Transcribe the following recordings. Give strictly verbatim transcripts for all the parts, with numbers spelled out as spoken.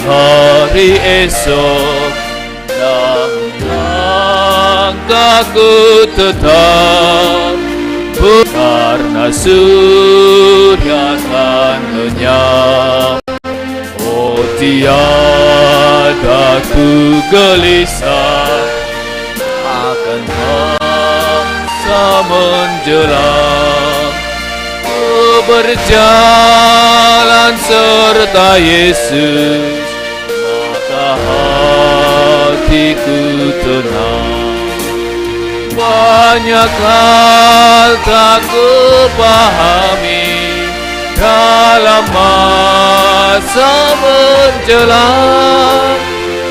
Hari esok, dalam langkahku tetap, karena surya akan lenyap. Oh, tiada ku gelisah akan masa menjelang. Ku berjalan serta Yesus, maka hatiku tenang. Banyak hal tak kupahami dalam masa menjelang,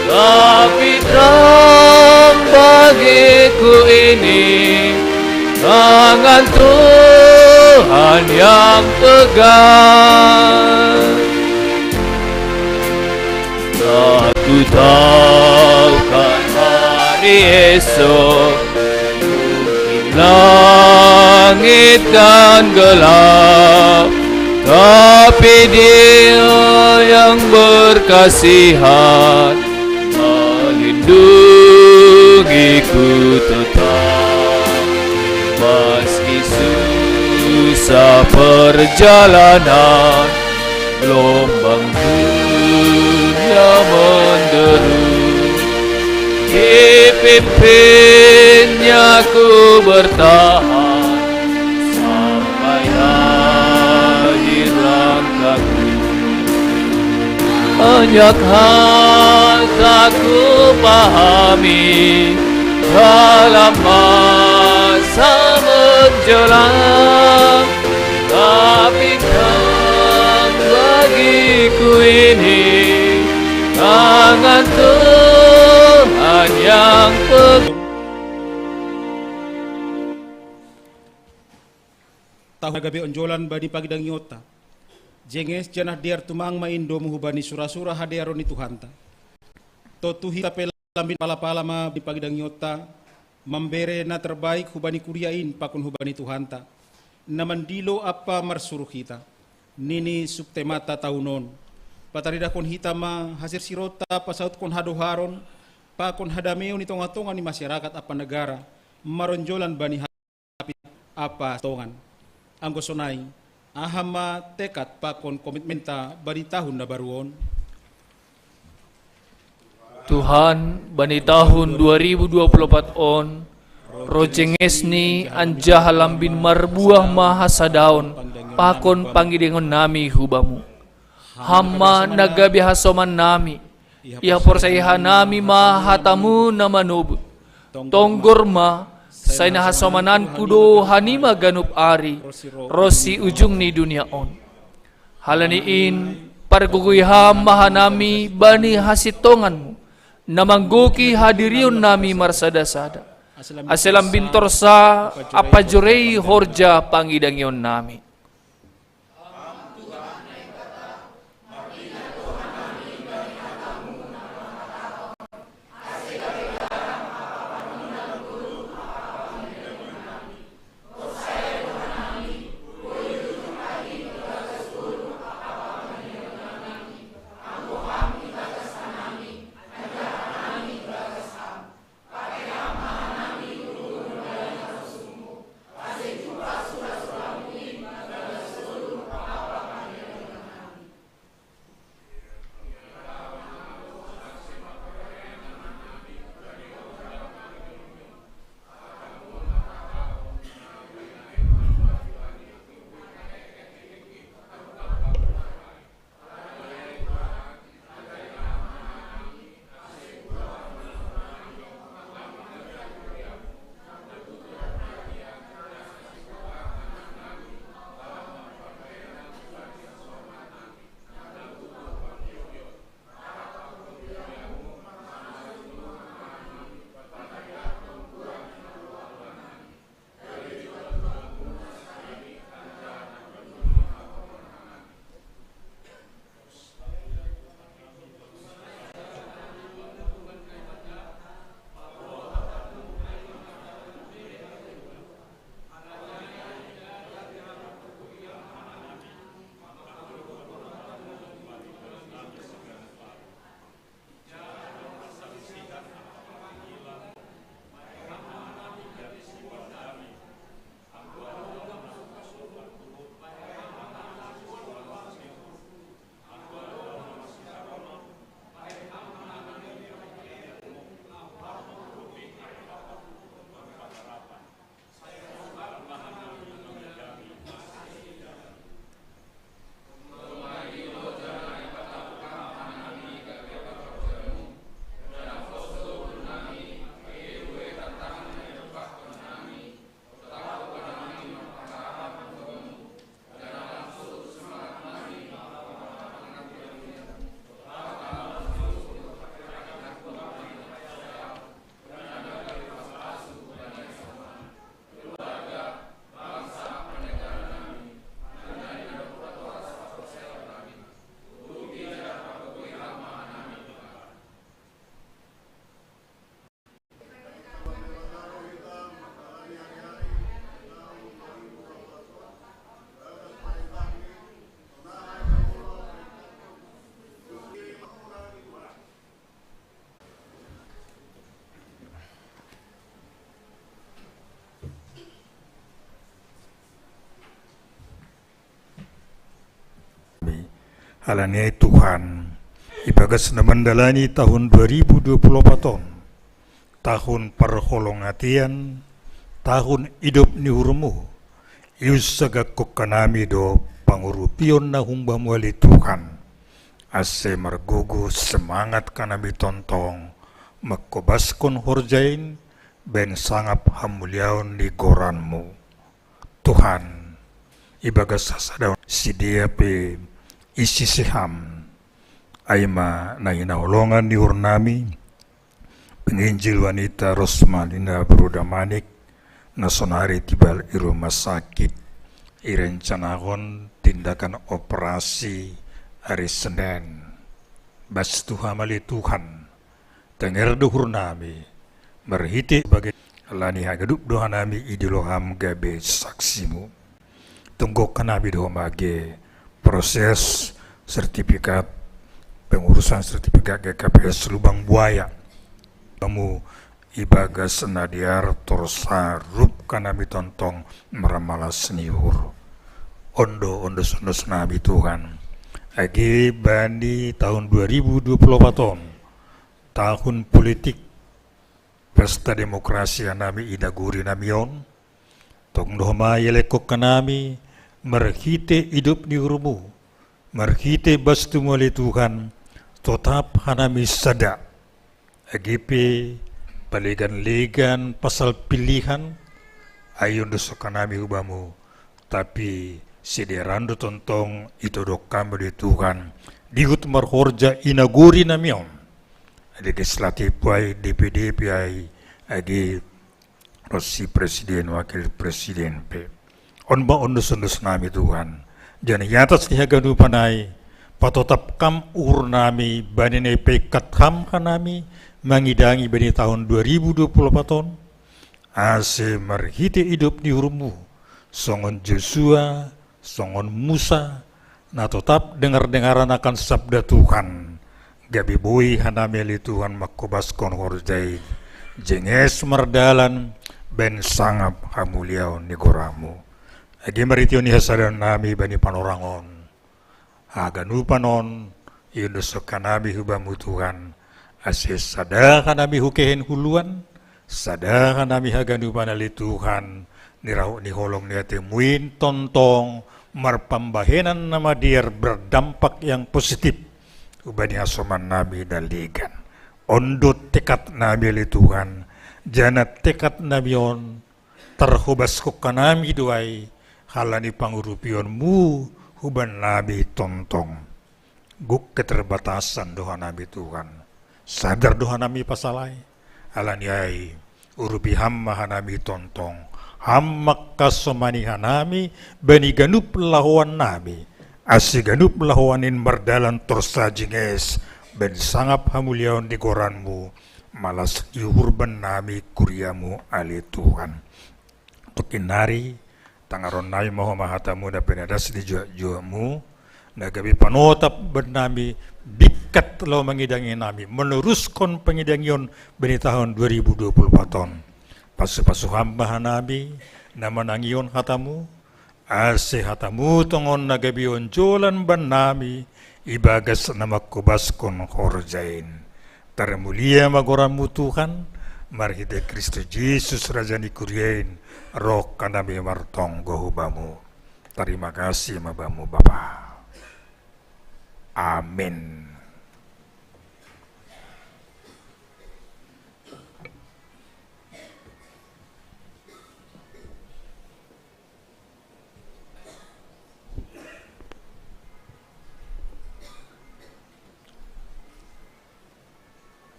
tapi terang bagiku ini tangan Tuhan yang pegang. Aku tahu kan hari esok mungkin langit kan gelap, tapi Dia yang berkasihan melindungiku tetap. Meski susah perjalanan, gelombang dunia menderu, dipimpinnya ku bertahan sampai akhir langkahku. Banyak hal tak kupahami dalam masa menjelang, tapi kan bagiku ini tangan Tuhan yang pegang. Tahu na gabe onjolan bani pagidangiotta. Jenges janah dear tumang ma indomu hubani sura-sura hadearon ni Tuhanta. Tontu hita pe lambin pala-pala ma bani pagidangiotta, mambere na terbaik hubani kuria in pakon hubani Tuhanta, na mandilo ampa marsuru hita. Nini subtemata tahun on, pataridahkon hita ma hasirsironta pasautkon hadoharon pakon hadameon i tonga-tonga ni masyarakat ampa negara, maronjolan bani apa tongan. Anggo sonai, aha ma tekad pakon komitmenta bani tahun na baru on? Tuhan, bani tahun dua ribu dua puluh empat on, ro jengesni anjaha lambin marbuah ma hasadaon pakon pangidengon nami hu Bamu. Ham ma na gabe hasoman nami, ia porsai hanami ma hatamu na manobut. Tonggor ma, sai na hasomananku do hanima ganup ari, ronsi ujung ni dunia on. Halani in, pargogoi ham ma hanami bani hasintonganmu, na manggoki hadirion nami marsada-sada. Ase lambin torsa ampa jorei horja pangidangion nami. Alani ai Tuhan, ibagas na mandalani tahun dua ribu dua puluh opat on, tahun parholong atian, tahun idop ni uhurmu, iunsagakkon hanami do pangurupion na humbamu ale Tuhan, ase margogo semangat hanami tongtong mangkobaskon horja in baen sangap hamuliaon ni goranmu. Tuhan, ibagas hasadaon sidea pe isise Ham, ai ma na hinaholongan ni uhurnami, penginjil wanita Rosmalina Bruda Manik, na sonari timbal i rumah sakit, irencanahon tindakan operasi ari Senen. Bastu Ham ale Tuhan, tenger do uhurnami, marhite bagas alani haganup do hanami idilo Ham gabe saksimu. Tunggok hanami do homa age proses sertifikat, pengurusan sertifikat G K P S Lubang Buaya. Kamu ibagas na dear torus rup hanami tongtong marmalas ni uhur. On do ondoson-ondosnami Tuhan. Age bani tahun dua ribu dua puluh opat on, tahun politik, pesta demokrasi hanami i nagorinami on, tong do homa ielekkon hanami marhite idop ni uhurmu, marhite bastumu ale Tuhan, totap hanami sada. Age pe palegan-legan pasal pilihan, ai ondoson hanami hubamu, tapi sidearan do tongtong itodok Ham ale Tuhan, dihut marhorja i nagorinami on. Legislatif ai, D P D pe ai, age ronsi presiden, wakil presiden pe. On ma ondoson-ondosnami Tuhan. Jadi i atas ni haganupan ai, patotap Ham uhurnami bani na ipaingkat Ham hanami mangidangi bani tahun dua ribu dua puluh opat on, ase marhite idop ni uhurmu, songon Josua, songon Musa, na totap dengar-dengaran akan sabda Tuhan, gabe boi hanami ale Tuhan mangkobaskon horja i jenges mardalan baen sangap hamuliaon ni goranmu. Age marhitehon ni hasadaonnami bani panorang on, haganupan on, iondoson hanami hubamu Tuhan, ase sada hanami hu kehen huluan, sada hanami haganupan ale Tuhan, ni rahut ni holong ni atemuin tongtong marpambahenan na madear berdampak yang positif hubani hasomannami na legan. On do tekadnami ale Tuhan, jala tekadnami on tarhobaskon hanami do ai, halani pangurupionmu hubannami tongtong. Gok keterbatasan do hanami Tuhan. Sadar do hanami pasal ai. Alani ai, urupi Ham ma hanami tongtong. Ham mangkasomani hanami bani ganup lahoannami. Ase ganup lahoan in mardalan torus jenges baen sangap hamuliaon ni goranmu, malas ni uhur bannami kuriamu ale Tuhan. Tonkin nari, tangaronnami ma homa hatamu na pinadas di juak-juakmu, na gabe panotap bannami, bingkat laho mangidangi nami, meneruskon pangidangion bani tahun dua ribu dua puluh opat on. Pasu-pasu Ham ma hanami, na manangihon hatamu, ase hatamu tongon na gabe onjolan bannami, ibagas na mangkobaskon horja in. Tarmulia ma goranmu Tuhan, marhite Kristus Jesus Raja ni kuria in, roh hanami martonggo hubamu. Tarima kasih ma bamu Bapa. Amin.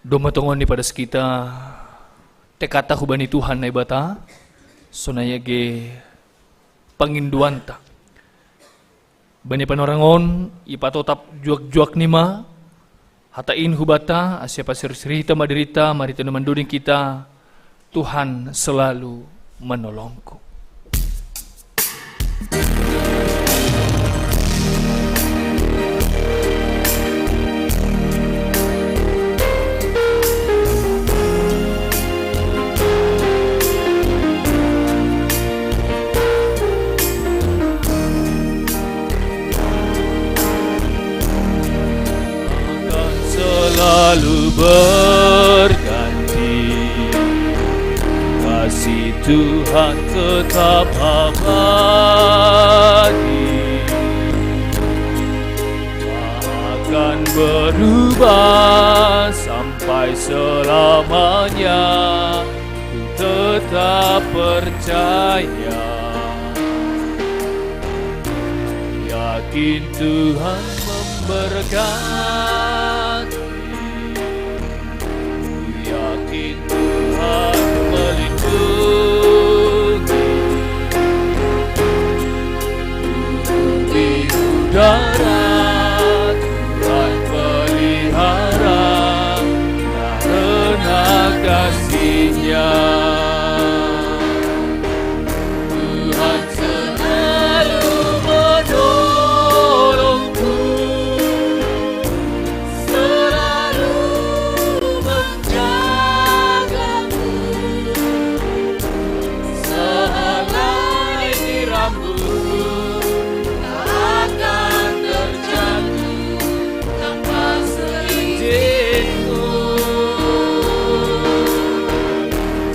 Domma tongon ni padas kita, tekata hubani Tuhan Naibata, sonai age pangindoanta. Bani panorang on, ipatotap juak-juak nima, hata in hubata, ase pasirsirita madirita, marita na mandoding kita, Tuhan selalu menolongku. selalu berganti. Kasih Tuhan tetap abadi. Tak akan berubah sampai selamanya. Ku tetap percaya. Yakin Tuhan memberkati. Yakin Tuhan melindungi. Di udara Tuhan pelihara karena kasih-Nya. Tuhan selalu menolongku, selalu menjagaku. Sehelai rambutku tak akan terjatuh tanpa seizin-Mu.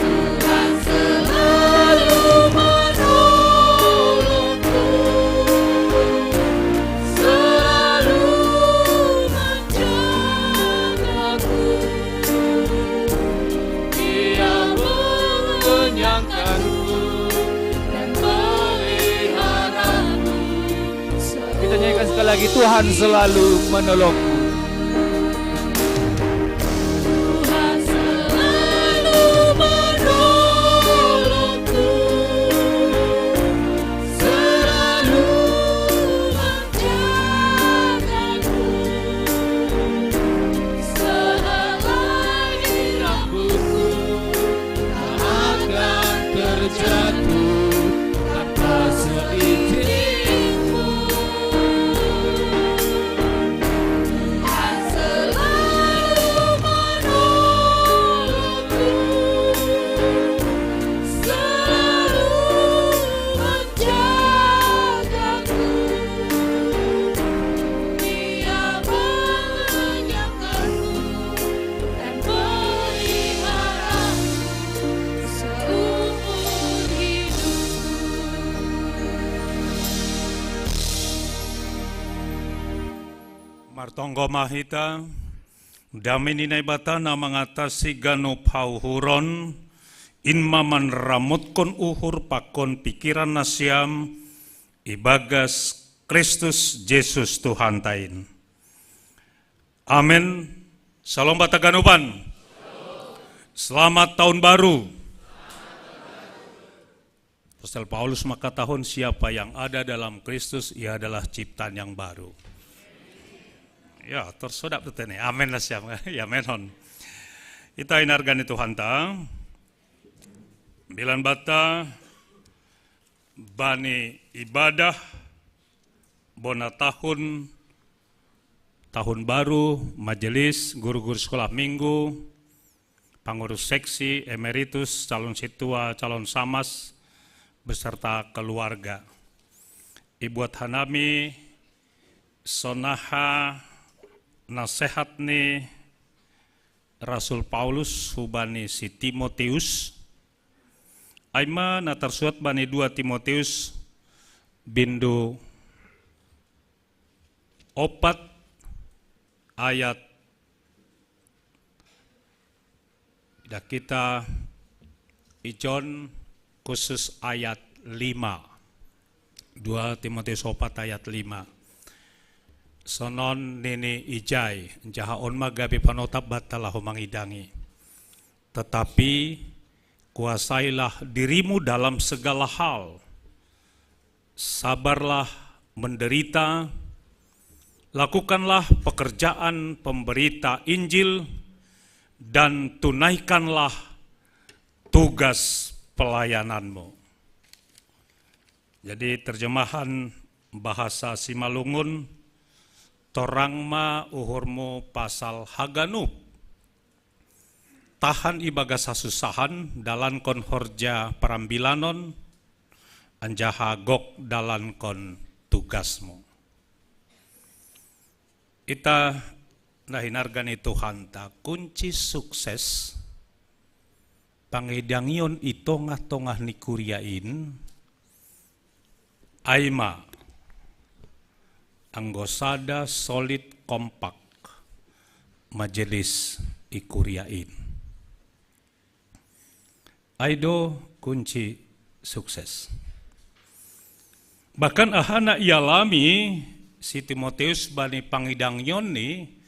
Tuhan selalu menolongku, selalu menjagaku. Dia mengenyangkanku dan meliharaku. Kita nyanyikan sekali lagi, Tuhan selalu menolongku. Tuhan selalu menolongku, selalu menjagaku. Sehelai rambutku tak akan terjatuh tanpa seizin-Mu. Tuhan selalu menolongku, selalu menjagaku. Dia mengenyangkanku dan meliharaku seumur hidup. Martonggo ma hita. Dame ni Naibata na mangatasi ganup hauhuron, in ma manramotkon uhur pakon pikiran nasiam ibagas Kristus Jesus Tuhanta in. Amen. Salom banta ganupan. Selamat tahun baru. Apostel Paulus mangkatahon, siapa yang ada dalam Kristus, ia adalah ciptaan yang baru. Ya, torsodap tu tene. Amen lah siam. Ya, amen hon. Ita inarga ni Tuhanta. Milan banta bani ibadah bona tahun, tahun baru, majelis, guru-guru sekolah minggu, pangurus seksi, emeritus, calon sintua, calon samas, beserta keluarga. Ibuat hanami sonaha nasehat ni Rasul Paulus hubani si Timoteus, ai ma na tarsuat bani dua Timoteus bindu opat ayat, dah kita ijon khusus ayat lima. Dua Timoteus opat ayat lima. Sonon nini ijai, jaha on ma gabe panotap banta laho mangidangi. Tetapi kuasailah dirimu dalam segala hal. Sabarlah menderita, lakukanlah pekerjaan pemberita Injil, dan tunaikanlah tugas pelayananmu. Jadi terjemahan bahasa Simalungun, torang ma uhurmu pasal haganup. Tahan ibagas hasusahan, dalankon horja parambilanon, anjaha gok dalankon tugasmu. Ita Nah, hinarga ni Tuhanta, kunci sukses pangidangion i tongah-tongah ni kuriain, ai ma anggo sada solid kompak majelis i kuriain. Ai do kunci sukses. Bahkan aha na ialami si Timoteus bani pangidangion ni,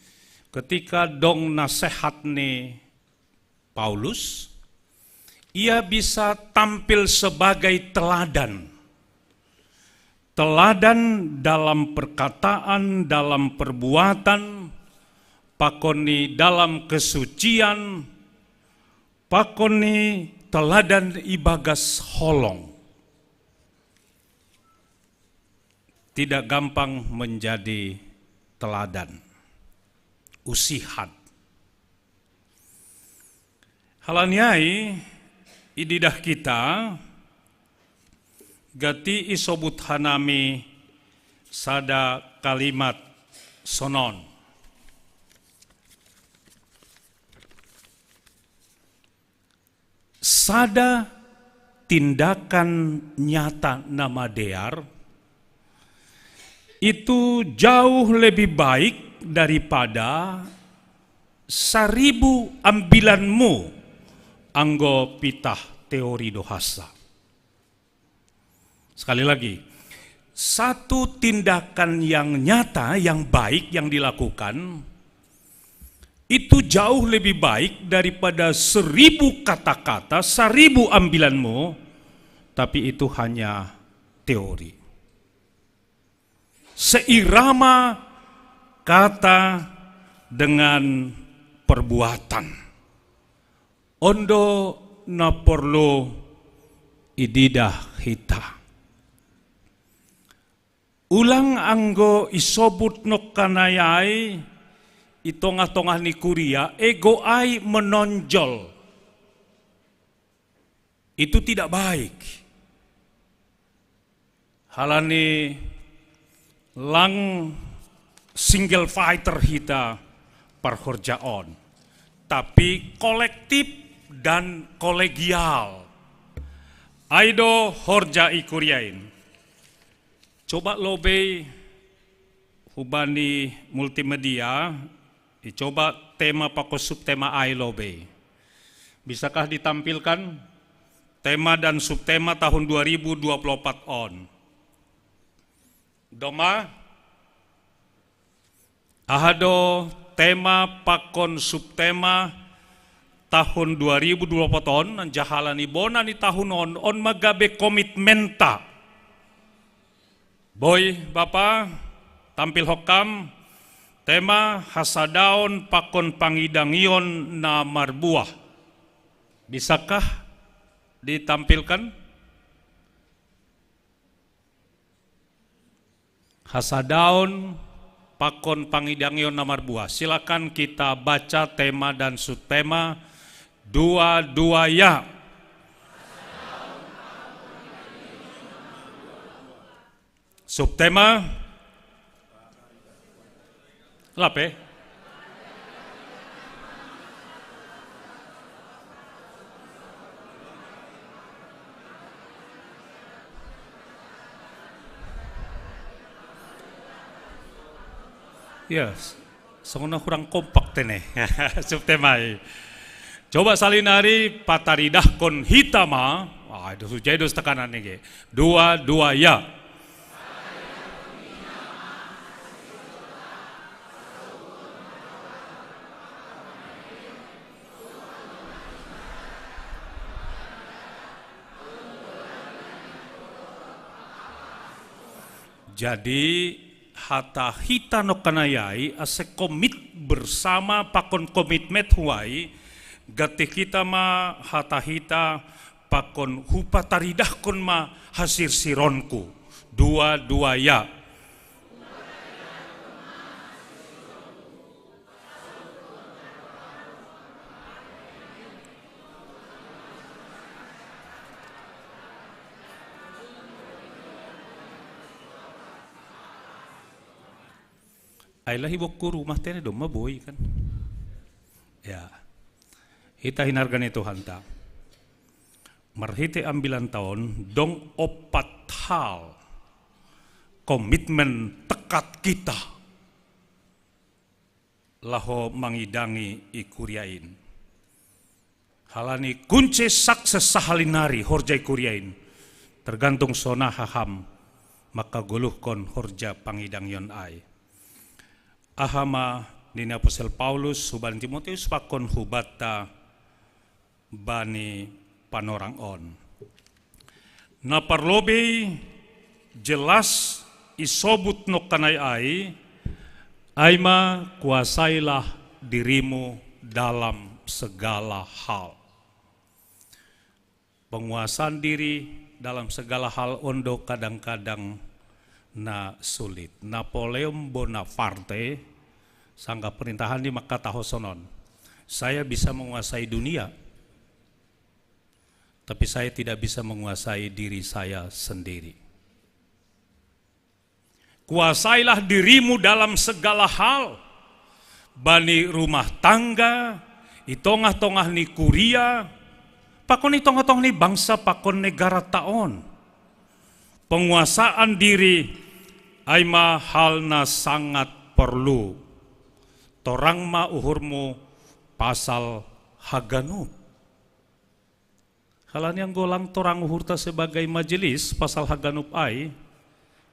ketika dong nasehat ni Paulus, ia bisa tampil sebagai teladan. Teladan dalam perkataan, dalam perbuatan, pakon ni dalam kesucian, pakon ni teladan ibagas holong. Tidak gampang menjadi teladan. Usihat. Halani ai, ididah kita, gati isobut hanami sada kalimat sonon. Sada tindakan nyata na madear itu jauh lebih baik daripada saribu ambilanmu anggo pitah teori do hasa. Sekali lagi, satu tindakan yang nyata, yang baik yang dilakukan, itu jauh lebih baik daripada seribu kata-kata, seribu ambilanmu, tapi itu hanya teori. Seirama kata dengan perbuatan. On do na porlu ididah hita. Ulang anggo isobut nongkanai ai i tongah-tongah ni kuria, ego ai menonjol. Itu tidak baik. Halani lang single fighter hita parhorjaon, tapi kolektif dan kolegial. Ai do horja i kuriain. Coba lobei hubani multimedia, coba tema pakon subtema ai lobei. Bisakah ditampilkan tema dan subtema tahun dua ribu dua puluh empat on? Domma, aha do tema pakon subtema tahun dua ribu dua puluh empat on, anjaha halani bona ni tahun on, on ma gabe komitmenta. Boi, Bapa, tampilhon kam tema hasadaon pakon pangidangion na marbuah. Bisakah ditampilkan? Hasadaon pakon pangidangion na marbuah. Silakan kita baca tema dan subtema. Dua, dua, ya. Subtema. Lape? Ya, songon na hurang kompak tene. Subtema i. Coba sahali nari pataridahkon hita ma. Ah, dos hujai dos tekanan nege. Dua, dua, ya. Jadi, hata hita nongkanai ai ase komit bersama pakon komitmen huai, gati hita ma hata hita pakon hupataridahkon ma hasirsironku. Dua, dua, ya. Ai lahi bokku rumah tene domma boi kan. Ya. Hita hinargane Tuhanta. Marhite ambilan taon dong opat hal komitmen tekat kita laho mangidangi i kuriain. Halani kunci sukses sahalinari horja i kuriain tergantung sonaha ham maka goluhkon horja pangidangion ai. Ahama nini apostel Paulus hubani Timoteus pakon hubata bani panorang on. Na parlobei jelas isobut nokkanai ai, aima kuasailah dirimu dalam segala hal. Penguasaan diri dalam segala hal ondo kadang-kadang na sulit. Napoleon Bonaparte, sanggah perintahan di Mekah tahosonon, saya bisa menguasai dunia, tapi saya tidak bisa menguasai diri saya sendiri. Kuasailah dirimu dalam segala hal, bani rumah tangga, i tongah-tongah ni kuria, pakon i tongah-tongah ni bangsa pakon negara taon. Penguasaan diri aima hal na sangat perlu. Torang ma uhurmu pasal haganup. Halani anggo lang torang uhurta sebagai majelis pasal haganup ai,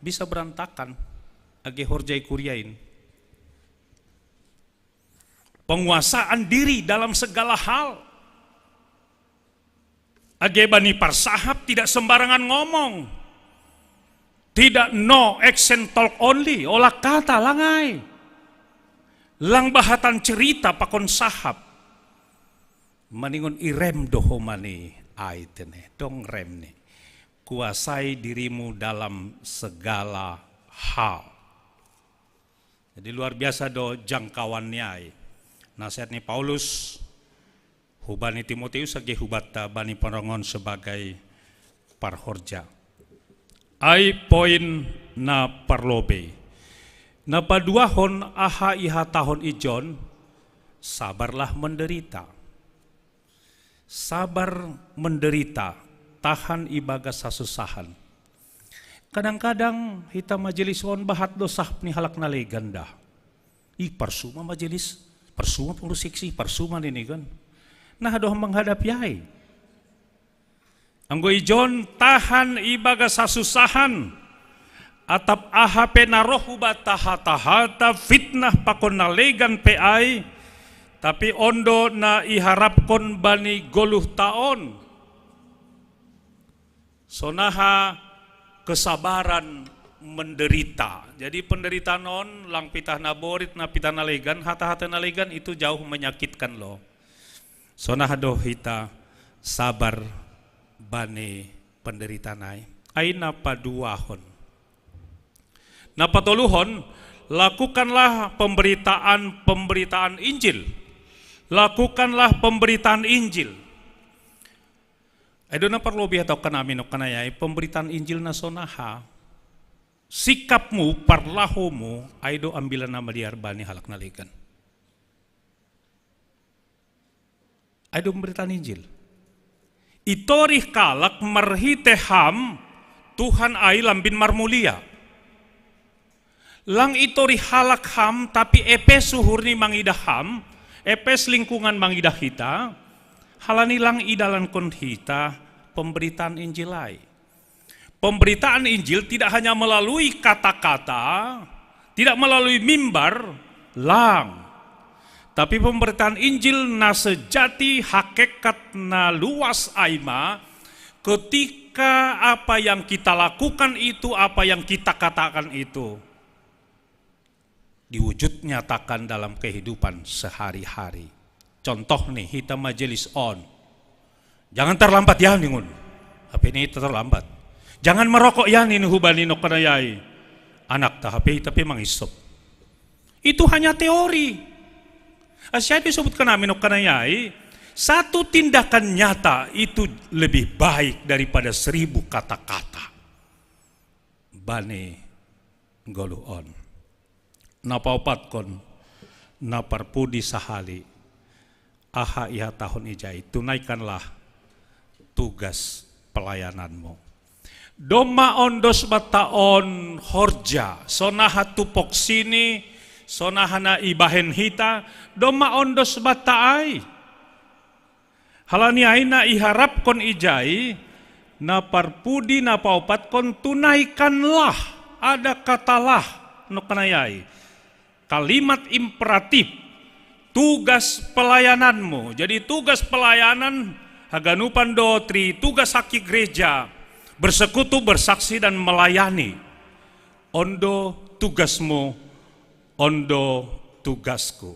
bisa berantakan age horja i kuriain. Penguasaan diri dalam segala hal. Age bani parsahap tidak sembarangan ngomong. Tidak no action talk only, olah kata langai. Lang bahatan cerita pakon sahap. Maningon i rem do homa ni ai tene, dong rem ni. Kuasai dirimu dalam segala hal. Jadi luar biasa do jangkauan ni ai. Nasihat ni Paulus hubani Timoteus age hubata bani panorang on sebagai parhorja. Ai poin na parlobei. Na paduahon aha ihatahon i John, sabarlah menderita. Sabar menderita, tahan ibagas hasusahan. Kadang-kadang hita majelis on bahat do sahap ni halak na legan da. Ih, parsuma majelis, parsuma pengurus seksi, parsuma nini kan. Nah, doh menghadapi ai. Anggo i John tahan ibagas hasusahan, atap aha pe na roh hubata hata-hata fitnah pakon na legan pe ai, tapi ondo na iharapkon bani goluh taon. Sonaha kesabaran menderita. Jadi penderitaan on lang pitah na borit na pitah na legan, hata-hata na legan itu jauh menyakitkan lo. Sonaha do hita sabar bani penderitaan ai. Ai na paduahon. Na patoluhon, lakukanlah pemberitaan-pemberitaan Injil. Lakukanlah pemberitaan Injil. Ai do na parlobei atau kan amin kan ai pemberitaan Injil na sonaha. Sikapmu, parlahomu, ai do ambilan na maliar bani halak na legan. Ai do pemberitaan Injil. Itorih kalak marhite ham Tuhan ai lambin marmulia. Lang itorih halak ham, tapi epes uhur ni mangidah ham, epes lingkungan mangidah hita, halani lang idalankon hita pemberitaan Injil ai. Pemberitaan Injil tidak hanya melalui kata-kata, tidak melalui mimbar, lang. Tapi pemberitaan Injil na sejati, hakikat na luas aima, ketika apa yang kita lakukan itu, apa yang kita katakan itu diwujud nyatakan dalam kehidupan sehari-hari. Contoh nih, hita majelis on. Jangan terlambat ya ningon. Hape ni hita terlambat. Jangan merokok ya nini hubani nokkanai ai. Anakta hape hita pe mangisop. Itu hanya teori. Asi disebutkan amin nokkanai ai, satu tindakan nyata itu lebih baik daripada seribu kata-kata. Bani goluh on. napaopatkon, naparpudi sahali. Aha ihatahon ijai, tunaikanlah tugas pelayananmu. Domma ondos banta on horja, sonaha tupoksini, sonaha na ibahen hita, domma ondos banta ai. Halani ai na iharapkon ijai, naparpudi napaopatkon, tunaikanlah, ada katalah, noknai ai. Kalimat imperatif, tugas pelayananmu. Jadi tugas pelayanan haganupan do tri tugas aki gereja, bersekutu, bersaksi, dan melayani. Ondo tugasmu, ondo tugasku.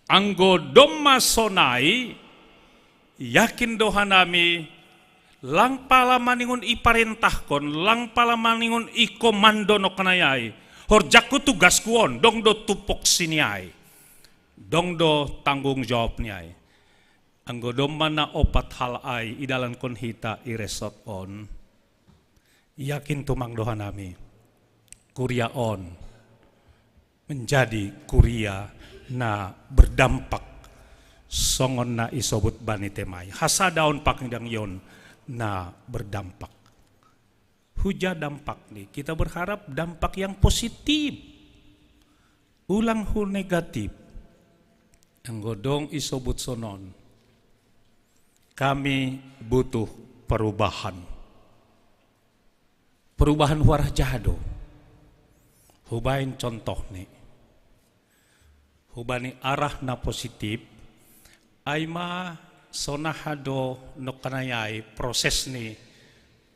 Anggo domma sonai, yakin do hanami, lang pala maningon iparentahkon, lang pala maningon ikomando noknai ai. Horjangku tugasku on, dong do tupoksini ai. Dong do tanggung jawabni ai. Anggo domma na opat hal ai idalankon hita i resort on. Yakin tumang do hanami. Kuria on menjadi kuria na berdampak songon na isobut bani temai. Hasadaon pangidangion na berdampak. Huja dampakni, kita berharap dampak yang positif. Ulang hu negatif. Anggo dong isobut sonon. Kami butuh perubahan. Perubahan huarah jado. Hubaen contohni. Hubani arah na positif, ai ma sonaha do noknai ai prosesni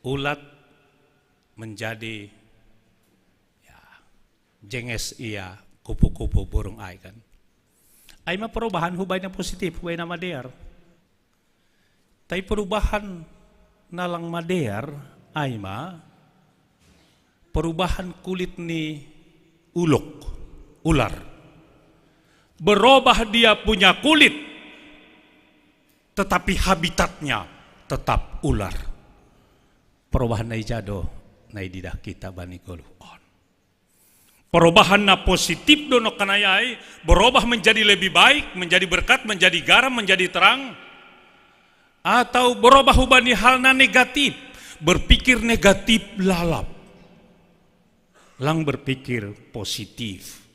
ulat menjadi, ya, jenges ia kupu-kupu burung ai kan. Ai ma perubahan hubaen na positif, hubaen na madear. Tapi perubahan na lang madear, ai ma perubahan kulit ni ulok, ular. Berubah dia punya kulit, tetapi habitatnya tetap ular. Perubahan na ija do na ididah kita bani goluh on. Perubahan na positif do noknai ai, berubah menjadi lebih baik, menjadi berkat, menjadi garam, menjadi terang, atau berubah hubani hal na negatif, berpikir negatif lalap. Lang berpikir positif.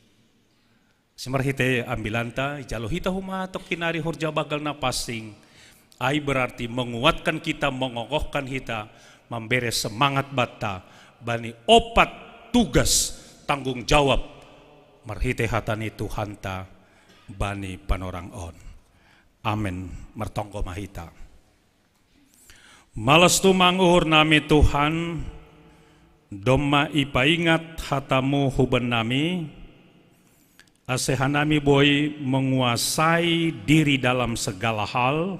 Simarhite ambilanta, ijalo hita homa tongkin ari horja banggal na pansing, ai berarti menguatkan kita, mengokohkan hita, membere semangat banta bani opat tugas tanggung jawab marhite hata ni Tuhanta bani panorang on. Amen. Martonggo ma hita. Malas tumang uhur nami Tuhan, domma ipaingat hatamu huben nami, ase hanami boi menguasai diri dalam segala hal,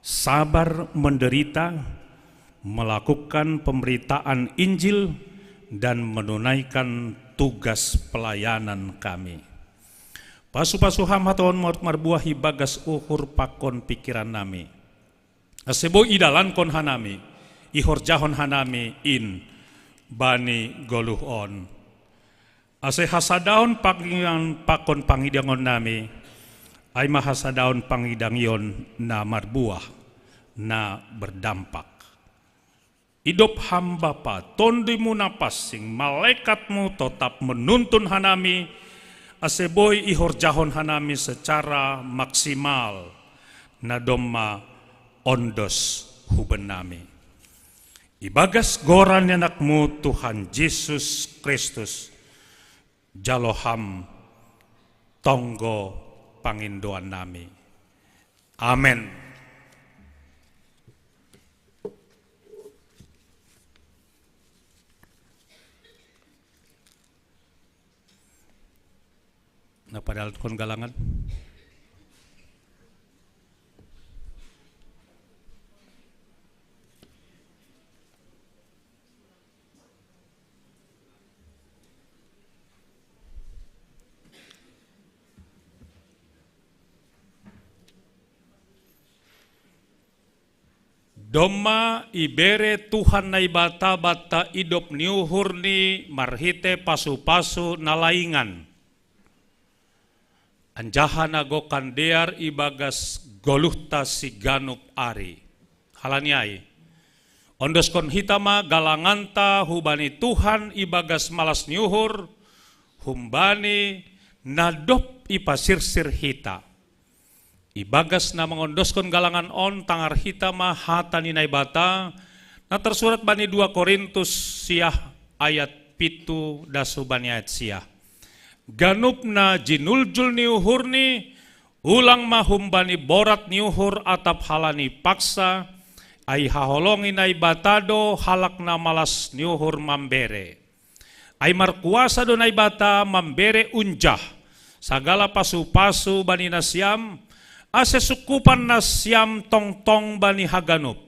sabar menderita, melakukan pemberitaan Injil, dan menunaikan tugas pelayanan kami. Pasu-pasu Ham hata on marbuah ibagas uhur pakon pikiran nami. Ase boi idalankon hanami, ihorjahon hanami in bani goluh on. Ase hasadaon pangidangion pakon pangidangion nami, ai ma hasadaon pangidangion na marbuah, na berdampak. Idop Ham Bapa, Tondimu na pansing, malaekatmu totap menuntun hanami, ase boi ihorjahon hanami secara maksimal, na domma ondos huben nami. Ibagas goran ni AnakMu Tuhan Jesus Kristus, jalo Ham tonggo pangindoan nami. Amen. Na padalankon galangan. Domma ibere Tuhan Naibata banta idop ni uhurni marhite pasu-pasu na laingan. Anjaha na gokan dear ibagas goluhta siganup ari. Halani ai, ondoskon hita ma galanganta hubani Tuhan ibagas malas ni uhur, humbani na dob ipasirsir hita. Ibagas na mangondoskon galangan on tangar hita ma hata ni Naibata, na tarsurat bani dua Korintus siah ayat pitu das hubani ayat siah. Ganup na jinuljul ni uhurni, ulang ma humbani borat ni uhur atap halani paksa, ai haholongi Naibata do halak na malas ni uhur mambere. Ai markuasa do Naibata mambere unjah sagala pasu-pasu bani nasiam, ase sungkupan nasiam tongtong bani haganup,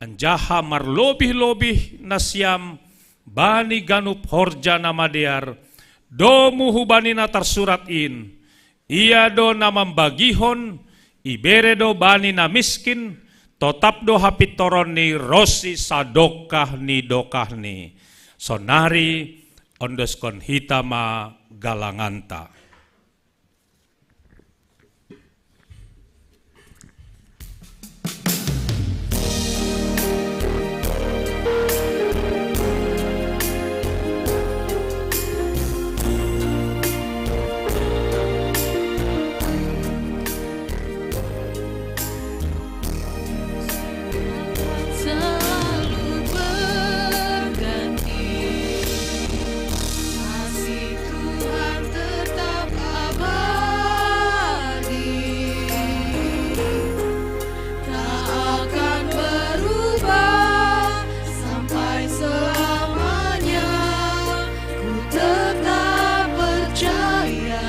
anjaha marlobih-lobih nasiam bani ganup horja na madear, domu hubani na tarsurat in: Ia do na mambagihon, ibere do bani na miskin, totap do hapintoronni ronsi sadokah ni dokahni. Sonari ondoskon hita ma galanganta. Selalu berganti, kasih Tuhan tetap abadi, tak akan berubah sampai selamanya. Ku tetap percaya,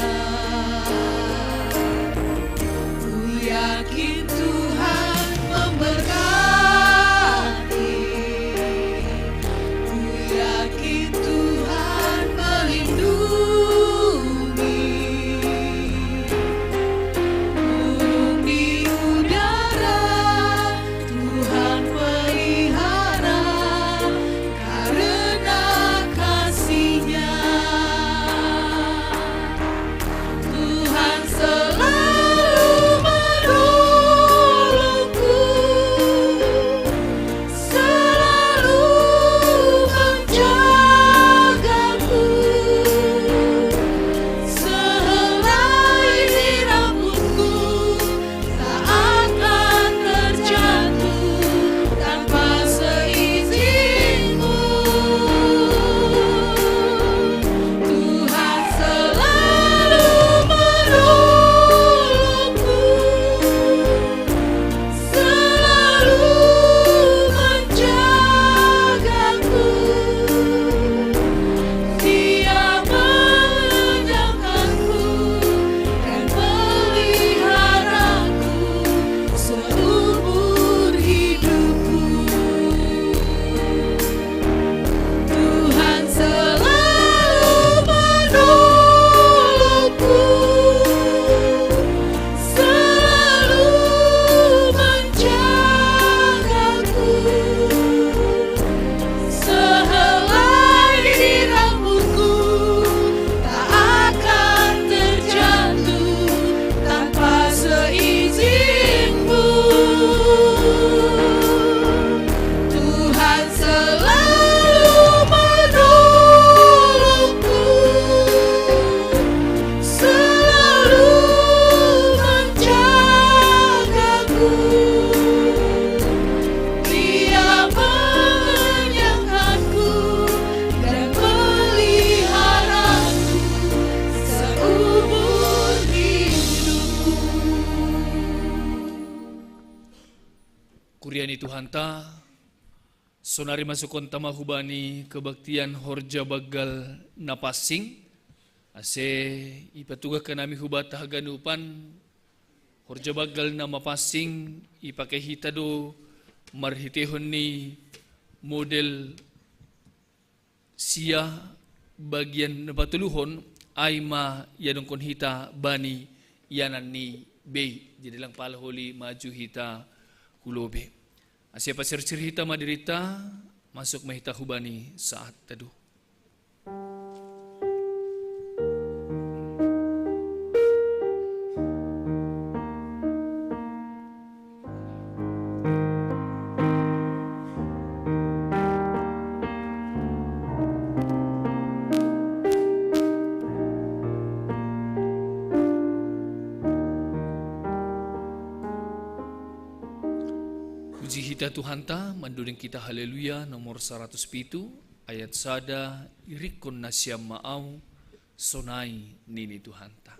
ku yakin Tuhan memberkati, ku yakin Tuhan melindungi. Burung di udara Tuhan pelihara karena kasih-Nya. Tuhan selalu menolongku, selalu menjagaku, sehelai di rambutku tak akan terjatuh tanpa seizin-Mu. Tuhan selalu menolongku, selalu menjagaku. Dia mengenyangkanku dan peliharaku seumur hidupku. Tuhan selalu menolongku, selalu menjagaku. Sehelai di rambutku tak akan terjatuh tanpa seizin-Mu. Tuhan selalu menolongku, selalu menjagaku. Dia mengenyangkanku dan peliharaku seumur hidupku. Kuria ni Tuhanta, sonari masukhon ta ma hubani kebaktian horja banggal na pansing, ase ipatugah hanami hubanta haganupan. Horja banggal na mapansing ipake hita do marhiteihon ni model sia bagian na patoluhon, ai ma iadongkon hita bani ianan ni bei. Jadi lang pala holi maju hita hu lobei. Ase pasirsir hita ma dirinta, masuk ma hita hubani saat teduh. Puji hita Tuhanta, mandoding kita Haleluya nomor saratus pitu, ayat sada, irikkon nasiam ma au, sonai nini Tuhanta.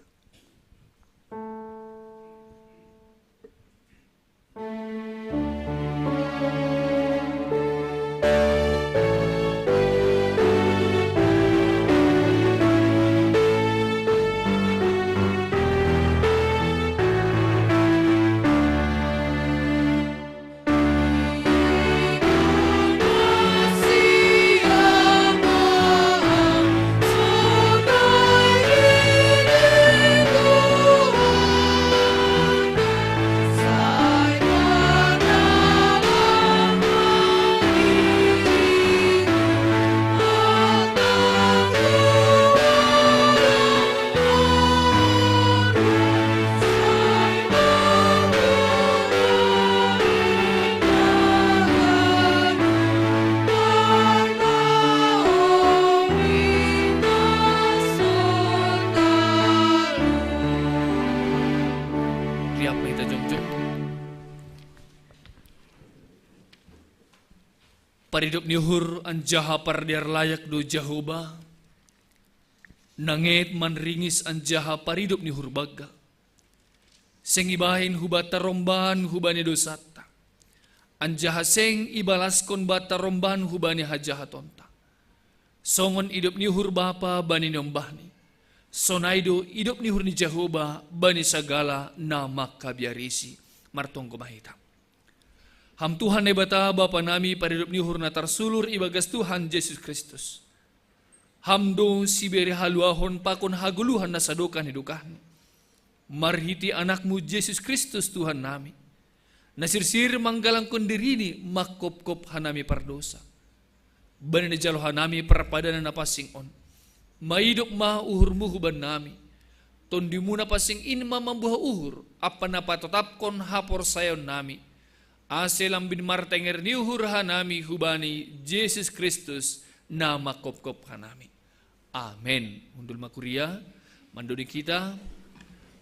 Riap ma hita jongjong. Paridop ni uhur anjaha pardear layak do Jahowa, nanget manringis anjaha paridop ni uhur banggal. Seng ibahen hubanta romban hubani dosanta, anjaha seng ibalaskon banta romban hubani hajahatonta. Songon idop ni uhur bapa bani niombahni, sonai do idop ni uhur ni Jahowa bani sagala na mangkabiarisi. Martonggo ma hita. Ham Tuhan Naibata, Bapa nami, paridop ni uhur na tarsulur ibagas Tuhan Jesus Kristus. Ham do sibere haluahon pakon hagoluhan na sadokah ni dokahni, marhite Anakmu Jesus Kristus Tuhan nami, na sirsir manggalangkon dirini mangkopkop hanami pardosa. Bani na jalo hanami parpadanan na pansing on, maidop ma uhurmu hubannami. Tondimu na pansing in ma mamboan uhur ampa na patotapkon haporsayaonnami, ase lambin martenger ni uhur hanami hubani Jesus Kristus na mangkopkop hanami. Amen. Hundul ma kuria, mandoding hita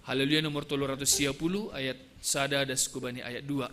Haleluya nomor tolu ratus sia puluh, ayat sada das hubani ayat dua.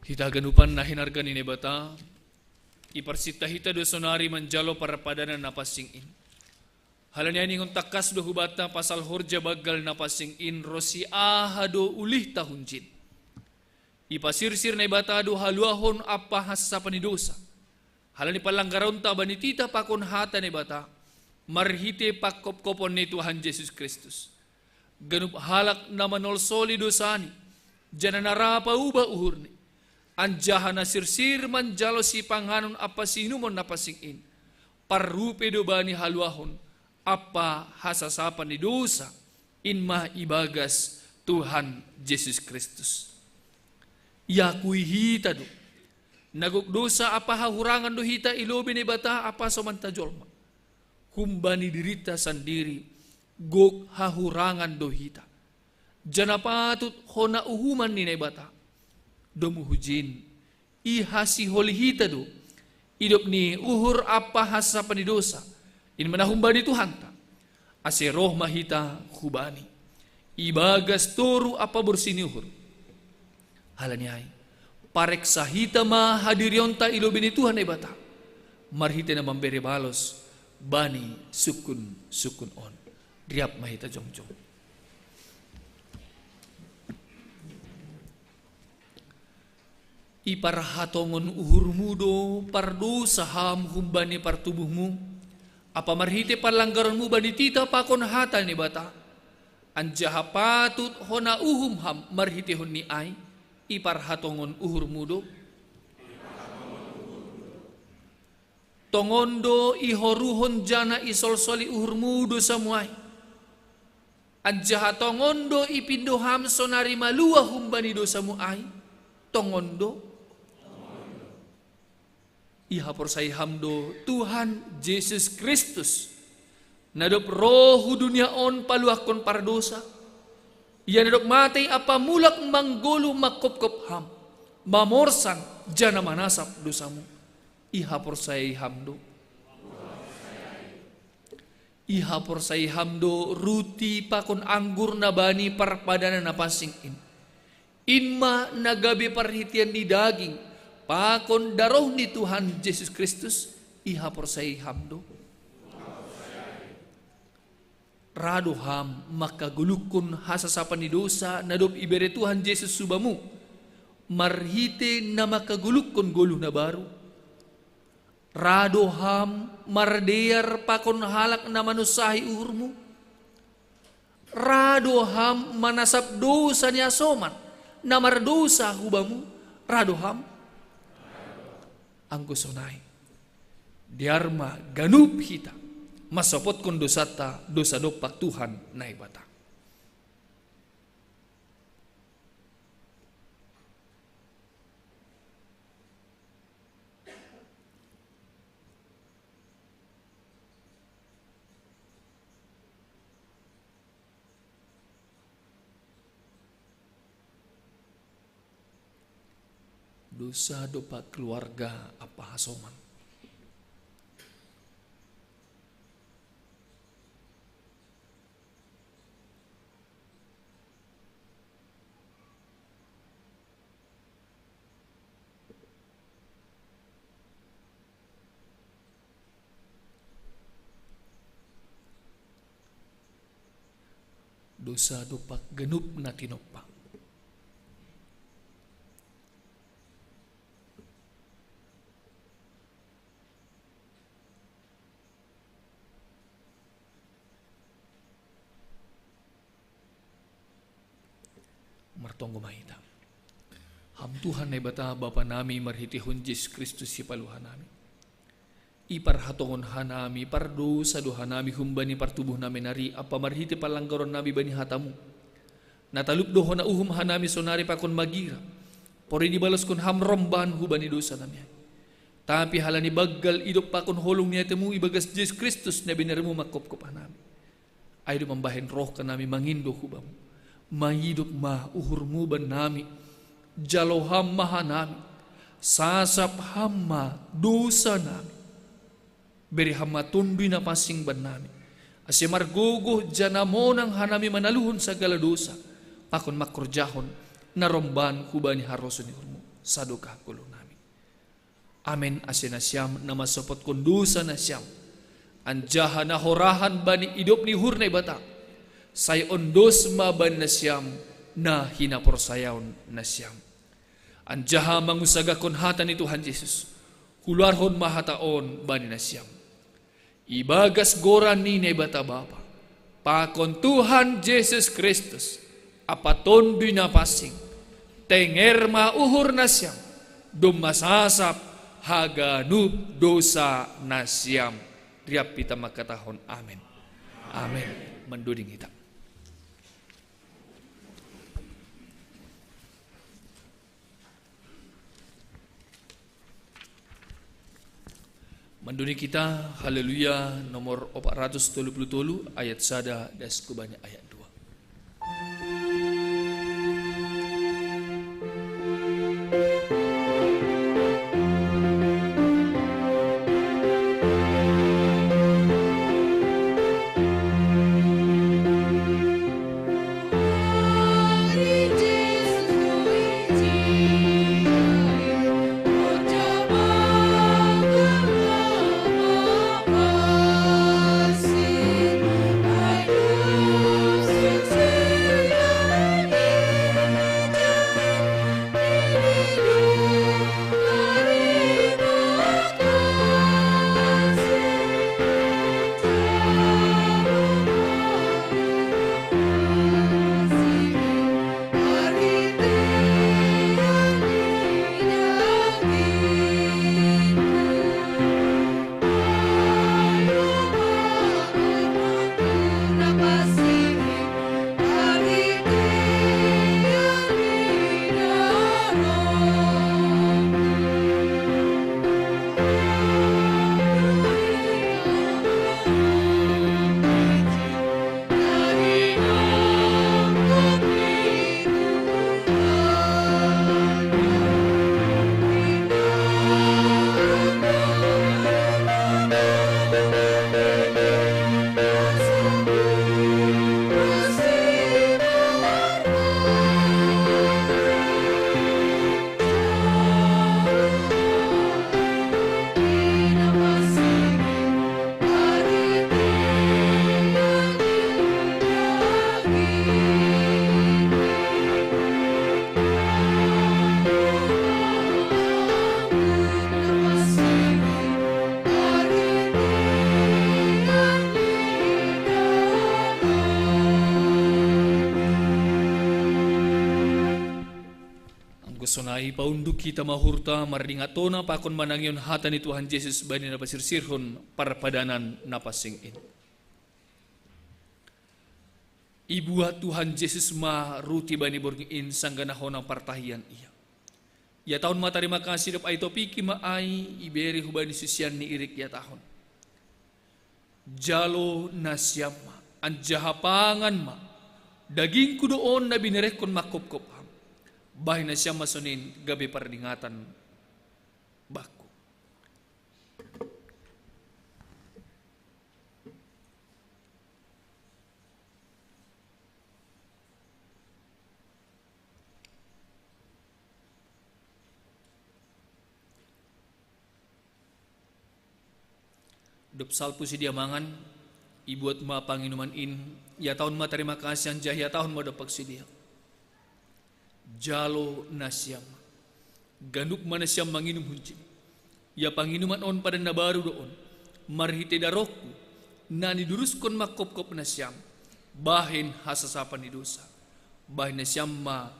Hita haganupan na hinarga ni Naibata, iparsinta hita do sonari manjalo parpadanan na pansing in. Halani ai ningon tangkas do hubanta pasal horja banggal na pansing in ronsi aha do ulihta hunjin. Ipasirsir Naibata do haluahon ampa hansapon ni dosa, halani panlanggaronta bani titah pakon hata Naibata, marhite pangkopkopon ni Tuhan Jesus Kristus. Ganup halak na manolsoli dosani, janah na ra pauba uhurni, anjaha na sirsir manjalo sipanganon ampa siinumon na pansing in, Parrupe do bani haluahon ampa hasasapan ni dosa, in ma ibagas Tuhan Jesus Kristus. Iakui hita do, na gok dosa ampa hahurangan do hita i lobei Naibata ampa somanta jolma. Humbani dirinta sandiri gok hahurangan do hita, janah patut hona uhuman ni Naibata. Domu hujin, ihasiholi hita do idop ni uhur ampa hasasapan ni dosa, in ma na humbani Tuhanta, ase roh ma hita hu Bani ibagas toruh ampa borsih ni uhur. Halani ai, pareksa hita ma hadirionta i lobei ni Tuhan Naibata, marhitei na mambere balos bani sungkun-sungkun on. Riap ma hita jongjong. Iparhatongon uhurmu do pardousa ham humbani partubuhmu, ampa marhitei panlanggaronmu bani titah pakon hata ni Naibata, anjaha patut hona uhum ham marhiteihon ni ai, iparhatongon uhurmu do. Tongon do ihoruhon janah isolsoli uhurmu dousamu ai. Anjaha tongon do ipindo ham sonari maluah humbani dousamu ai, tongon do. Ihaporsayai ham do Tuhan Jesus Kristus, na dob roh hu dunia on paluahkon pardousa, Ia na dob matei ampa mulak manggoluh mangkopkop ham, mamorsan janah manasap dousamu. Ihaporsayai ham do. Ihaporsayai ham do ruti pakon anggur na bani parpadanan na pansing in. In ma na gabe parhiteian ni daging pakon daroh ni Tuhan Jesus Kristus, ihaporsayai ham do. Ra do ham mangkagoluhkon hasasapan ni dousa na dob ibere Tuhan Jesus hu bamu, marhitei na mangkagoluhkon goluh na baru. Ra do ham mardear pakon halak na manunsahi uhurmu. Ra do ham manasap dousa ni hasoman na mardousa hu bamu. Ra do ham. Anggo sonai, dear ma ganup hita mansopotkon dousanta, dousa dompak Tuhan Naibata. Dousa dompak keluarga ampa hasoman. Dousa dompak ganup na tinompa. Martonggo ma hita. Ham Tuhan Naibata Bapa nami, marhiteihon Jesus Kristus Sipaluah nami, iparhatongon hanami, pardousa do hanami humbani partubuh nami nari ampa marhitei panlanggaron nami bani hatamu. Na talup do hona uhum hanami sonari pakon magira, porei dibaloskon ham romban hubani dousa nami ai. Tapi halani banggal idop pakon holong ni atemu ibagas Jesus Kristus na binermu mangkopkop hanami. Ai do mambahen roh hanami mangindo hu bamu. Maidop ma uhurmu bannami. Jalo ham ma hanami. Sasap ham ma dousa nami. Bere ham ma Tonduy Napansing bannami, ase margogoh janah monang hanami manaluhon sagala dousa, pakon mangkorjahon na romban hubani harosuh ni uhurmu, sadokah goluh nami. Amen. Ase nasiam na mansopotkon dousa nasiam, anjaha na horahan bani idop ni uhur Naibata, sai ondos ma bani nasiam na hinaporsayaon nasiam. Anjaha mangusagahkon hata ni Tuhan Jesus, huluarhon ma hata on bani nasiam. Ibagas goran ni Naibata Bapa, pakon Tuhan Jesus Kristus, ampa Tonduy Napansing, tenger ma uhur nasiam, domma sasap haganup dousa nasiam. Riap hita mangkatahon amen. Amen. Mandoding hita. Mandoding hita Haleluya nomor opat ratus tolu puluh tolu, ayat sada das kubani ayat dua. Anggo sonai paunduk hita ma uhurta, mardingat hona pakon manangihon hata ni Tuhan Jesus bani na pasirsirhon parpadanan na pansing in. Ibuat Tuhan Jesus ma ruti bani borngin in sanggah na hona partahian ia. Iatahon ma tarima kasih dob ai topiki ma ai ibere hubani susianni irik iatahon. Jalo nasiam ma, anjaha pangan ma, dagingku do on na binerehkon manghophop ham. Bahen nasiam ma sonin gabe pardingatan bakku. Dob salpu sidea mangan, ibuat ma panginuman in, iatahon ma tarima kasih anjaha iatahon ma dompak sidea. Jalo nasiam ma. Ganup ma nasiam manginum hunjin. Ia panginuman on padan na baru do on. Marhitei darongku, na niduruskon manghophop nasiam, bahen hasasapan ni dosa. Bahen nasiam ma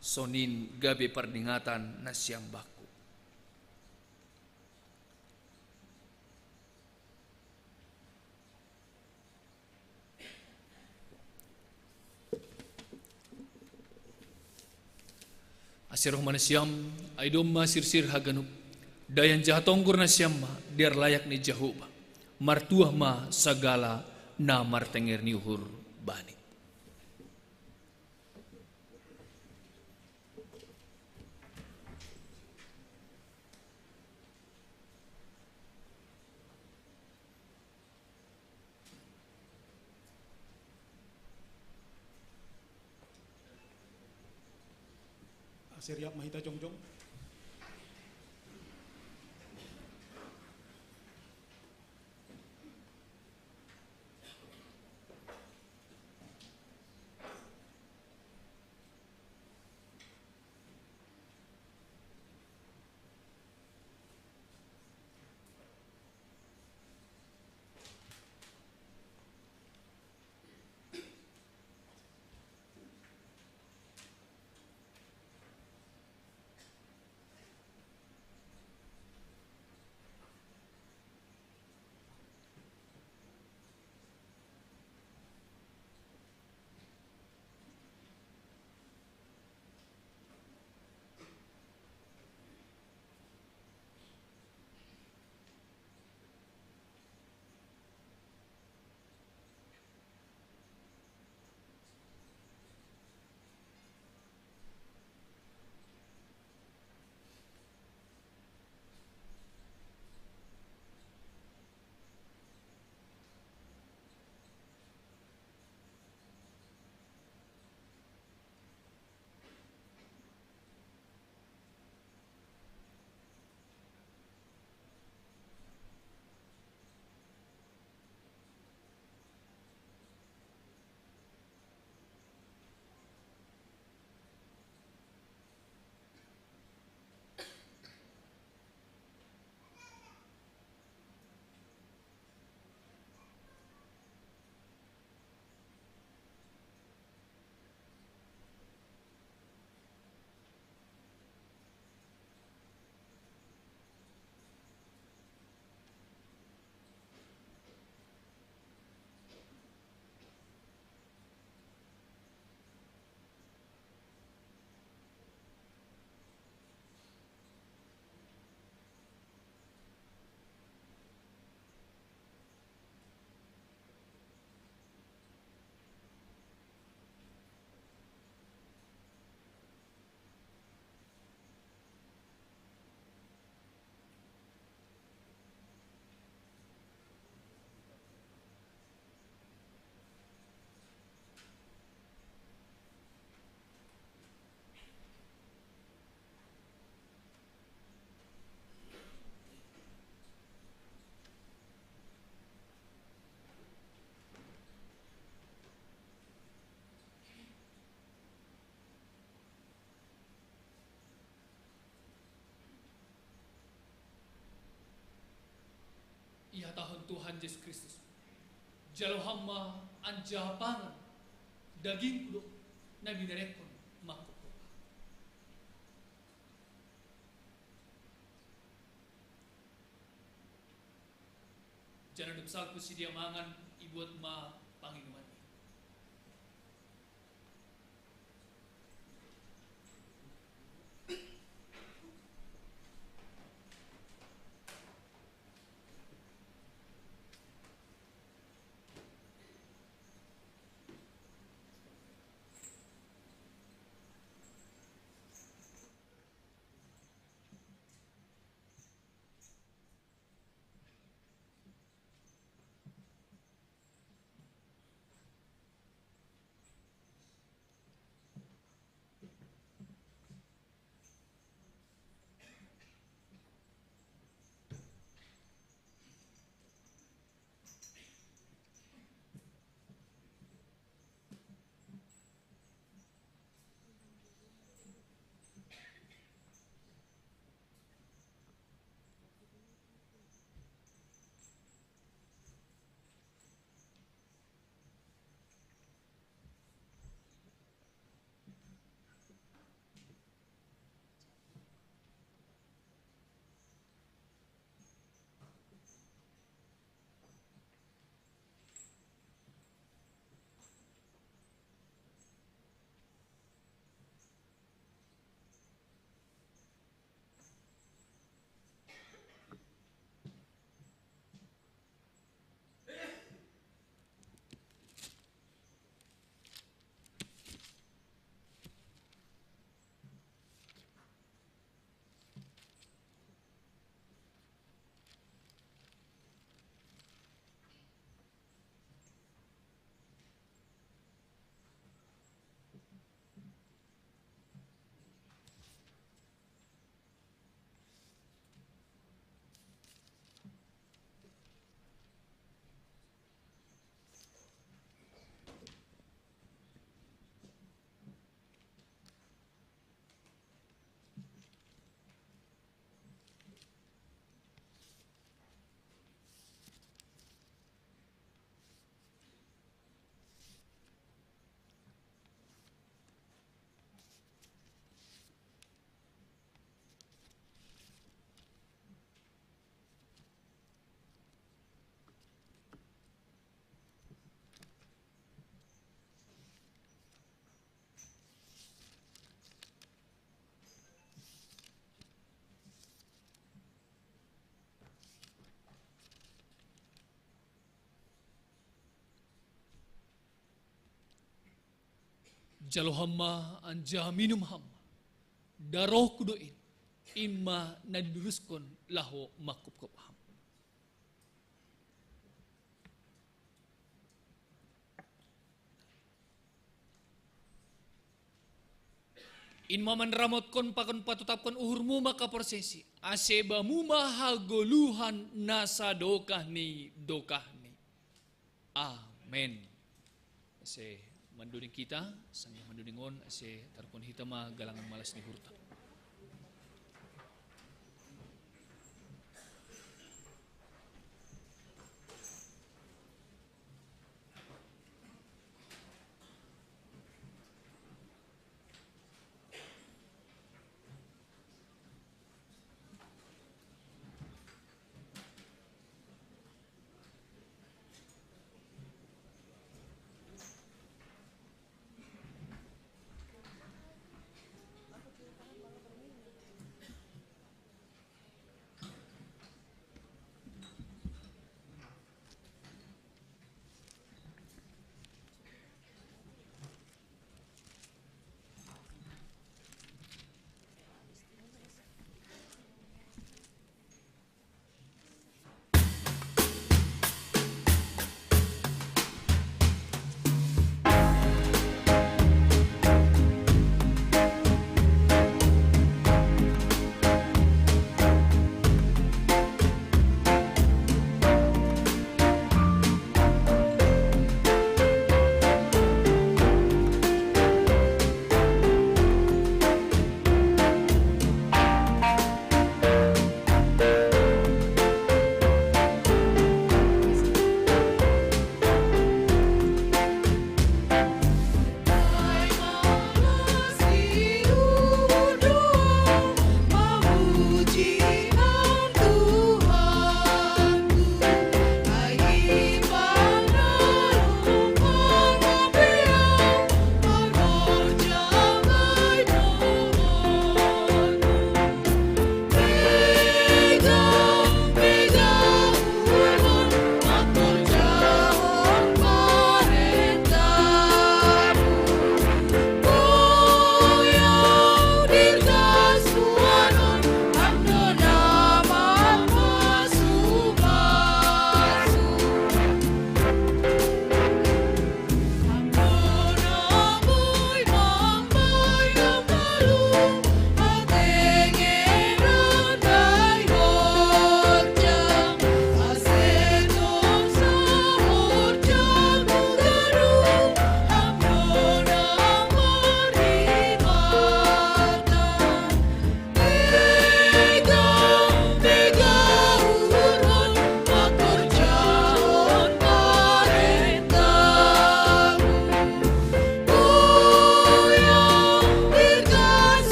sonin gabe pardingatan nasiam bakku. Ase roh ma nasiam, ai domma sirsir haganup, dai anjaha tonggor nasiam ma, dear layak ni Jahowa, martuah ma sagala na martenger ni uhur Bani. Ase riap ma hita jongjong. Tuhan Jesus Kristus. Jalo hamma anjaha pangan dagingku do na binarekkon mangkupkop. Janah dob salpu sidea mangan, ibuat ma panginuman i. Jalo hamma anjaha minum hamma darohku do in, in ma na diduruskon laho mangkupkop ham. In ma manramotkon pakon patotapkon uhurmu mangkaporsesi, ase bamu ma hagoluhan na sadokah ni dokahni. Amen. Ase mandoding kita, sanggah mandoding on, ase tarpon hita ma galangan malas ni uhurta.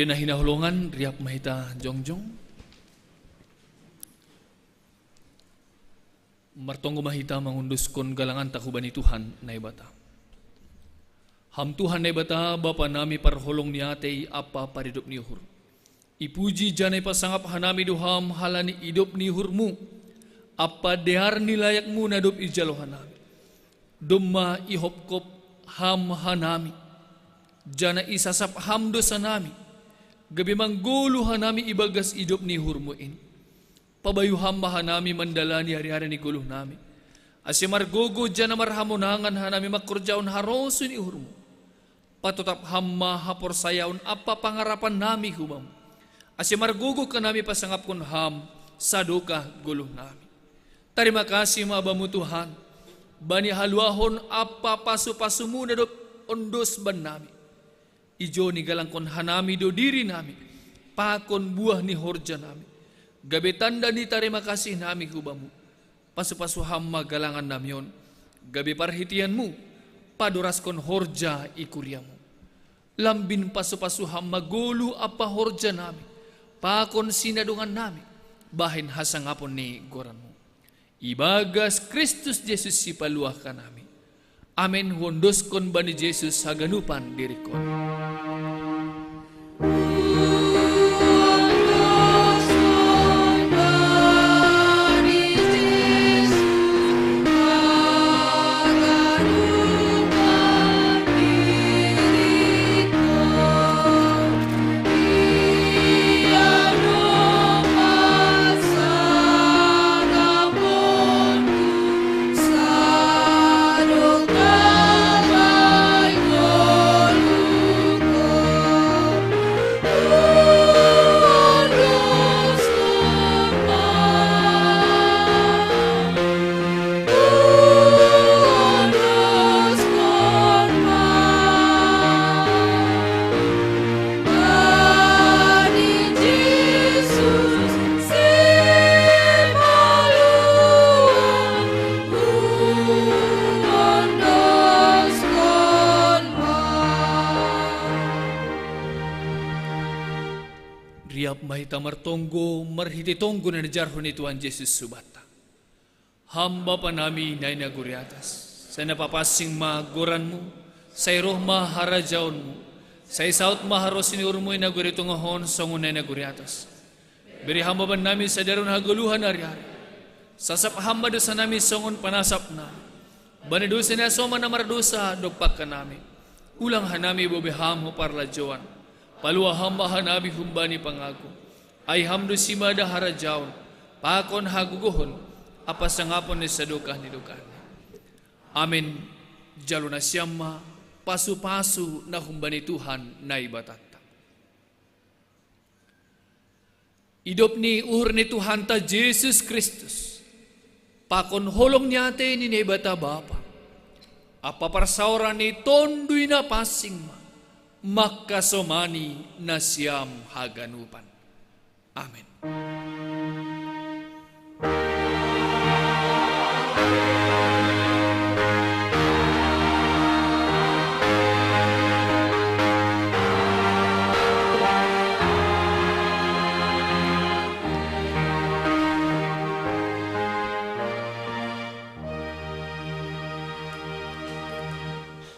Ena hinaholongan, riap ma hita jongjong. Martonggo ma hita mangunduskon galanganta hubani Tuhan Naibata. Ham Tuhan Naibata, Bapa nami parholong ni atei ampa paridop ni uhur. Ipuji janah ipasangap hanami do Ham halani idop ni uhurMu, ampa dear ni layakMu na dob ijalo hanami. Domma ihopkop Ham hanami, janah isasap Ham dosanami, gabe manggoluh hanami ibagas idop ni uhurMu in. Pabayu Ham ma hanami mandalani ari-ari ni goluhnami, ase margogoh janah marhamonangan hanami mangkorjahon harosuh ni uhurMu. Patotap Ham ma haporsayaon ampa pangarapannami hu Bamu, ase margogoh hanami pasangapkon Ham sadokah goluhnami. Tarima kasih ma Bamu Tuhan, bani haluahon ampa pasu-pasuMu na dob ondos bannami. Ijo nigalangkon hanami do dirinami pakon buah ni horjanami, gabe tanda ni tarima kasihnami hu Bamu. Pasu-pasu Ham ma galangannami on, gabe parhiteianMu padorashon horja i kuriaMu. Lambin pasu-pasu Ham ma goluh ampa horjanami pakon sinadongannami, bahen hasangapon ni goranMu. Ibagas Kristus Jesus Sipaluah hanami. Amen. Huondoskon bani Jesus haganupan diringkon. Riap ma hita martonggo marhitei tonggo na niajarhon ni Tuhan Jesus hubanta. Ham Bapa nami na i nagori atas, sai na papansing ma goranMu, sai roh ma harajaonMu, sai saud ma harosuh ni uhurMu i nagori tonga on songon na i nagori atas. Bere Ham Bapa nami sadari on hagoluhan ari-ari. Sasap Ham ma dosanami songon panasapnami bani dosa ni na soman na mardosa dompak hanami. Ulang hanami boi be Ham hu parlajouan. Paluah Ham ma hanami humbani pangago. Ai Ham do simada harajaon, pakon hagogohon, ampa sangapon ni sadokah ni dokahna. Amen. Jalo nasiam ma pasu-pasu na humbani Tuhan Naibatanta. Idop ni uhur ni Tuhanta Jesus Kristus, pakon holong ni atei ni Naibata Bapa, ampa parsaoran ni Tonduy Napansing ma mangkasomani nasiam haganupan. Amen.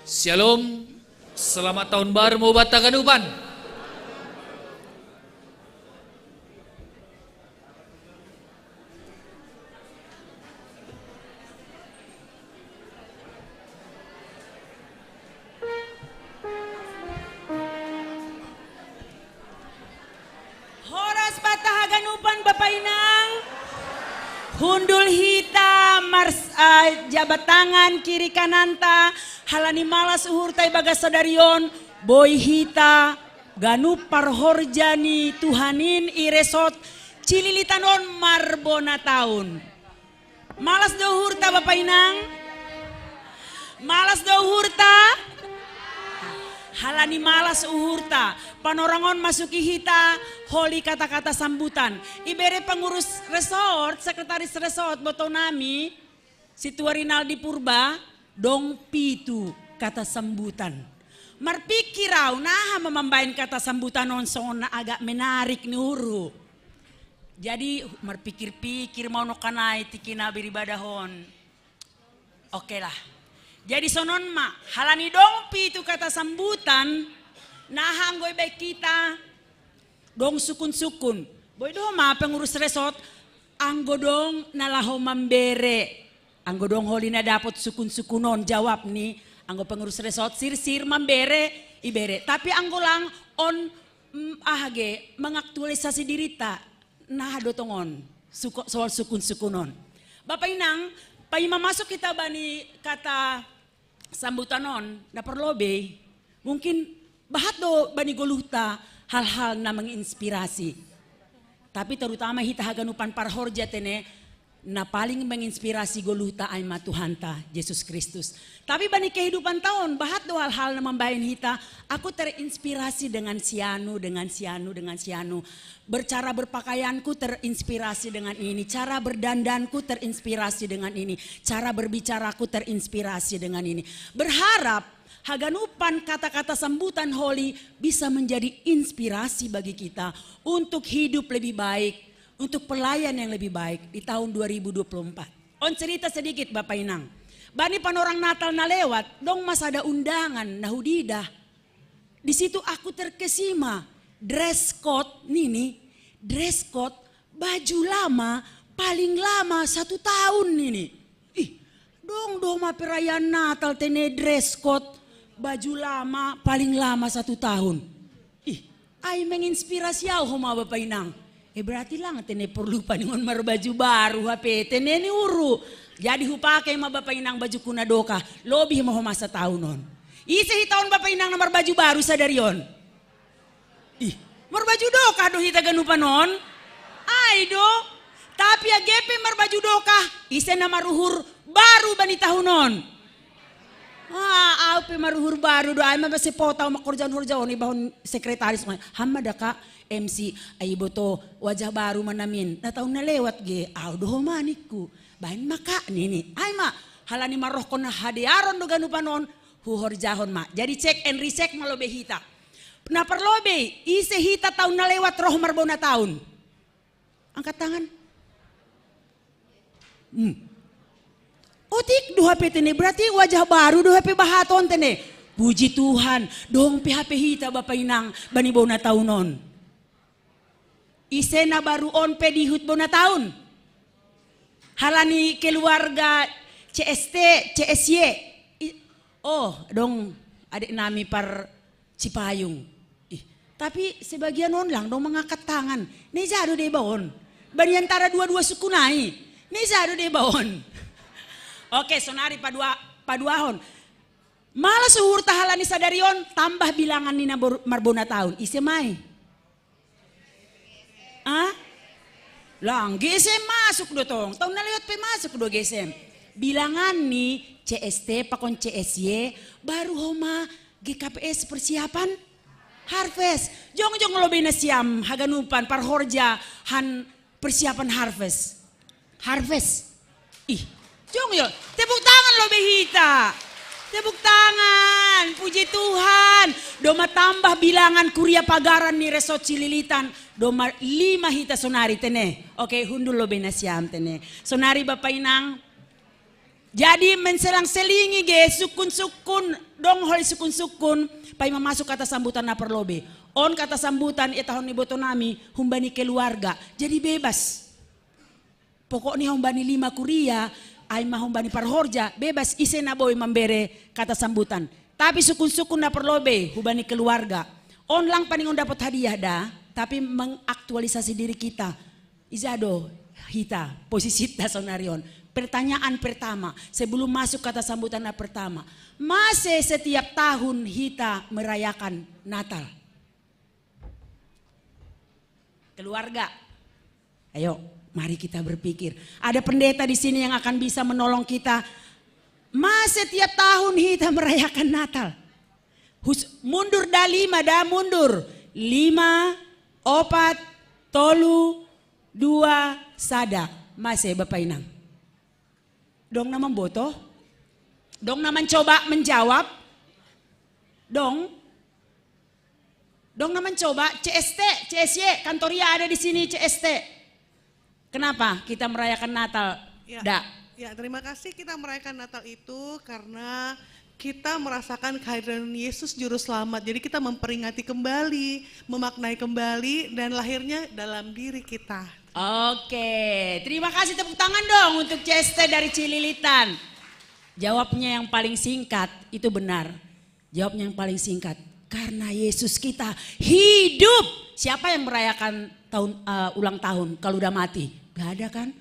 Shalom. Selamat tahun baru ma hubanta haganupan. Horas banta haganupan, Bapa Inang. Hundul hita mars-, eh, jabat tangan kiri kananta, halani malas uhurta ibagas sadari on, boi hita ganup parhorja ni Tuhan in i resort Cililitan on marbona taon. Malas do uhurta, Bapa Inang? Malas do uhurta? Halani malas uhurta, panorang on masuki hita holi kata-kata sambutan. Ibere pengurus resort, sekretaris resort, botoonami, Situa Rinaldi Purba, dong pitu kata sambutan. Marpikir au, naha ma mambaen kata sambutan on songon na agak menarik ni uru. Jadi marpikir-pikir ma au nongkanai tingki na beribadahon. Oke lah. Jadi sonon ma, halani dong pitu kata sambutan, naha anggo ibaen hita dong sukun-sukun. Boi do ma pengurus resort, anggo dong na laho mambere. Anggo dong holi na dapot sukun-sukun on jawab ni, anggo pengurus resort sirsir mambere, ibere. Tapi anggo lang on, mm, aha ge, mengaktualisasi dirita, naha do tongon, suko-, soal sukun-sukun on. Bapa Inang, paima masuk hita bani kata sambutan on, na parlobei. Mungkin bahat do bani goluhta hal-hal na menginspirasi. Tapi terutama hita haganupan parhorja tene, na paling menginspirasi goluhta ai ma Tuhanta Jesus Kristus. Tapi bani kehidupan ta on, bahat do hal-hal na mambaen hita, aku terinspirasi dengan si anu, dengan si anu, dengan si anu. Bercara berpakaianku terinspirasi dengan ini, cara berdandanku terinspirasi dengan ini, cara berbicaraku terinspirasi dengan ini. Berharap haganupan kata-kata sambutan holi bisa menjadi inspirasi bagi kita untuk hidup lebih baik, untuk pelayan yang lebih baik di tahun dua ribu dua puluh empat. On cerita sedikit Bapak Inang. Bani panorang Natal na lewat, dong ma sada undangan na hudidah. Di situ aku terkesima, dress code nini, dress code baju lama paling lama satu tahun nini. Ih, dong do ma perayaan Natal tene dress code baju lama paling lama satu tahun. Ih, ai menginspirasi au ho ma Bapak Inang. Eh, berarti lang tene porlu paningon marbaju baru hape tene ni uru. Jadi hupake ma Bapak Inang bajuku na dokah, lobi ma ho ma sataon on. Ise hita on Bapak Inang na marbaju baru sadari on? Ih, marbaju dokah do hita ganupan on? Ai do. Tapi age pe marbaju dokah, ise na maruhur baru bani tahun on? Ah, au pe maruhur baru do, ai ma base pota au mangkorjahon horja on, ibahon sekretaris ma. Ham ma da ka M C, ai iboto wajah baru ma namin. Na tahun na lewat ge, au do ho ma ningku. Baen ma ka nini. Ai ma, halani marohkon hadearon do ganupan on, huhorjahon ma. Jadi check and recheck ma lobei hita. Na parlobei, ise hita tahun na lewat roh marbona tahun? Angkat tangan. Hmm. Otik do hape tene, berarti wajah baru do hape bahaton tene. Puji Tuhan, dong pe hape hita Bapak Inang bani bona tahun on. Ise na baru on pe dihut bona tahun? Halani keluarga C S T, C S Y. I-, oh, dong adek nami par Cipayung. Ih, tapi sebagian on lang dong mangangkat tangan. Neja do deba on. Bani antara dua-dua suku nai. Neja do deba on. Oke, sonari padua, paduahon. Malas uhurta halani sadari on tambah bilangan ni na bor-, marbona tahun. Ise ma i? Ah? Lang, G S M masuk do tong. Tahun na lewat pe masuk do G S M. Bilangan ni C S T pakon C S Y baru ho ma G K P S persiapan harvest. Jongjong lobei nasiam haganupan parhorja han persiapan harvest. Harvest. Ih, jongjong. Tepuk tangan lobei hita. Tepuk tangan. Puji Tuhan. Doma tambah bilangan kuria pagaran ni Resort Cililitan. Doma lima hita sonari tene. Oke, hundul lobei nasiam tene. Sonari Bapak Inang. Jadi menselang-selingi ge sukun-sukun, dong holi sukun-sukun, paima masuk kata sambutan na parlobei. On kata sambutan, ia tahun ni boto nami, humbani keluarga. Jadi bebas. Pokokni humbani lima kuria, ai ma humbani parhorja, bebas ise na boi mambere kata sambutan. Tapi sukun-sukun na parlobei, humbani keluarga. On lang paningon dapot hadiah da, tapi mengaktualisasi diri kita. Ija do hita, posisita sonari on. Pertanyaan pertama, sebelum masuk kata sambutan na pertama. Mase setiap tahun hita merayakan Natal? Keluarga. Ayo, mari kita berpikir. Ada pendeta di sini yang akan bisa menolong kita. Mase setiap tahun hita merayakan Natal? Hus-, mundur da lima, da mundur. Lima, opat, tolu, dua, sada. Mase Bapak Inang? Dong na mamboto? Dong na mencoba menjawab? Dong, dong na mencoba, C S T, C S Y, kantor ia ada di sini, C S T. Kenapa kita merayakan Natal? Ya, Dak. Ya, terima kasih kita merayakan Natal itu karena kita merasakan kehadiran Yesus Juru Selamat. Jadi kita memperingati kembali, memaknai kembali, dan lahirnya dalam diri kita. Oke, terima kasih, tepuk tangan dong untuk C S T dari Cililitan. Jawabnya yang paling singkat itu benar. Jawabnya yang paling singkat. Karena Yesus kita hidup. Siapa yang merayakan tahun eh, ulang tahun kalau udah mati? Gak ada kan?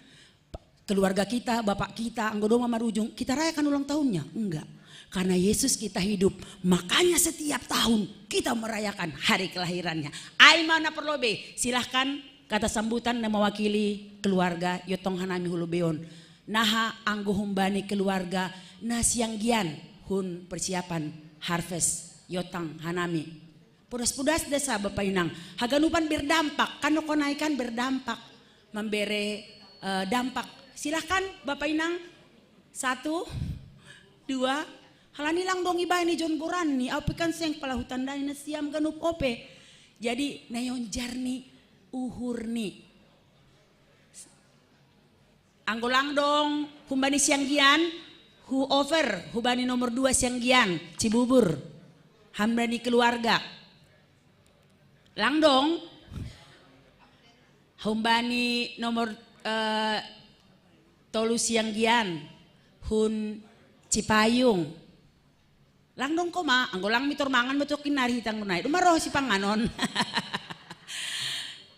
Keluarga kita, bapak kita, anggo doma marujung, kita rayakan ulang tahunnya? Enggak. Karena Yesus kita hidup, makanya setiap tahun kita merayakan hari kelahirannya. Ai ma na perlu be, silahkan kata sambutan na mewakili keluarga, iotong hanami hulubeon. Naha anggo humbani keluarga na sianggian hun persiapan harvest, iotong hanami. Pudas-pudas desa Bapak Inang. Haganupan berdampak, kan nokonai kan berdampak. Membere eh, dampak. Silahkan Bapak Inang. Satu, dua. Halani langdong ibaen ni John Boran ni, au pe kan seng palahutan dai na siam ganup ope. Jadi na ionjar ni uhur ni. Anggo langdong humbani sianggian, hu over, hubani nomor dua sianggian, Cibubur. Humbani keluarga. Langdong humbani nomor eh, tolu sianggian, hun Cipayung. Langdong koma, anggo lang mitor mangan betul kinari hitang nai. Duma roh si panganon.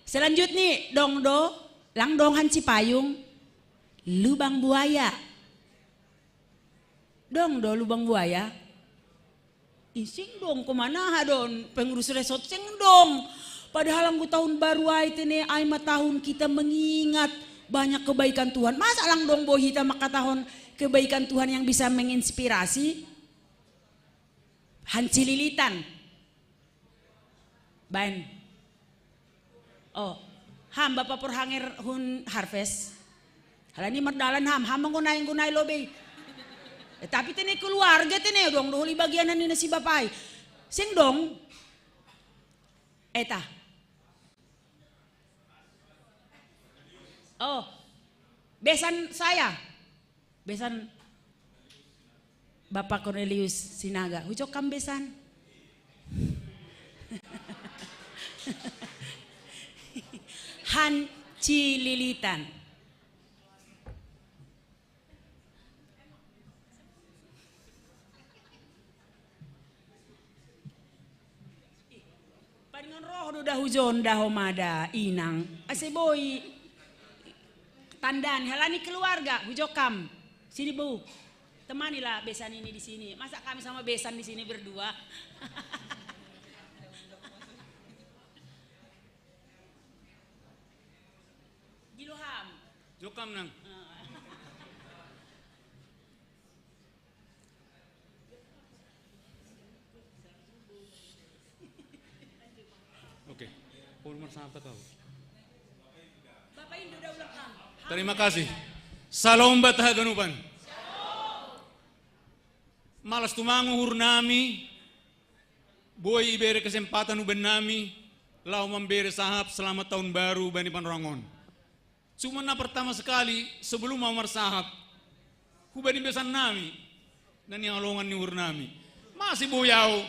Selanjutnya dong do, langdong han Cipayung, lubang buaya. Dong do lubang buaya. Ising dong kemana hadon pengurus resort sing dong. Padahal anggo tahun baru ai tene ai ma tahun kita mengingat banyak kebaikan Tuhan. Masa langdong bo hita makatahon kebaikan Tuhan yang bisa menginspirasi. Hancililitan. Baen. Oh, ham bapa porhanger hun harvest. Halani mardalan ham, ham manggonai-gonai lobei. Eh, tapi tene keluarga tene dong doholi bagianan ni nasi bapai. Sing dong. Eta. Oh, besan saya. Besan Bapak Cornelius Sinaga, hujokam besan. Han Cililitan. Paringon roh do dahujon daho mada inang. Ase boi tandani halani keluarga hujokam. Sini bu. Temanilah besan ini di sini. Masa kami sama besan di sini berdua? Giloham. Jokam nang. Oke, former sahabat tahu. Terima kasih. Salom bata haganupan. Malas tumangu hurnami, boi ibere kesempatan uben nami, lau mambere sahap selamat tahun baru bani panorangon. Cuma na pertama sekali sebelum mau marsahap, hubani besan nami, na nihalongan ni uhur nami. Masih boyau,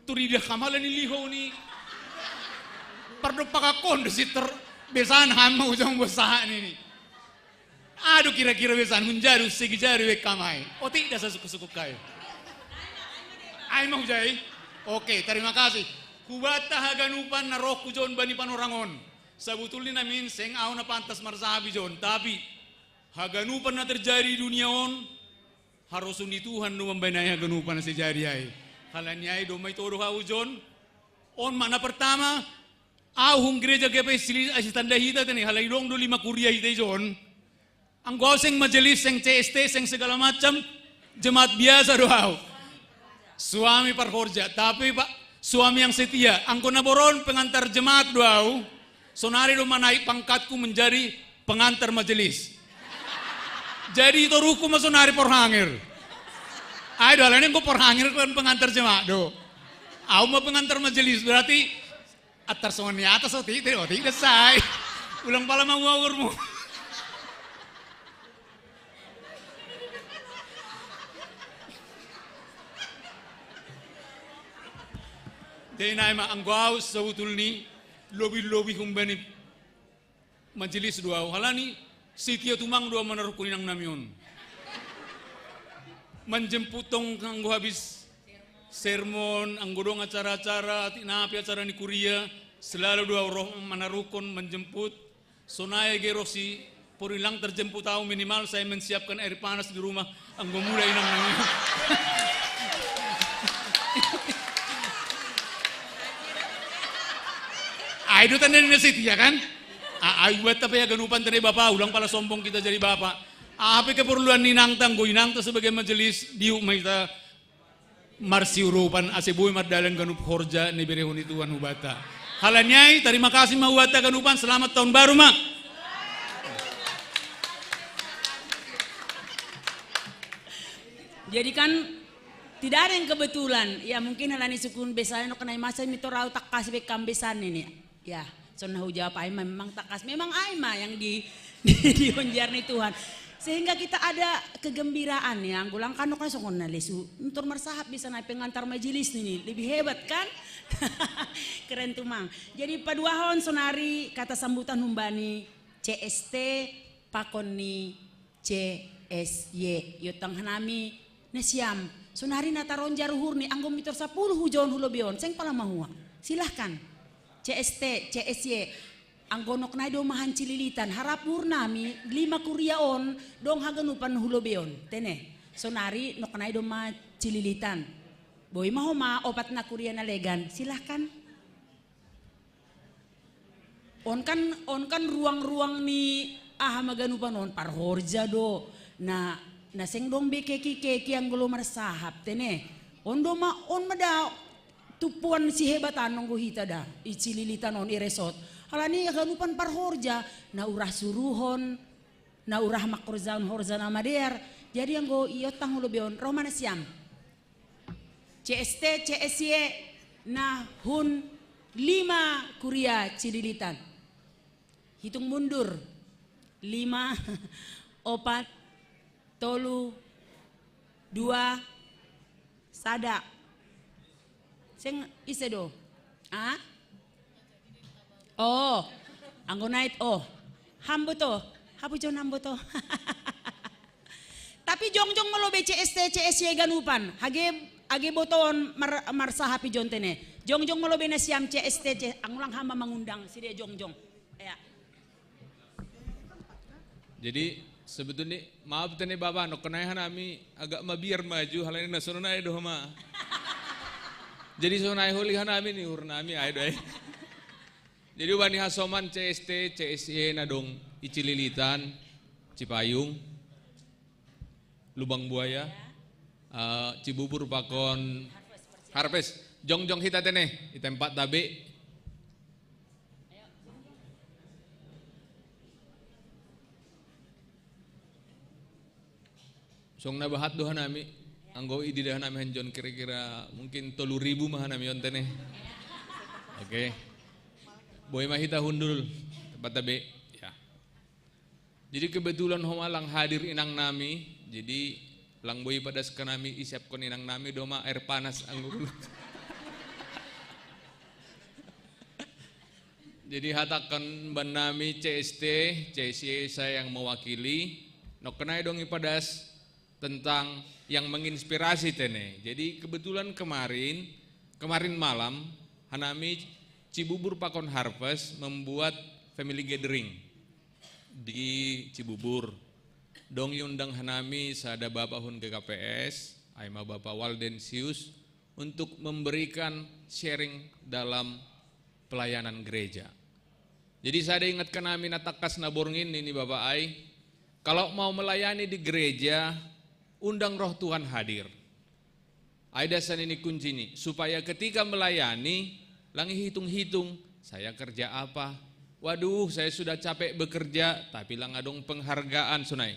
turidah kamala ni liho ni. Pardo pakakon do siter besan hama ujang bosaha nini. Aduh kira-kira besan hunjadu segi jadu wek kamai. Otik dasa suku-suku kai. Ai mau jai. Oke, terima kasih. Kubata haganupan na roh kujon bani panorangon. Sabutulni namin seng au na pantas marsahabi jon, tapi haganupan na terjadi di dunia on harosun ni Tuhan do mambainai haganupan na sejadi ai. Halani ai do mai todo hau jon. On makna pertama, au hung gereja gepe sili asistanda hita tene halai dong do lima kuria hita jon. Anggo au seng majelis, seng C S T, seng segala macam, jemaat biasa do au. Suami parhorja, tapi pak suami yang setia. Anggo na boron pengantar jemaat do au. Sonari do manaik pangkatku menjadi pengantar majelis. Jadi itoruku ma sonari porhanger. Ai do, alani enggo porhangir kan pengantar jemaat do. Au ma pengantar majelis, berarti atar songon ni atas, oti, oti, oti, desai. Ulang pala mau umurmu. Jadi nai ma anggo au sebetulni lobi-lobi humbani majelis do au, halani setia tumang do au manarukun inang nami on. Manjemput tong anggo habis sermon, anggo dong acara-acara, atik napi acara ni kuria, selalu do au roh manarukun, manjemput. Sonai age roh si Porilang terjemput au, minimal saya menyiapkan air panas di rumah. Anggo muda inang nami. Ai do tanda ni na setia kan? Ai buat apa ya ganupan tanda bapa, ulang pala sombong kita jadi bapa. Apa keperluan ni inangta, anggo inangta sebagai majelis, diuk ma ita marsiurupan ase boi mardalan ganup horja na iberehon ni Tuhan hubata. Halani ai, tarima kasih ma hubata ganupan, selamat tahun baru ma. Jadi kan tidak ada yang kebetulan. Ya mungkin halani sukun besanya no kenai masa mitor au takkas be kam besan ini. Ya, sonna hujawab ai ma memang takkas. Memang ai ma yang di di, di honjar ni Tuhan. Sehingga kita ada kegembiraan ya, anggo lang kan kan songon na lesu. Nuntur marsahap bisa na pengantar majelis ini. Lebih hebat kan? Keren tumang. Jadi paduahon sonari kata sambutan humbani C S T pakon ni C S Y. Iontang hanami nasiam. Sonari na taronjar uhurni, anggo mitor sapuluh hujaon hulobeon, seng pala mahua. Silahkan. C S T, C S Y. Anggo noknai do mahan cililitan, harap uhurnami lima kuria on dong haganupan hulobeon. Tene. Sonari noknai do ma cililitan. Boi ma homa opat na kuria na legan. Silahkan. On kan, on kan ruang-ruang ni aha ma ganupan on, parhorja do. Na, na seng dong be keki-keki anggo lo marsahap tene. On do ma, on ma da tumpuan si hebatan nonggo hita da. I cililitan on i resort. Halani ganupan parhorja, na urah suruhon, na urah mangkorjahon horja na madear. Jadi anggo iontang hulobeon, roh ma nasiam. C S T, C S Y na hun lima kuria cililitan. Hitung mundur. Lima, opat, tolu, dua, sada. Seng ise do? Ah? Oh, anggo nait, oh. Hambo to, hapu jon hambo to. Tapi jongjong ma lobe C S T, C S Y ganupan. Hage, age botoon mar, marsahapi jon tene. Jongjong ma lobe nasiam C S T, C, angulang hama mangundang, side jongjong. Ya. Jadi sebetulnya maaf tene bapa, noknai hanami agak mabiar maju, halani na sonai do homa. Jadi sonai holi hanami ni uhurnami, ai do ai. Jadi bani hasoman C S T, C S Y na dong i cililitan, Cipayung, Lubang Buaya, eh, Cibubur pakon Harvest. Jongjong hita tene, i tempat tabe. Song na bahat do hanami, anggo idi da hanami hanjon kira-kira mungkin tolu ribu ma hanami on tene. Oke. Boi ma hita hundul, tempat tabe. Ya. Jadi kebetulan homa lang hadir inang nami, jadi lang boi padas hanami, isiapkon inang nami do ma air panas anggo. Jadi hatakan bannami C S T, C S Y saya yang mewakili, noknai dong ipadas tentang yang menginspirasi tene. Jadi kebetulan kemarin, kemarin malam, hanami Cibubur pakon Harvest membuat family gathering di Cibubur. Dong iundang hanami sada bapa hun G K P S, ai ma Bapa Waldensius, untuk memberikan sharing dalam pelayanan gereja. Jadi sada ingatkan hanami na tangkas na borngin, nini bapa ai, kalau mau melayani di gereja, undang Roh Tuhan hadir. Ai da sanini kuncini, supaya ketika melayani, lang ihitung-hitung, saya kerja apa? Waduh, saya sudah capek bekerja, tapi lang adong penghargaan sonai.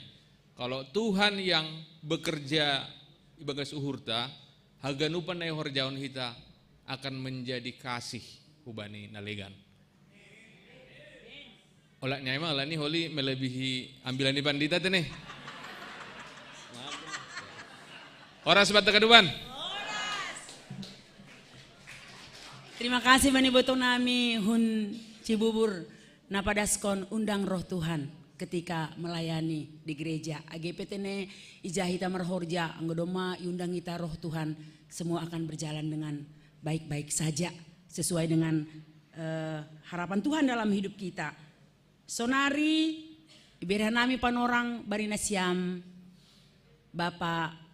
Kalau Tuhan yang bekerja Ibagas uhurta, haganupan na ihorjahon hita akan menjadi kasih hubani na legan. Ola ni ai ma, ola ni holi melebihi ambilan ni pandita te ne. Horas banta haganupan. Terima kasih bani boto nami hun Cibubur na padaskon undang Roh Tuhan ketika melayani di gereja. Age pe te ne ija hita marhorja, anggo domma iundang hita Roh Tuhan, semua akan berjalan dengan baik-baik saja sesuai dengan eh, harapan Tuhan dalam hidup kita. Sonari ibereh nami panorang bani nasiam Bapak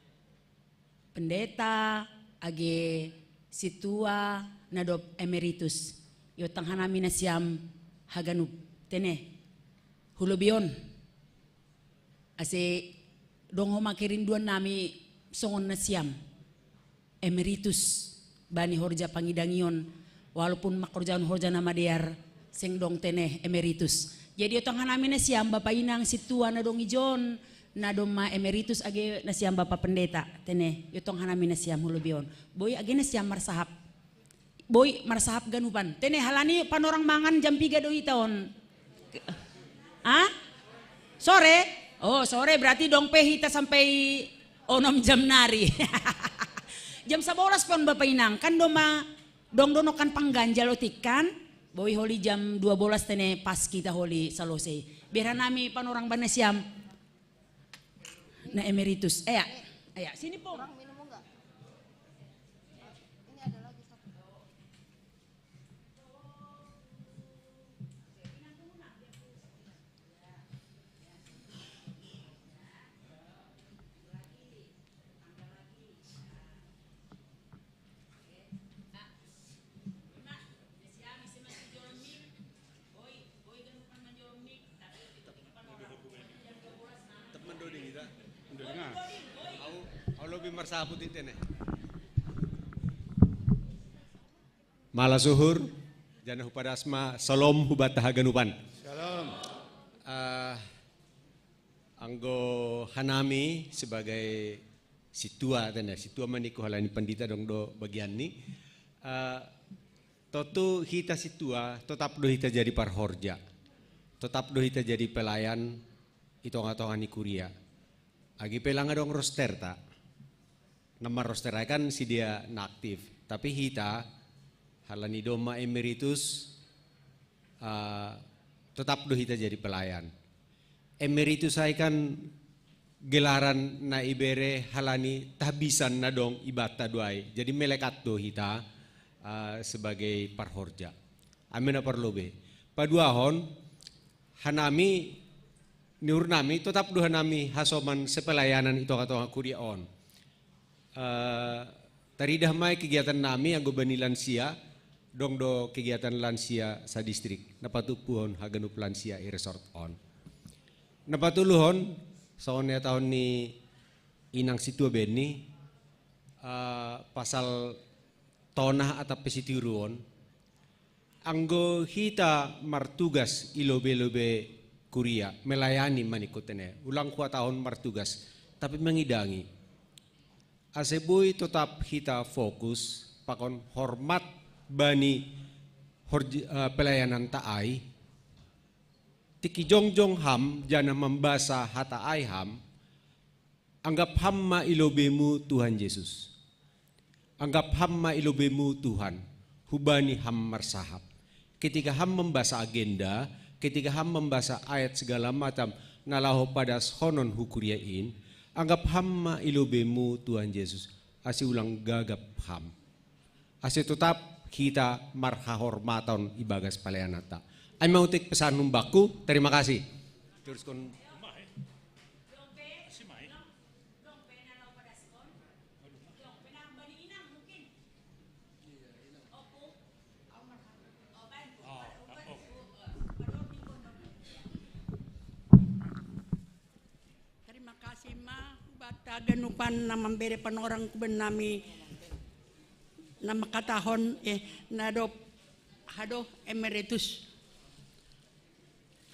Pendeta, age sintua, na dob emeritus. Iontang hanami nasiam haganup te ne hu lobei on. Ase dong homa kerinduan nami songon nasiam emeritus bani horja pangidangion, walaupun mangkorjahon horja na madear, seng dong te ne emeritus. Jadi iontang hanami nasiam bapa inang sintua na dong ijon, na domma emeritus age nasiam bapa pendeta te ne, iontang hanami nasiam hu lobei on. Boi age nasiam marsahap. Boi marsahap ganupan te ne, halani panorang mangan jam piga do hita on? Ah? Sore? Oh, sore berarti dong pe hita sampai onom jam nari. Jam sabolas pe on bapa inang, kan domma dong do nongkan pangganjal otik kan? Boi holi jam dua bolas te ne pas hita holi salose. Bereh nami panorang bani nasiam na emeritus. Eh, ya. Eh, ya. Sini, Pong. Au, au lobi marsaput i te ne. Mala suhur, janah hupadas ma salom hubanta haganupan. Salom. Ah, anggo hanami sebagai sintua te ne, sintua ma ningku halani pandita dong do bagianni. Ah, tontu hita sintua, totap do hita jadi parhorja. Totap do hita jadi pelayan i tonga-tonga ni kuria. Age pe langa dong rosterta. Na marroster ai kan sidea na aktif. Tapi hita, halani domma emeritus, ah, totap do hita jadi pelayan. Emeritus ai kan gelaran na ibere halani tahbisan na dong ibanta do ai. Jadi melekat do hita, ah, sebagai parhorja. Ai ma na parlobei. Paduahon, hanami, ni uhur nami, totap do hanami hasoman sepelayanan i tonga-tonga kuria on. Eh, taridah ma i kegiatan nami anggo bani lansia, dong do kegiatan lansia sadistrik, na patumpuhon haganup lansia i resort on. Na patoluhon, songon na ihatahon ni inang sintua Benny, eh, pasal tonah atap pe sitiruon, anggo hita martugas i lobei-lobei kuria, melayani ma ningku te ne, ulang huhatahon martugas, tapi mangidangi. Ase boi totap hita fokus pakon hormat bani horj-, eh, pelayananta ai, tingki jongjong ham janah mambasa hata ai ham, anggap ham ma i lobeimu Tuhan Jesus. Anggap ham ma i lobeimu Tuhan, hubani ham marsahap. Ketika ham mambasa agenda, ketika ham mambasa ayat segala macam na laho padashonon hu kuria in, anggap ham ma i lobeimu Tuhan Jesus, ase ulang gagap ham. Ase totap hita marhahormaton ibagas pelayananta. Ai ma otik pesanhon bakku, terima kasih. Teruskon. Terima kasih ma hubanta haganupan na mambere panorang hubannami, na mangkatahon, eh, na dob hadoh emeritus.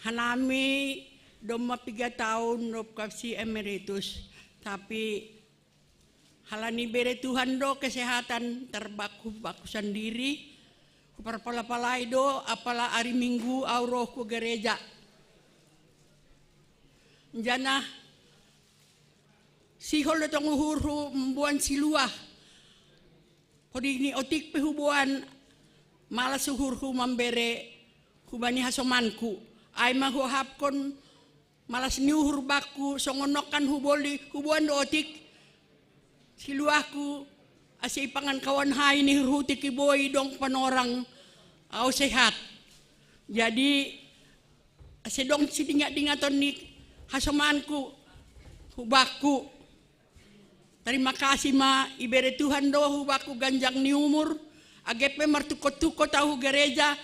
Hanami domma piga taon dob kasi emeritus, tapi Halani bere Tuhan do kesehatan tar bakku, bakku sandiri. Huparpala-palai do apala ari Minggu au ro hu gereja. Janah sihol do tong uhurhu mamboan siluah. Hodi ni otik pe huboan, malas uhurhu mambere hubani hasomanku. Ai ma huahapkon malas ni uhur bakku, songon nongkan huboli, huboan do otik siluahku, ase ipangan kawan hai ni uhur hu otik i boi dong panorang, au sehat. Jadi ase dong sidingat-dingaton ni hasomanku hu bakku. Tarima kasih ma ibere Tuhan do hu bakku ganjang ni umur, age pe martungkot-tungkot au hu gereja,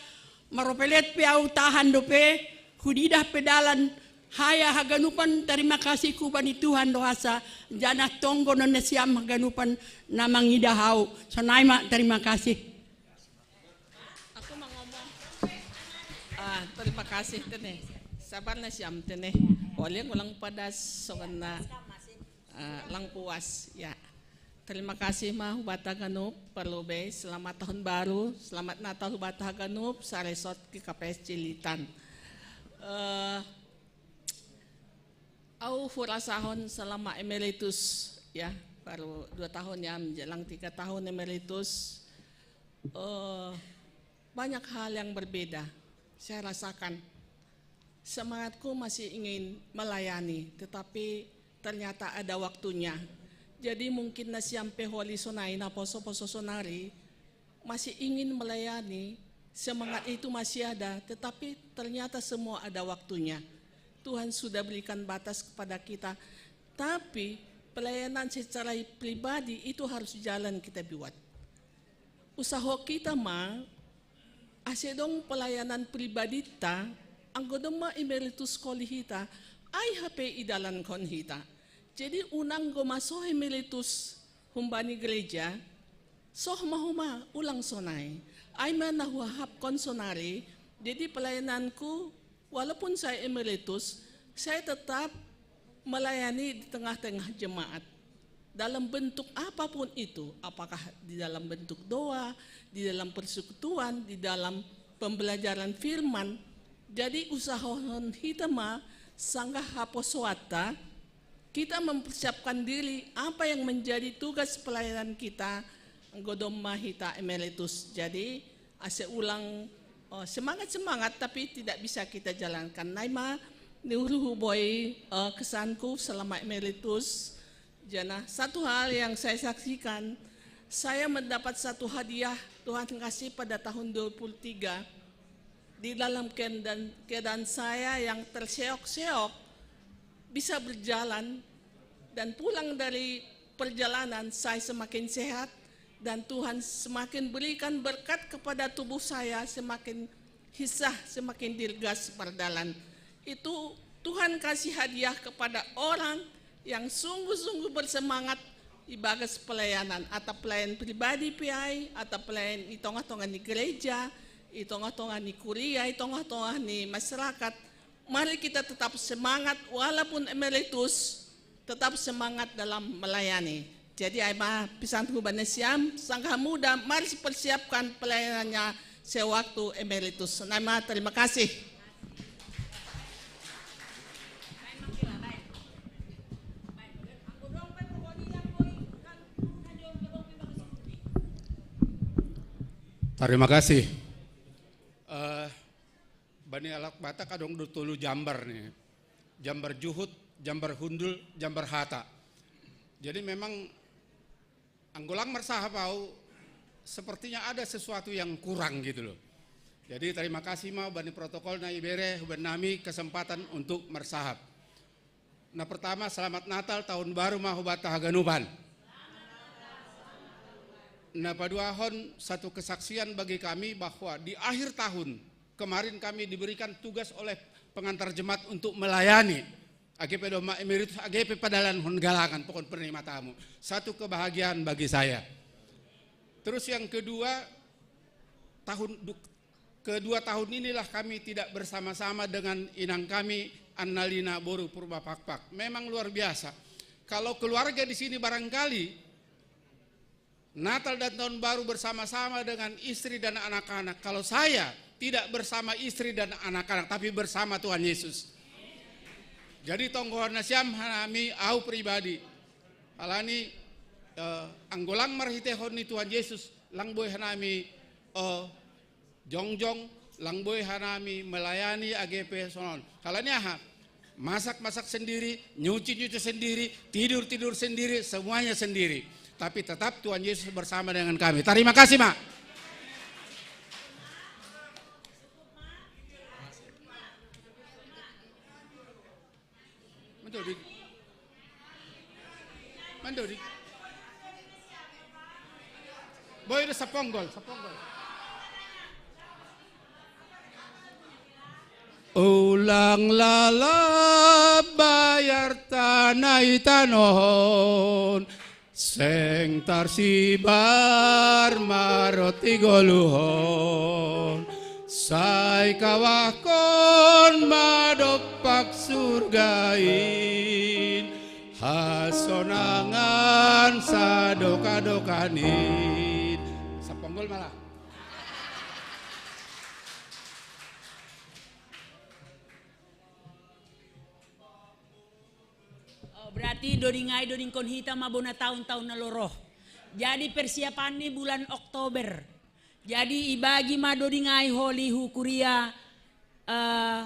maropelet pe au tahan dope, hudidah pe dalan haya haganupan. Tarima kasihku bani Tuhan do asa, janah tonggo non nasiam haganupan na mangidah au. Sonai ma, tarima kasih. Aku mau ngomong. Ah, terima kasih tene. Sabar nasiam tene. Oleh ngulang padas songon na, ah, lang puas ya. Terima kasih ma hubata ganup parlobei. Selamat tahun baru, selamat Natal hubata ganup, saresort K K P S Cililitan. Eh, au hurasahon selama emeritus ya, baru dua tahun ya, menjelang tiga tahun emeritus. Eh, banyak hal yang berbeda saya rasakan. Semangatku masih ingin melayani, tetapi ternyata ada waktunya. Jadi mungkin nasiam pe holi sonai na poso-poso sonari masih ingin melayani, semangat itu masih ada, tetapi ternyata semua ada waktunya. Tuhan sudah berikan batas kepada kita, tapi pelayanan secara pribadi itu harus jalan kita buat. Usaho kita ma, ase dong pelayanan pribadita, anggo domma emeritus holi hita, ai hape idalankon hita. Jadi unang goma soh emeritus humbani gereja, soh ma homa ulang sonai. Ai ma na huahapkon sonari, jadi pelayananku walaupun saya emeritus, saya tetap melayani di tengah-tengah jemaat. Dalam bentuk apapun itu, apakah di dalam bentuk doa, di dalam persekutuan, di dalam pembelajaran firman. Jadi usahohon hita ma sanggah haposoanta, kita mempersiapkan diri apa yang menjadi tugas pelayanan kita, anggo domma hita emeritus. Jadi ase ulang, oh, semangat-semangat tapi tidak bisa kita jalankan. Nai ma ni uhurhu boi, eh, kesanku selama emeritus. Janah satu hal yang saya saksikan, saya mendapat satu hadiah Tuhan kasih pada tahun dua puluh tiga. Di dalam keadaan, keadaan saya yang terseok-seok, bisa berjalan dan pulang dari perjalanan, saya semakin sehat dan Tuhan semakin berikan berkat kepada tubuh saya, semakin hisah, semakin dirgas berjalan. Itu Tuhan kasih hadiah kepada orang yang sungguh-sungguh bersemangat ibagas pelayanan, atau pelayan pribadi pe ai, atau pelayan i tongah-tongah ni gereja, i tongah-tongah ni kuria, i tongah-tongah ni masyarakat. Mari kita tetap semangat walaupun emeritus, tetap semangat dalam melayani. Jadi ai ma pesanku bani nasiam, sanggah muda, mari persiapkan pelayanannya sewaktu emeritus. Nai ma, terima kasih. Terima kasih. Eh, bani halak Batak adong do tolu jambar nih. Jambar juhut, jambar hundul, jambar hata. Jadi memang anggo lang marsahap au, sepertinya ada sesuatu yang kurang gitu loh. Jadi terima kasih ma bani protokol na ibere hubannami kesempatan untuk marsahap. Na pertama, selamat Natal, tahun baru ma hubanta haganupan. Na paduahon, satu kesaksian bagi kami bahwa di akhir tahun kemarin kami diberikan tugas oleh pengantar jemaat untuk melayani. Age pe domma emeritus, age pe padalankon galangan, pokon penerima tamu. Satu kebahagiaan bagi saya. Terus yang kedua, tahun du-, kedua tahun inilah kami tidak bersama-sama dengan inang kami, Annalina boru Purba Pakpak. Memang luar biasa. Kalau keluarga di sini barangkali Natal dan Tahun Baru bersama-sama dengan istri dan anak-anak. Kalau saya tidak bersama istri dan anak-anak, tapi bersama Tuhan Yesus. Jadi tonggohon nasiam hanami au pribadi. Alani eh, anggolang marhitehon ni Tuhan Yesus, lang boe hanami eh, jongjong, lang boe hanami melayani A G P sonon. Alani aha? Masak-masak sendiri, nyuci-nyuci sendiri, tidur-tidur sendiri, semuanya sendiri. Tapi tetap Tuhan Yesus bersama dengan kami. Terima kasih, Mak. Mandodi. Mandodi. Boy, ada seponggol, seponggol. Ulang lalap bayar tanah itanohon, seng tarsibar maroti goluhon, sai kawahkon madokpak surgain, hasonangan sadoka-dokanin. Seponggol malah. Oh, berarti dodingai dodingkon hita ma bona tahun-tahun na loroh. Jadi persiapan ni bulan Oktober. Jadi ibagi ma dodingai holi hukuria uh,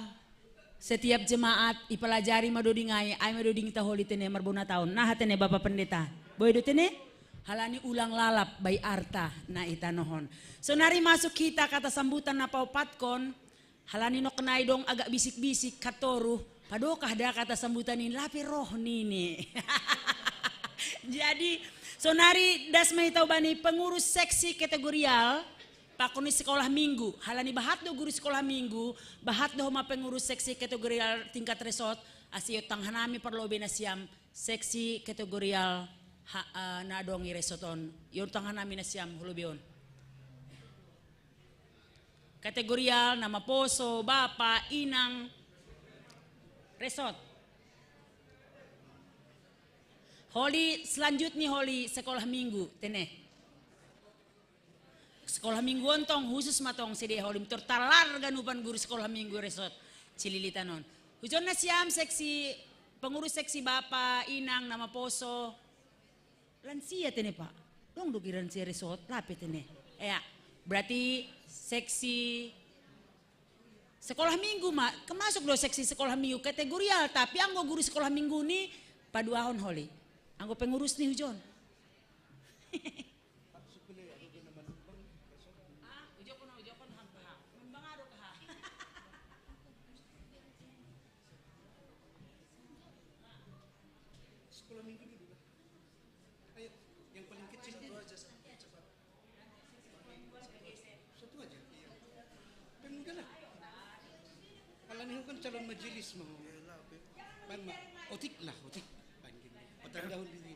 setiap jemaat ipelajari ma dodingai, ai ma doding ta holi tene marbona tahun. Nah tene Bapak Pendeta. Boy do tene? Halani ulang lalap bai arta na itanohon. Sonari masuk kita kata sambutan na paopatkon. Halani noknai dong agak bisik-bisik katoru, padokah da kata sambutan ini lape roh nini. Jadi sonari das mai tau bani pengurus seksi kategorial pakoni sekolah minggu. Halani bahat do guru sekolah minggu, bahat do homa pengurus seksi kategorial tingkat resort, asi otang hanami parlobe nasiam seksi kategorial ha, uh, na dong i resort on. Iotang hanami nasiam holobe on. Kategorial, nama poso, bapa, inang, resort. Holi selanjutnya holi sekolah minggu, tene. Sekolah minggu ontong khusus matong sede holi mitor talar ganupan guru sekolah minggu resort Cililitan on. Hujon nasiam seksi pengurus seksi bapa, inang, nama poso, lansia tene Pak. Dong doki lansia resort, lape tene. Ya, berarti seksi sekolah minggu ma, kemasuk do seksi sekolah minggu kategorial, tapi anggo guru sekolah minggu ni paduahon holi. Anggo pengurus ni hujon. Sekolah minggu dulu lah. Ayo, yang paling kecil dulu. Satu aja. Iya. Pemuda lah. Kalau nih kan calon majelis mau. Pan ma, otik lah, otik. Pan gini. Otak dahulu dulu gini.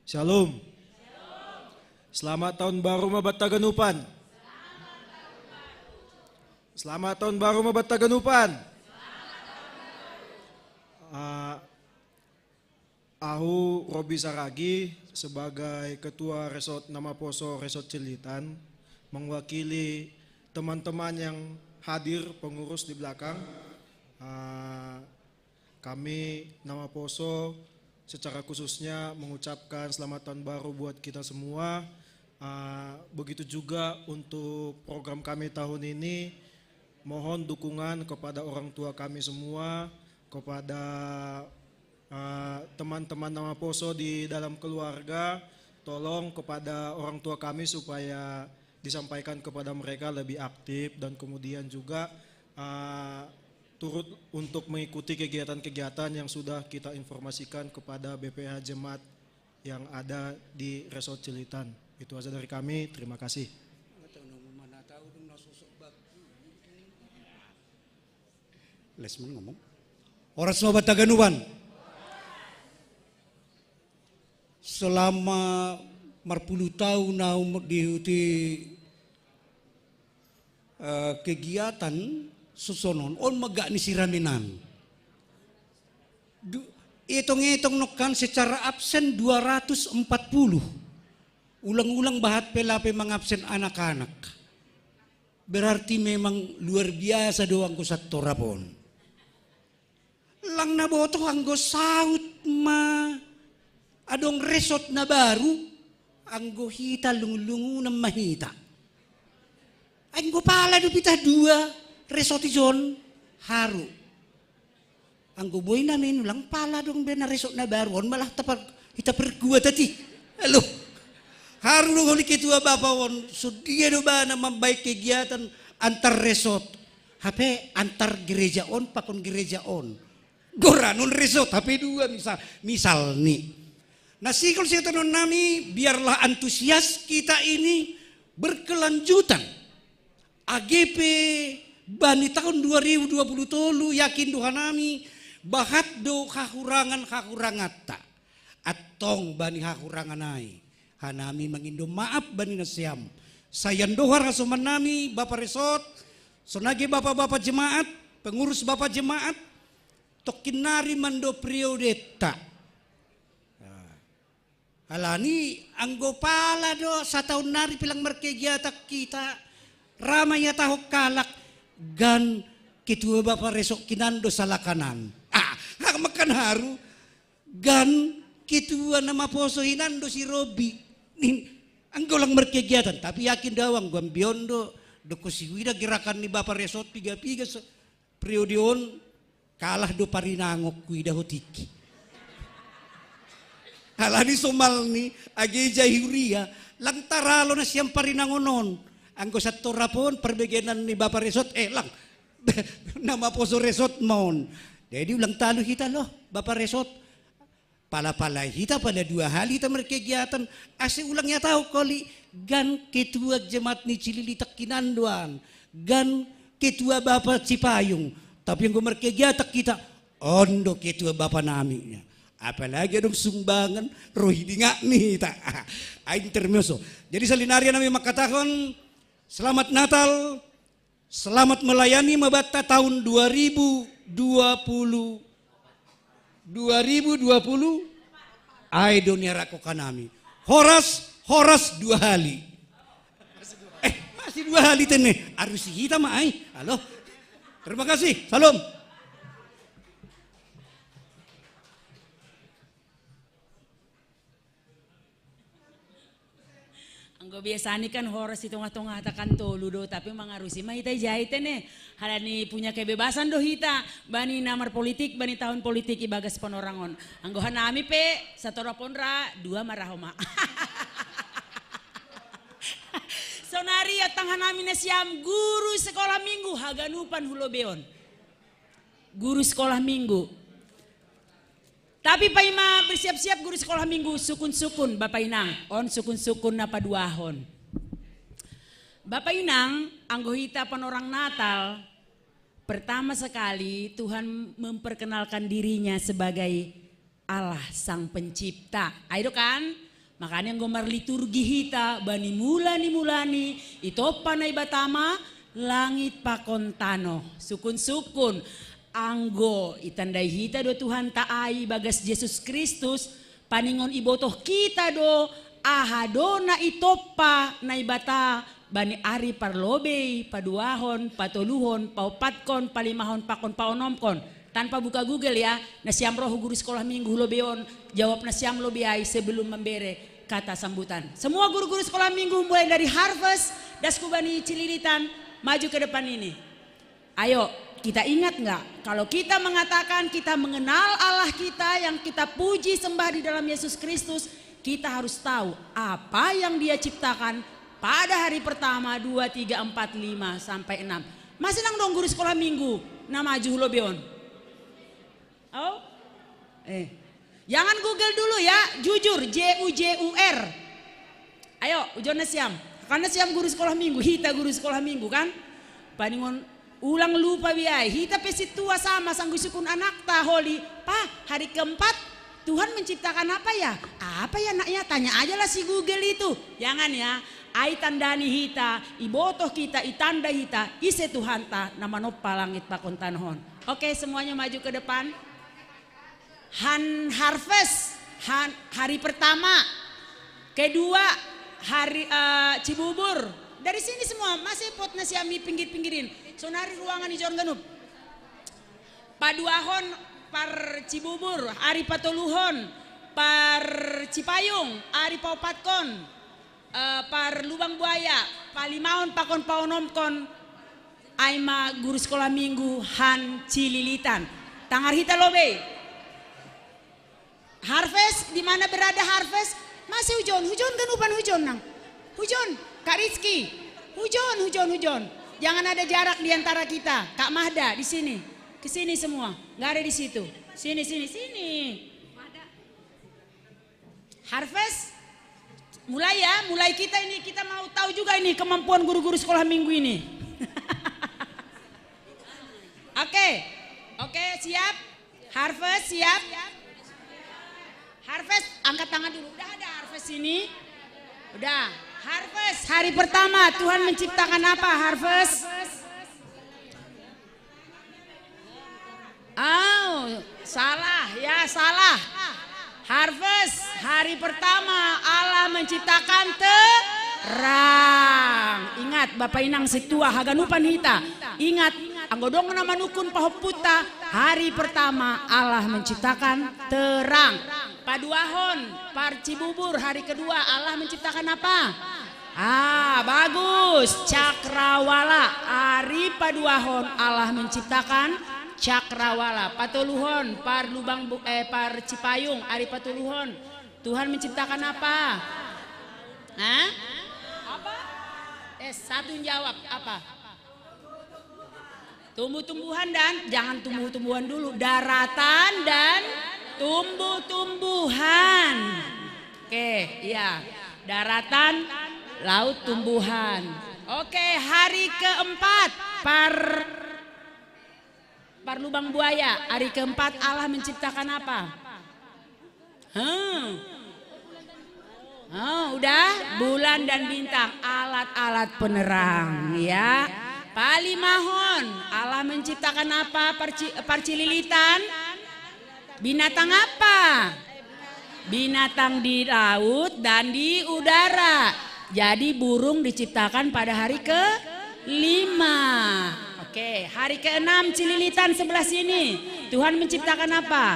Shalom. Selamat tahun baru ma banta ganupan. Selamat tahun baru ma banta ganupan. Ah, Ahu Robi Saragi sebagai Ketua Resort Namaposo Resort Cililitan, mewakili teman-teman yang hadir, pengurus di belakang. Ah, kami Namaposo secara khususnya mengucapkan selamat tahun baru buat kita semua. Ah, begitu juga untuk program kami tahun ini, mohon dukungan kepada orang tua kami semua, kepada eh, teman-teman Namaposo di dalam keluarga, tolong kepada orang tua kami supaya disampaikan kepada mereka lebih aktif dan kemudian juga eh, turut untuk mengikuti kegiatan-kegiatan yang sudah kita informasikan kepada B P H Jemaat yang ada di Resort Cililitan. Itu aja dari kami, terima kasih. Nggak tahu nama mana tahu dong, langsung sok bak. Les men ngomong. Horas ma banta ganupan. Selama marpuluh tahun au diikuti eh, kegiatan sosonon, on ma gak ni siramenan. Du-, etong-etong nokkan secara absen dua ratus empat puluh. Ulang-ulang bahat pe lape mangabsen anak-anak. Berarti memang luar biasa do anggo sattorap on. Lang na botoh anggo saut ma adong resort na baru, anggo hita lungu-lungunan ma hita. Anggo pala do pitah dua resort ijon, haru. Anggo boi nami nulang pala dong be na resort na baru on malah tapar hita perkuat ati. Alo. Haru do holi ketua bapa on, so dia do bana mambaen kegiatan antar resort. Hape antar gereja on pakon gereja on. Goranon resort hape dua misal, misal ni. Nah, sikol siatanon nami, biarlah antusias kita ini berkelanjutan. A G P bani tahun dua ribu dua puluh tolu yakin do hanami bahat do hahurangan-hahuranganta. Attong bani hahurangan ai hanami mangindo maaf bani nasiam. Sai andohar hasomannami Bapa Resort, sonai ge bapa-bapa jemaat, pengurus bapa jemaat, tokkin nari mando periodetta. Alani anggo pala do sataon nari pilang markegiatan kita, ra ma ihatahon halak, gan ketua bapa resort hinan do salakanan. Ah, hak makan haru, gan ketua na maposo hinan do si Robi. Nin, anggo lang markegiatan, tapi yakin do au anggo ambion do, do huida gerakan ni bapa resort piga-piga so, periode on kalah do parinangon huida ho tingki. Alani somalni age ija i huria, lang taralo nasiam parinangon on. Anggo sattorap on parbegenan ni bapa resort, eh lang, na maposo resort ma on. Jadi ulang talu hita loh bapa resort. Pala-pala hita pala dua hali hita markegiatan, ase ulang ihatahon holi, gan ketua jemaat ni Cililitan hinan do an, gan ketua bapa Cipayung. Tapi anggo markegiatan hita, on do ketua bapa nami. Apalagi adong sumbangan, ro hidingat ni hita. Ai intermezzo. Jadi salinari nami mangkatahon, selamat Natal, selamat melayani ma banta tahun dua ribu dua puluh, dua ribu dua puluh. Ai do niarahon hanami. Horas, horas dua hali. Eh, masih dua hali tene. Arusi hita ma ai. Halo. Terima kasih. Salam. Anggo biasani kan horas i tongah-tongahta kan tolu do, tapi mangarusi ma hita ijai tene. Halani punya kebebasan do hita bani na marpolitik, bani tahun politik ibagas Panorang on. Anggo hanami pe satorop on ra dua ma ra homa. Sonari attong hanami nasiam guru sekolah minggu haganupan hu lobei on. Guru sekolah minggu. Tapi paima bersiap-siap guru sekolah minggu, sukun-sukun Bapa Inang, on sukun-sukun na paduahon. Bapa Inang, anggo hita Panorang Natal, pertama sekali Tuhan memperkenalkan dirinya sebagai Allah Sang Pencipta. Ai do kan? Makanya anggo marliturgi hita bani mula ni mula ni, itompa Naibata ma langit pakon tano. Sukun-sukun, anggo itandai hita do Tuhanta ai ibagas Jesus Kristus, paningon ibotoh hita do aha do na itompa Naibata bani ari parlobei, paduahon, patoluhon, paopatkon, palimahon pakon paonomkon. Tanpa buka Google ya, nasiam ro hu guru sekolah minggu hu lobei on, jawab nasiam lobei ai sebelum membere kata sambutan. Semua guru-guru sekolah minggu mulai dari Harvest, das hu bani Cililitan, maju ke depan ini. Ayo, kita ingat nggak? Kalau kita mengatakan kita mengenal Allah kita yang kita puji sembah di dalam Yesus Kristus, kita harus tahu apa yang Dia ciptakan pada hari pertama, dua, tiga, empat, lima, sampai enam. Masih nang dong guru sekolah minggu, na maju hu lobei on. Oh? Eh. Jangan Google dulu ya, jujur, J U J U R. Ayo, ujon nasiam. Kan nasiam guru sekolah minggu, hita guru sekolah minggu kan? Paningon ulang lupa be ai. Hita pe sintua sama sanggo isungkun anakta holi. Pa, hari keempat Tuhan menciptakan apa ya? Apa ya, Nak, ya? Tanya aja lah si Google itu. Jangan ya. Ai tandani hita, ibotoh hita, itanda hita, ise Tuhanta na manompa langit pakon tanoh on. Oke, semuanya maju ke depan. Han harvest, han, hari pertama. Kedua, Hari, eh, Cibubur. Dari sini semua, masih pot nasi ami pinggir-pinggirin. Sonari ruangan ijon ganup. Paduahon par Cibubur, ari patoluhon par Cipayung, ari paopatkon, eh, par Lubang Buaya, palimahon pakon paonomkon, ai ma guru sekolah minggu han Cililitan. Tangar hita lobei. Harvest, di mana berada Harvest? Masih hujon, hujon ganupan hujon nang. Hujon, Kak Rizky. Hujon, hujon, hujon. Jangan ada jarak di antara kita. Kak Mahda di sini. Ke sini semua. Nggak ada di situ. Sini, sini, sini. Harvest, mulai ya, mulai kita ini, kita mau tahu juga ini kemampuan guru-guru sekolah minggu ini. Oke, oke, siap. Harvest, siap. Harvest, angkat tangan dulu. Udah ada Harvest ini? Udah. Harvest, hari pertama Tuhan menciptakan apa, Harvest? Oh, salah, ya, salah. Harvest, hari pertama Allah menciptakan terang. Ingat, Bapak Inang setua haganupan hita. Ingat, anggo dong na manukun pahompunta, hari pertama Allah menciptakan terang. Paduahon, par Cibubur, hari kedua Allah menciptakan apa? Ah, bagus. Cakrawala. Ari paduahon Allah menciptakan cakrawala. Patoluhon, par Lubang Bu-, eh, par Cipayung, ari patoluhon. Tuhan menciptakan apa? Hah? Apa? Eh, satu yang jawab. Apa? Tumbuh-tumbuhan dan, jangan tumbuh-tumbuhan dulu, daratan dan tumbuh-tumbuhan. Oke, iya. Daratan, laut, tumbuhan. Oke, hari keempat, par, par Lubang Buaya. Hari keempat Allah menciptakan apa? Hmm. Oh, udah? Bulan dan bintang, alat-alat penerang, ya. Palimahon, Allah menciptakan apa? Parci-, parcililitan? Binatang apa? Binatang di laut dan di udara. Jadi burung diciptakan pada hari ke lima. Oke, hari keenam, cililitan sebelah sini. Tuhan menciptakan apa?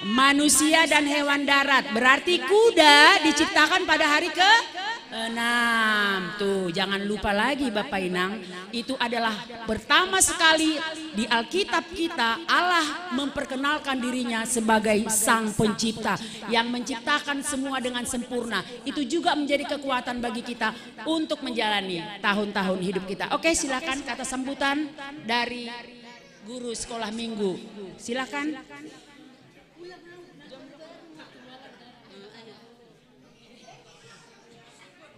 Manusia dan hewan darat. Berarti kuda diciptakan pada hari ke enam. Tuh, jangan lupa lagi Bapak Inang, itu adalah pertama sekali di Alkitab kita Allah memperkenalkan dirinya sebagai Sang Pencipta yang menciptakan semua dengan sempurna. Itu juga menjadi kekuatan bagi kita untuk menjalani tahun-tahun hidup kita. Oke, silakan kata sambutan dari guru sekolah minggu. Silakan.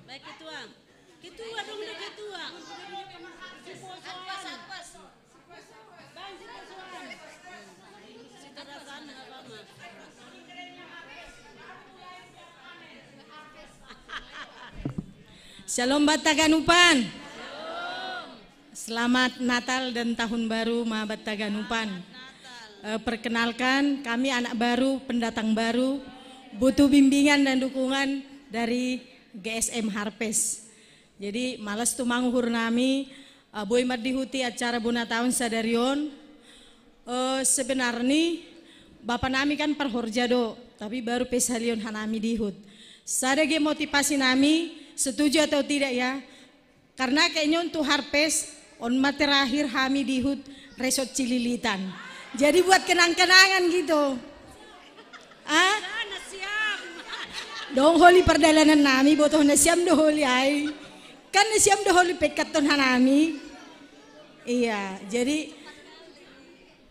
Baik, ketua. Ketua dong, udah ketua. Satpas, satpas. Bang, satpas, Bang. Situ rasanya apa, Mas? Shalom, Batta Ganupan. Selamat Natal dan Tahun Baru, ma Batta Ganupan. Eh, perkenalkan, kami anak baru, pendatang baru, butuh bimbingan dan dukungan dari G S M Harpes. Jadi, malas tu manguhur nami, eh, boi mardihuti acara bona taon sadari on. Eh, sebenarni, bapa nami kan parhorja do, tapi baru pe sahali on hanami dihut. Sada ge motivasi nami, setuju atau tidak ya, karena kayaknya untuk Harpes, on ma terakhir hami dihut resort Cililitan. Jadi buat kenang-kenangan gitu. Ah? Dong holi pardalanan nami, botoh na siam do holi ai. Kan na siam do holi pekkat ton hanami. Iya, jadi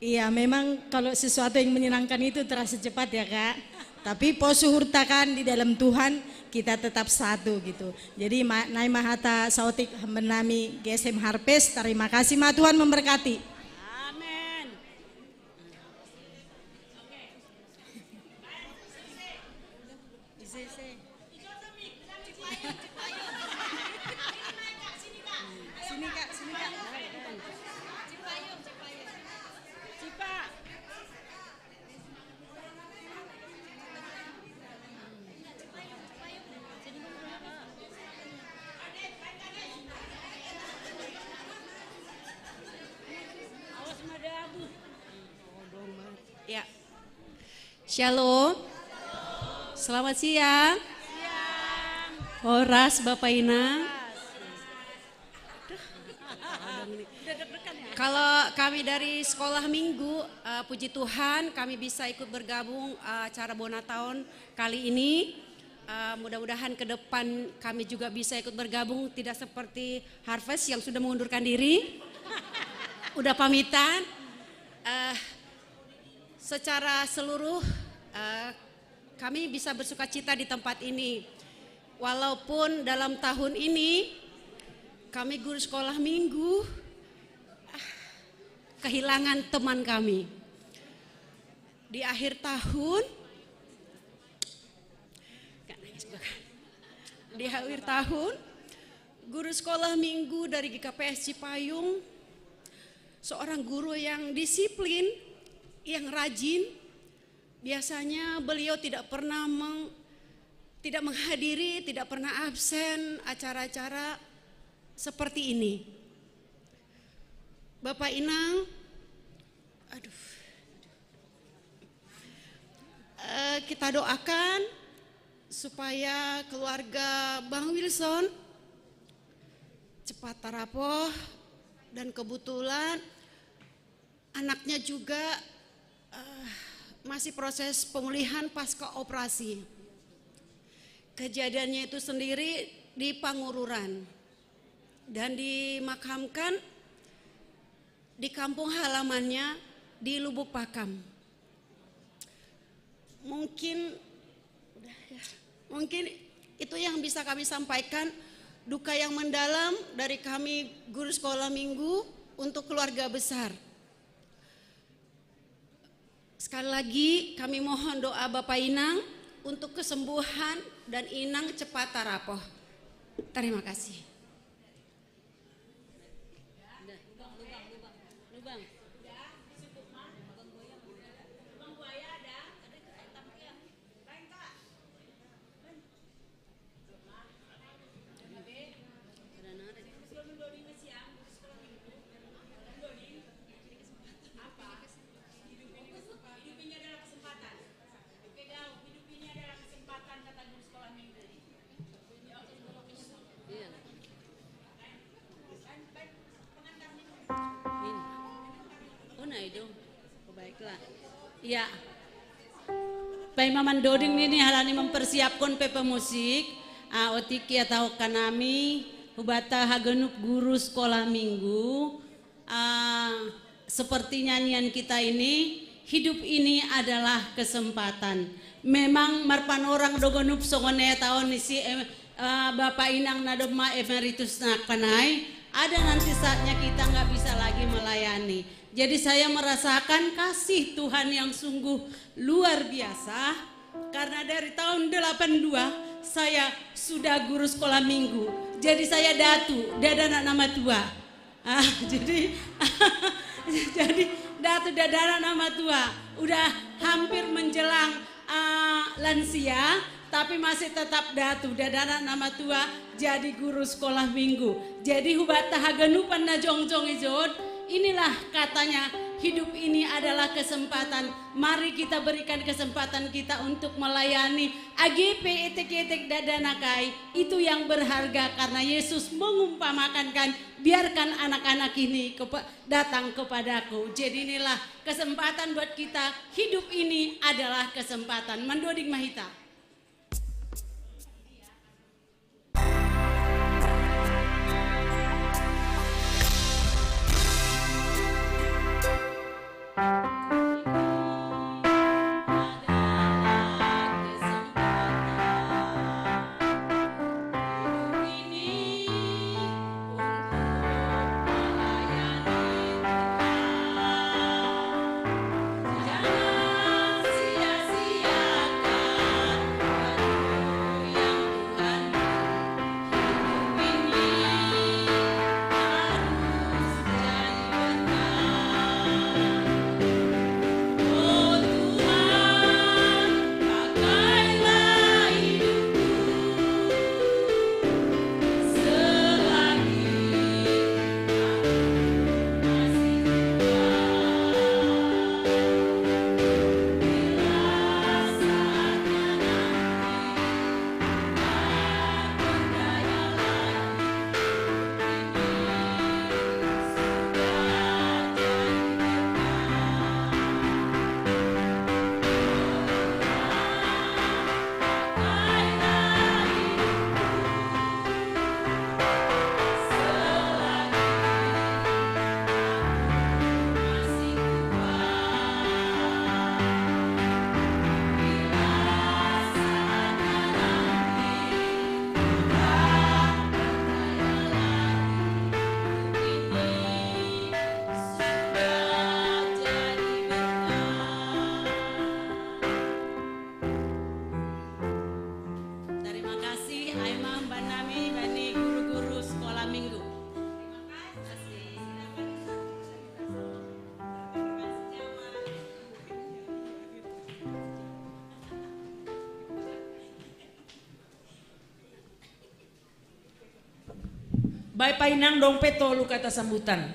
iya, memang kalau sesuatu yang menyenangkan itu terasa cepat ya, Kak. Tapi pos suhurta kan di dalam Tuhan, kita tetap satu gitu. Jadi ma-, nai ma hata saotik hamben nami G S M Harpes, terima kasih ma, Tuhan memberkati. Amin. Sini, Kak, sini, Kak. Cipa. Ya. Shalom. Selamat siang. Horas Bapak Inang. Kalau kami dari sekolah minggu, eh, puji Tuhan kami bisa ikut bergabung, eh, acara Bonataon kali ini. Eh, mudah-mudahan ke depan kami juga bisa ikut bergabung, tidak seperti Harvest yang sudah mengundurkan diri. Udah pamitan. Eh, secara seluruh, eh, kami bisa bersuka cita di tempat ini. Walaupun dalam tahun ini kami guru sekolah minggu, ah, kehilangan teman kami. Di akhir tahun, di akhir tahun, guru sekolah minggu dari G K P S Cipayung, seorang guru yang disiplin, yang rajin, biasanya beliau tidak pernah meng-, tidak menghadiri, tidak pernah absen acara-acara seperti ini. Bapak Inang, aduh. Eh, kita doakan supaya keluarga Bang Wilson cepat tarapoh, dan kebetulan anaknya juga, eh, masih proses pemulihan pasca operasi. Kejadiannya itu sendiri di Pangururan dan dimakamkan di kampung halamannya di Lubuk Pakam. Mungkin, udah ya. Mungkin itu yang bisa kami sampaikan, duka yang mendalam dari kami guru sekolah minggu untuk keluarga besar. Sekali lagi kami mohon doa Bapak Inang untuk kesembuhan dan Inang cepat tarapoh. Terima kasih. Oh, nah, itu. Oh, baiklah. Ya. Pai mamandoding nini halani mempersiapkan pe pemusik, ah, otiki atau kanami, hubata haganup guru sekolah minggu, ah, seperti nyanyian kita ini, hidup ini adalah kesempatan. Memang marpanorang do ganup songon ne taon ni si, eh, eh, Bapak Inang na domma emeritus na kanai, ada nanti saatnya kita nggak bisa lagi melayani. Jadi saya merasakan kasih Tuhan yang sungguh luar biasa, karena dari tahun delapan dua saya sudah guru sekolah minggu. Jadi saya datu, dadana na matua. Ah, jadi, jadi datu, dadana na matua. Udah hampir menjelang, ah, lansia, tapi masih tetap datu, dadana na matua, jadi guru sekolah minggu. Jadi hubata haganupan na jongjong i jot, inilah katanya, hidup ini adalah kesempatan. Mari kita berikan kesempatan kita untuk melayani. Age pe etek-etek dadana kai, itu yang berharga karena Yesus mengumpamakan kan, biarkan anak-anak ini kepa-, datang kepadaku. Jadi inilah kesempatan buat kita, hidup ini adalah kesempatan. Mandoding ma hita. Bapak Inang, dong pe tolu kata sambutan.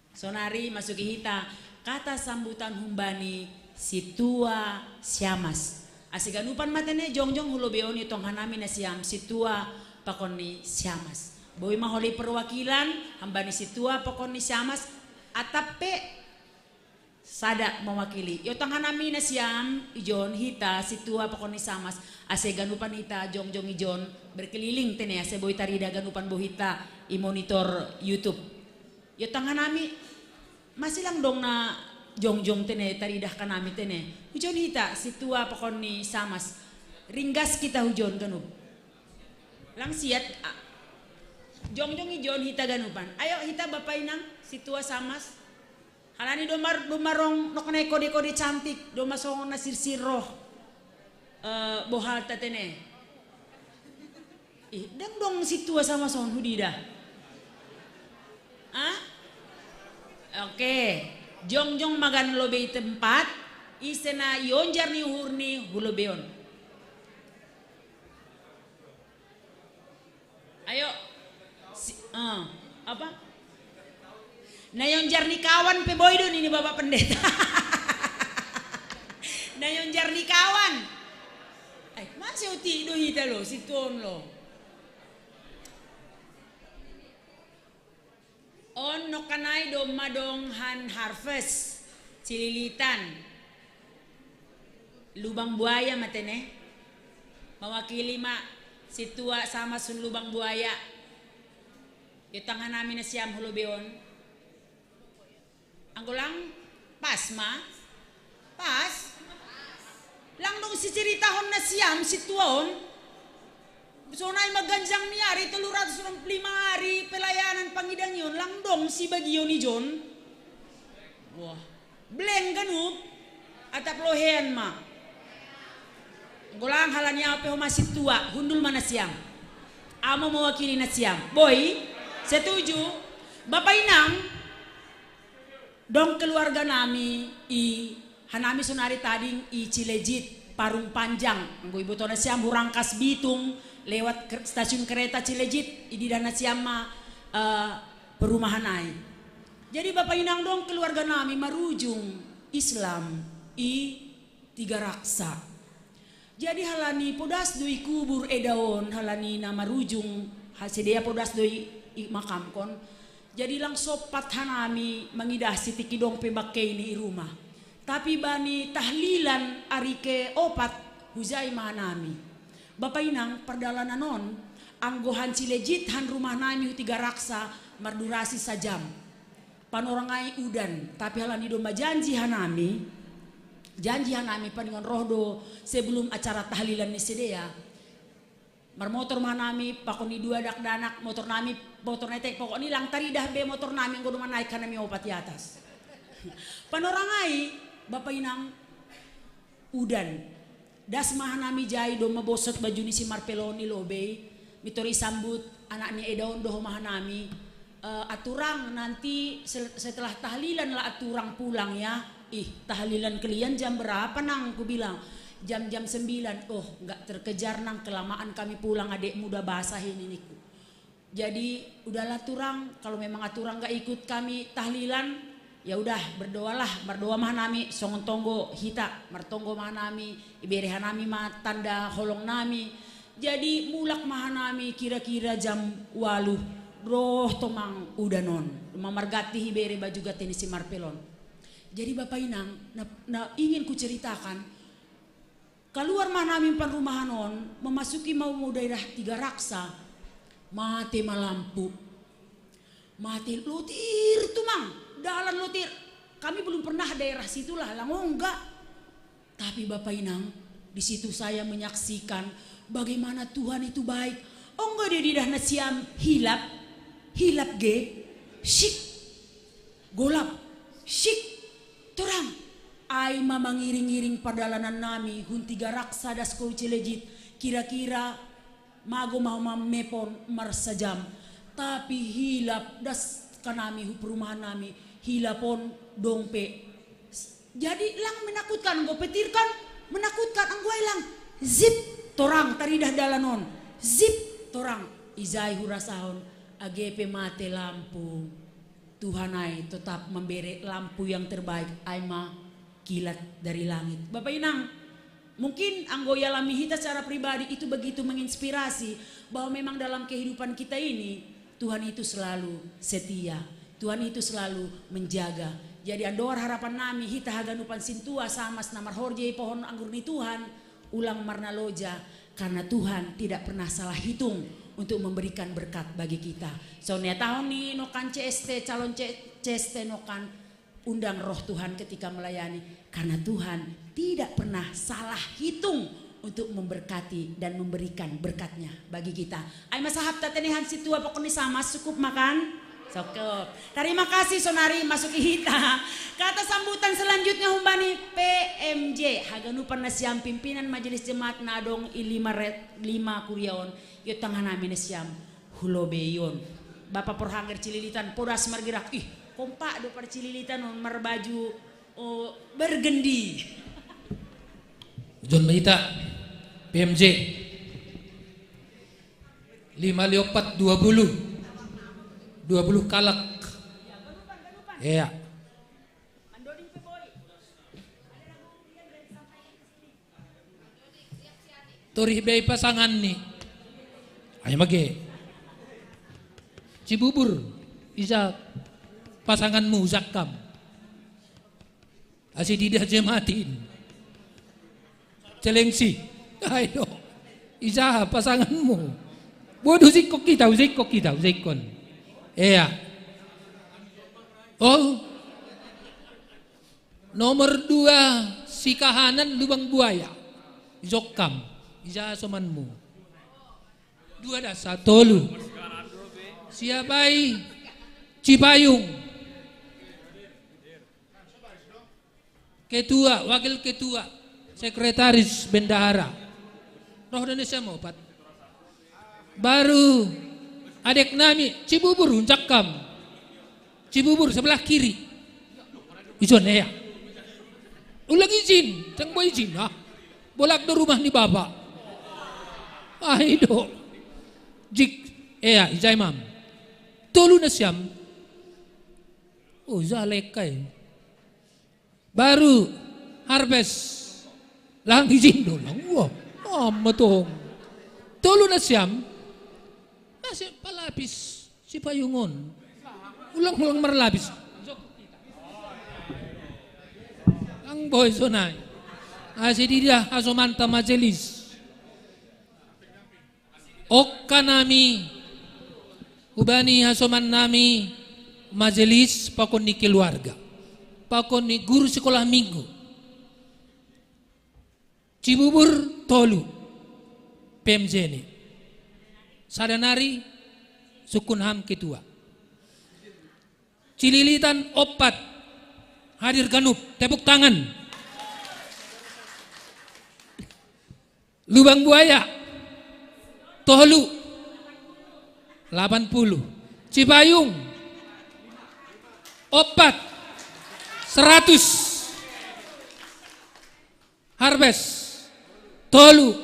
Sonari masuki hita kata sambutan humbani situa Siamas. Ase ganupan ma tene jongjong hu lobi on i tongha nami na siam situa pakon ni Siamas. Boi ma holi perwakilan humbani situa pakon ni Siamas, atap pe sada mewakili. I tongha nami na siam ijon hita situa pakon ni Siamas, ase ganupan hita jongjong ijon berkeliling tene, ase boi tarida ganupan bo hita i monitor YouTube. I tongha nami masi lang dong na jongjong tene, tarida ka nami tene. Hujon hita situa pakon ni Siamas. Ringgas kita hujon ganup. Lang siat, a, jongjong ijon hita ganupan. Ayo hita Bapak Inang, situa Siamas. Halani dong ma, dong ma rong nok na kode-kode cantik, dong ma songon na sirsir roh. Eh, bohalta tene. Ih, dang dong situa Siamas on hudida. Ah? Oke. Jongjong ma gan lobi i tempat, ise na ionjar ni uhur ni hu lobi on. Ayo. Si, eh, apa? Na ionjar ni kawan pe boi do nini Bapak Pendeta. Na ionjar ni kawan. Ai, masi uti do hita lo, situa on lo. On nokkanai dong ma dong han harvest, cililitan. Lubang buaya ma tene. Mewakili ma situa Siamas hun lubang buaya. I tongha nami na siam hu lobi on. Anggo lang pas ma. Pas. Lang dong siceritahon na siam situa on. Sonai ma ganjang ni ari tolu ratus onom pulu lima ari pelayanan pangidangion, lang dong sibagion ijon. Wah. Bleng ganup, atap lohean ma. Golang halani au pe ho ma situa, hundul ma na siam. Au ma mewakili na siam. Boi, setuju. Bapak Inang, dong keluarga nami i, hanami sonari tading i Cilejit, Parung Panjang. Anggo iboto na siam hu Rangkas Bitung, lewat ker-, stasiun kereta Cilejit, idida na siam ma, eh, perumahan ai. Jadi Bapak Inang, dong keluarga nami marujung Islam i Tigaraksa. Jadi halani podas do i kubur eda on, halani na marujung, ha, sidea podas do i, i makamkon. Jadi lang sompat hanami mangidahsi tingki dong pe bangkei ni i rumah. Tapi bani tahlilan ari keopat, hujai ma hanami. Bapak Inang, pardalanan on, anggo han Cilejit han rumah nami hu Tigaraksa mardurasi sajam. Panorang ai udan, tapi halani domma janji hanami, janji hanami paningon roh do sebelum acara tahlilan ni sidea. Marmotor ma hanami, pakon ni dua dakdanak, motor nami, motor na i tek, pokokni lang taridah be motor nami, anggo domma naik hanami opat i atas. Panorang ai, Bapak Inang, udan. Das ma hanami jai, domma bosot baju ni si Marpelon i lobei, mintor isambut anak ni eda on, dohot ma hanami, "Eh, aturang, nanti sel-, setelah tahlilan lah aturang pulang ya." "Ih, tahlilan kalian jam berapa, Nang?" kubilang. "Jam, jam sembilan." "Oh, nggak terkejar, Nang, kelamaan kami pulang, adekmu udah basah ini," niku. Jadi, udahlah turang, kalau memang aturang nggak ikut kami tahlilan, ya udah, berdoalah, mardoa ma hanami songon tonggo hita, martonggo ma hanami, ibere hanami ma tanda holong nami. Jadi mulak ma hanami kira-kira jam waluh, roh tomang udan on, ma marganti ibere baju ganti ni si Marpelon. Jadi Bapak Inang, na, na ingin kuceritakan, kaluar ma hanami parumahan on, memasuki ma daerah Tigaraksa, mate ma lampu. Mate, lotir tumang, dalan lotir. Kami belum pernah daerah situlah, lang ongga. Tapi Bapak Inang, di situ saya menyaksikan bagaimana Tuhan itu baik. Ongga do ididah na siam, hilap, hilap ge, sik, golap, sik, torang. Ai ma mangiring-iring pardalanan nami, hun Tigaraksa das hu Cilejit, kira-kira mago ma ho mammepon marsajam. Tapi hilap das hanami hu perumahan nami, hilap on dong pe. Jadi lang menakutkan, anggo petir kan menakutkan, anggo ai lang zip, torang, taridah dalan on, zip, torang. Ijai hurasahon, age pe mate lampu, Tuhan ai tetap memberi lampu yang terbaik, ai ma kilat dari langit. Bapak Inang, mungkin anggo ialami hita secara pribadi itu begitu menginspirasi bahwa memang dalam kehidupan kita ini Tuhan itu selalu setia. Tuhan itu selalu menjaga. Jadi andor harapan nami hita haganupan sintua samas na marhorje pohon anggur ni Tuhan, ulang marnaloja, karena Tuhan tidak pernah salah hitung untuk memberikan berkat bagi kita. So, niatahon ni nokan C S T, calon C- C S T nokan, undang roh Tuhan ketika melayani, karena Tuhan tidak pernah salah hitung untuk memberkati dan memberikan berkatnya bagi kita. Ai ma sahap tatenehan sintua pokokni sama, cukup makan? Cukup. Terima kasih, sonari masuki hita. Kata sambutan selanjutnya humbani P M J, haganupan nasiam pimpinan majelis jemaat na adong i lima re- lima kuria on, iot tangah nami nasiam hu lobei on. Bapa Porhanger Cililitan, podas margerak, ih, kompak do parcililitan on marbaju, oh, bergendi. Jon ma hita, P M J. Lima liompat dua puluh. Dua puluh kalak. Ea. Torih be i pasanganni. Ai mage. Cibubur, ija pasanganmu, jangkam. Asi diida jemaat in. Celengsi. Ai do. Ija pasanganmu? Bodo, ujingkon hita, ujingkon hita, ujingkon. Ea. Oh. Nomor dua, Sikahanan, Lubang Buaya. Jangkam. Ija somanmu? Dua dasa, tolu. Siapai? Cipayung. Ketua, wakil ketua, sekretaris bendahara. Roh do nasiam opat. Baru adek nami, Cibubur, jangkam. Cibubur sebelah kiri. Ison, ea. Ulang izin, seng boi izin, ah. Bolak do rumah ni bapa. Ai do. Jik, ea, ijai ma. Tolu nasiam. Oh, ija lekkai. Baru harvest. Lang izin do lang. Wah, ama tong. Tolu nasiam. Nasiam palapis Cipayung on. Ulang-ulang marlapis. Lang boi sonai. Asi diida hasomanta majelis. Ongka nami, hubani hasoman nami majelis pakon ni keluarga, pakon ni guru sekolah minggu. Cibubur tolu, P M J ni. Sada nari sungkun ham ketua. Cililitan opat, hadir ganup, tepuk tangan. Lubang Buaya tolu, lapan puluh. Cipayung opat, seratus. Harvest tolu,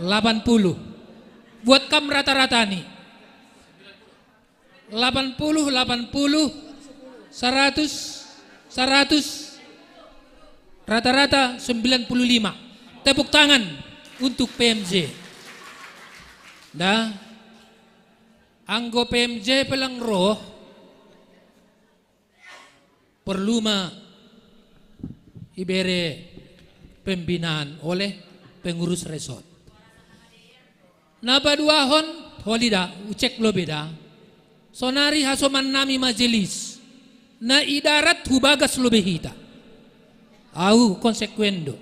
lapan puluh. Buat kam rata-rata ni. Lapan puluh, lapan puluh, seratus, seratus, rata-rata sembilan puluh lima. Tepuk tangan untuk P M J. Dah, anggo P M J pe lang roh, perlu ma ibere pembinaan oleh pengurus resort. Na paduahon, holi da, ucek lobei da. Sonari hasoman nami majelis, na i darat hu bagas lobei hita. Au konsekuen do.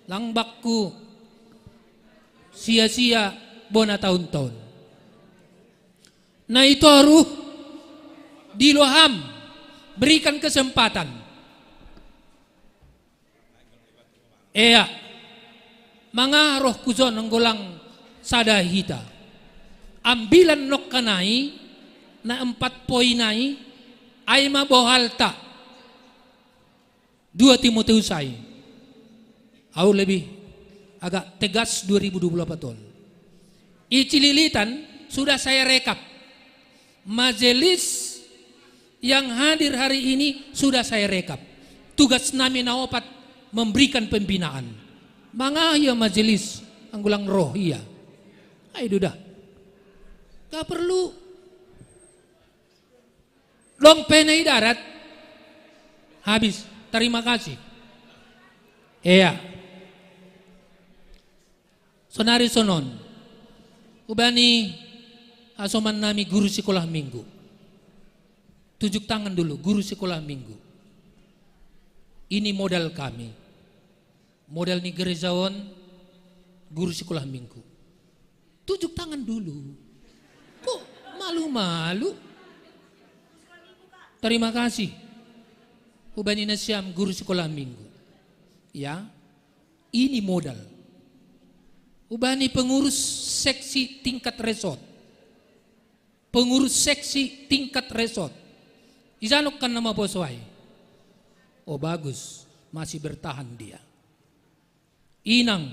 Lang bakku sia-sia bona tahun-tahun. Na i toru, dilo ham, berikan kesempatan. Ea, manga roh hujon anggo lang sada hita. Ambilan nongkanai, na empat poin ai, ai ma bohalta. Dua Timoteus ai. Au lebih agak tegas dua ribu dua puluh empat on. I Cililitan, Sudah saya rekap. Majelis yang hadir hari ini sudah saya rekap. Tugas nami na opat memberikan pembinaan. Manga ia majelis anggo lang roh ia. Ai duda. Gak perlu. Long pene i darat. Habis. Terima kasih. Iya. Sonari sonon. Ubani asoman nami guru sekolah minggu. Tunjuk tangan dulu guru sekolah minggu. Ini modal kami. Modal ni gereja on guru sekolah minggu. Tunjuk tangan dulu. Kok malu-malu? Terima kasih. Ubani nasiam guru sekolah minggu. Ya, ini modal. Ubani pengurus seksi tingkat resort. Pengurus seksi tingkat resort. Ijanok kan nama poso ai. Oh, bagus, masih bertahan dia. Inang.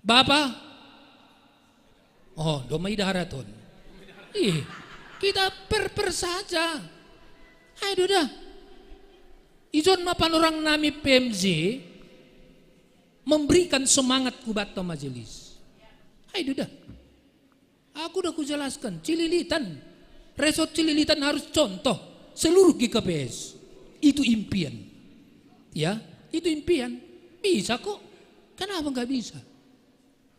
Bapa. Oh, doma i darat on. Ih, kita per-per saja. Ai duda. Ijon ma panorang nami P M J memberikan semangat ku banta majelis. Ai duda. Aku udah kujelaskan, Cililitan. Resort Cililitan harus contoh seluruh G K P S. Itu impian. Ya, itu impian. Bisa kok. Kenapa nggak bisa?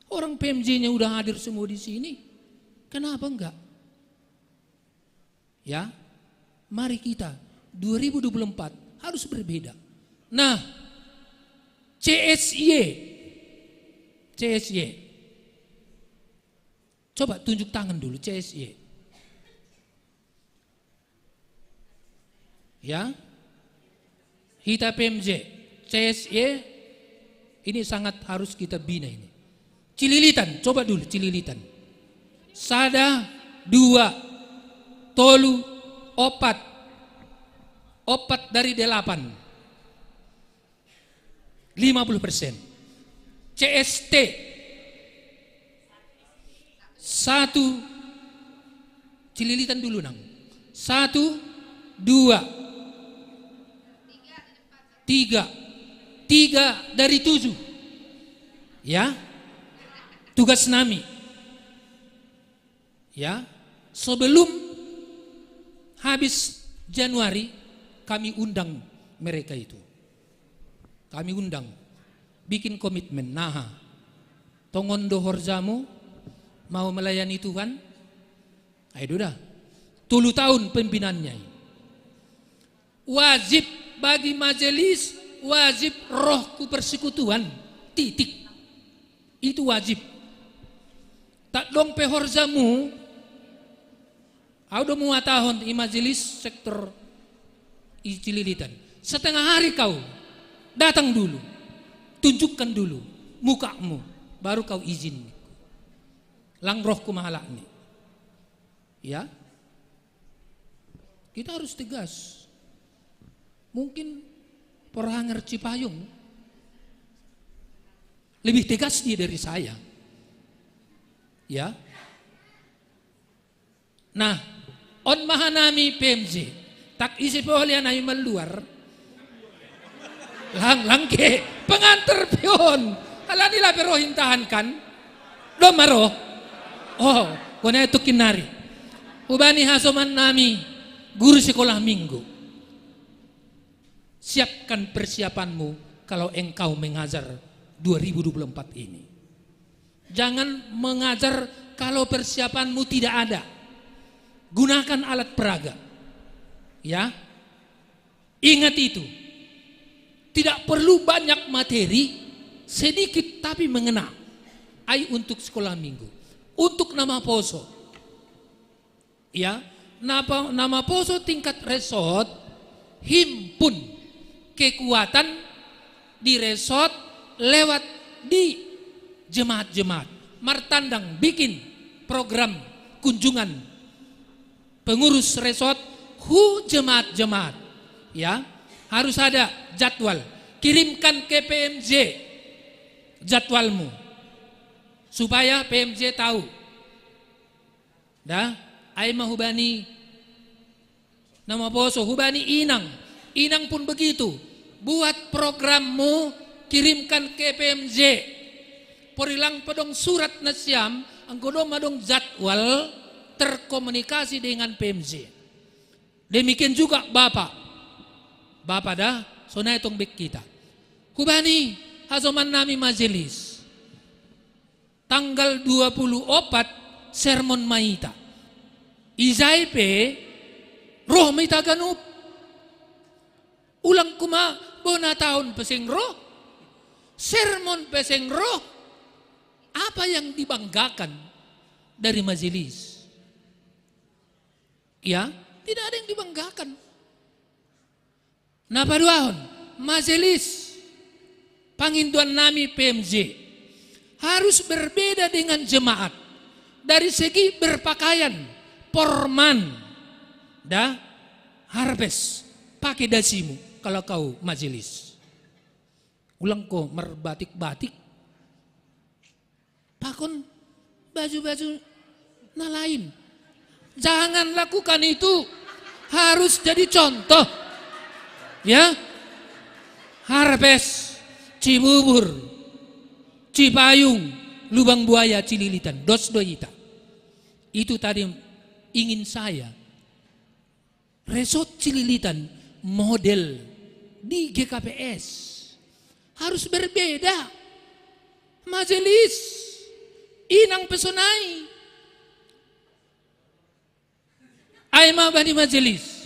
Orang P M J-nya udah hadir semua di sini. Kenapa enggak? Ya, mari kita dua ribu dua puluh empat harus berbeda. Nah, C S Y. C S Y. Coba tunjuk tangan dulu, C S Y. Ya. Hita P M J, C S Y, ini sangat harus kita bina ini. Cililitan, coba dulu Cililitan. Sada, dua, tolu, opat. Opat dari delapan. Lima puluh persen. C S T. Satu. Cililitan dulu, Nang. Satu, dua, tiga. Tiga dari tujuh. Ya. Tugas nami. Ya. Sebelum habis Januari, kami undang mereka itu. Kami undang. Bikin komitmen. Naha. Tongon do horjamu, mau melayani Tuhan? Ai duda. Tolu tahun pembinaannya. Wajib bagi majelis, wajib roh ku persekutuan. Titik. Itu wajib. Tak dong pe horjamu, au do muatahon i majelis sektor i Cililitan. Setengah hari kau datang dulu, tunjukkan dulu mukamu, baru kau izin. Lang roh ku mahalak ni. Ya, kita harus tegas. Mungkin Porhanger Cipayung lebih tegas dia dari saya. Ya. Nah, on mahanami P M J. Tak isi poholian nami maluar. Lang, lang ke pengantar pion. Alani lape roh intahan kan? Doma roh. Oh, kona itu kinari. Ubani hasoman nami guru sekolah minggu. Siapkan persiapanmu kalau engkau mengajar dua ribu dua puluh empat ini. Jangan mengajar kalau persiapanmu tidak ada. Gunakan alat peraga. Ya. Ingat itu. Tidak perlu banyak materi, sedikit tapi mengena. Ai untuk sekolah minggu. Untuk nama poso. Ya, nama poso tingkat resort himpun kekuatan di resort lewat di jemaat-jemaat. Martandang bikin program kunjungan pengurus resort hu jemaat-jemaat. Ya, harus ada jadwal. Kirimkan ke P M J jadwalmu supaya P M J tahu. Da, ai ma hubani na maposo, hubani inang. Inang pun begitu. Buat programmu, kirimkan ke P M J. Porilang padong surat nasiam, anggo dong madong jadwal terkomunikasi dengan P M J. Demikian juga bapak. Bapak da, sonai tong bek kita. Hubani, hasoman nami majelis. Tanggal dua puluh opat sermon maita. Ijai pe roh maita ganup. Ulang kuma bona tahun peseng roh, sermon peseng roh. Apa yang dibanggakan dari majelis? Ya, tidak ada yang dibanggakan. Na paduahon, majelis panginduan nami P M J harus berbeda dengan jemaat dari segi berpakaian, porman, da, harpes, pakai dasimu kalau kau majelis. Ulang ko marbatik-batik, pakon baju-baju na lain. Jangan lakukan itu. Harus jadi contoh. Ya. Harpes, Cibubur, Cipayung, Lubang Buaya, Cililitan. Dos do ita. Itu tadi ingin saya. Resort Cililitan model di G K P S. Harus berbeda. Majelis, inang pesonai. Ai ma bani majelis.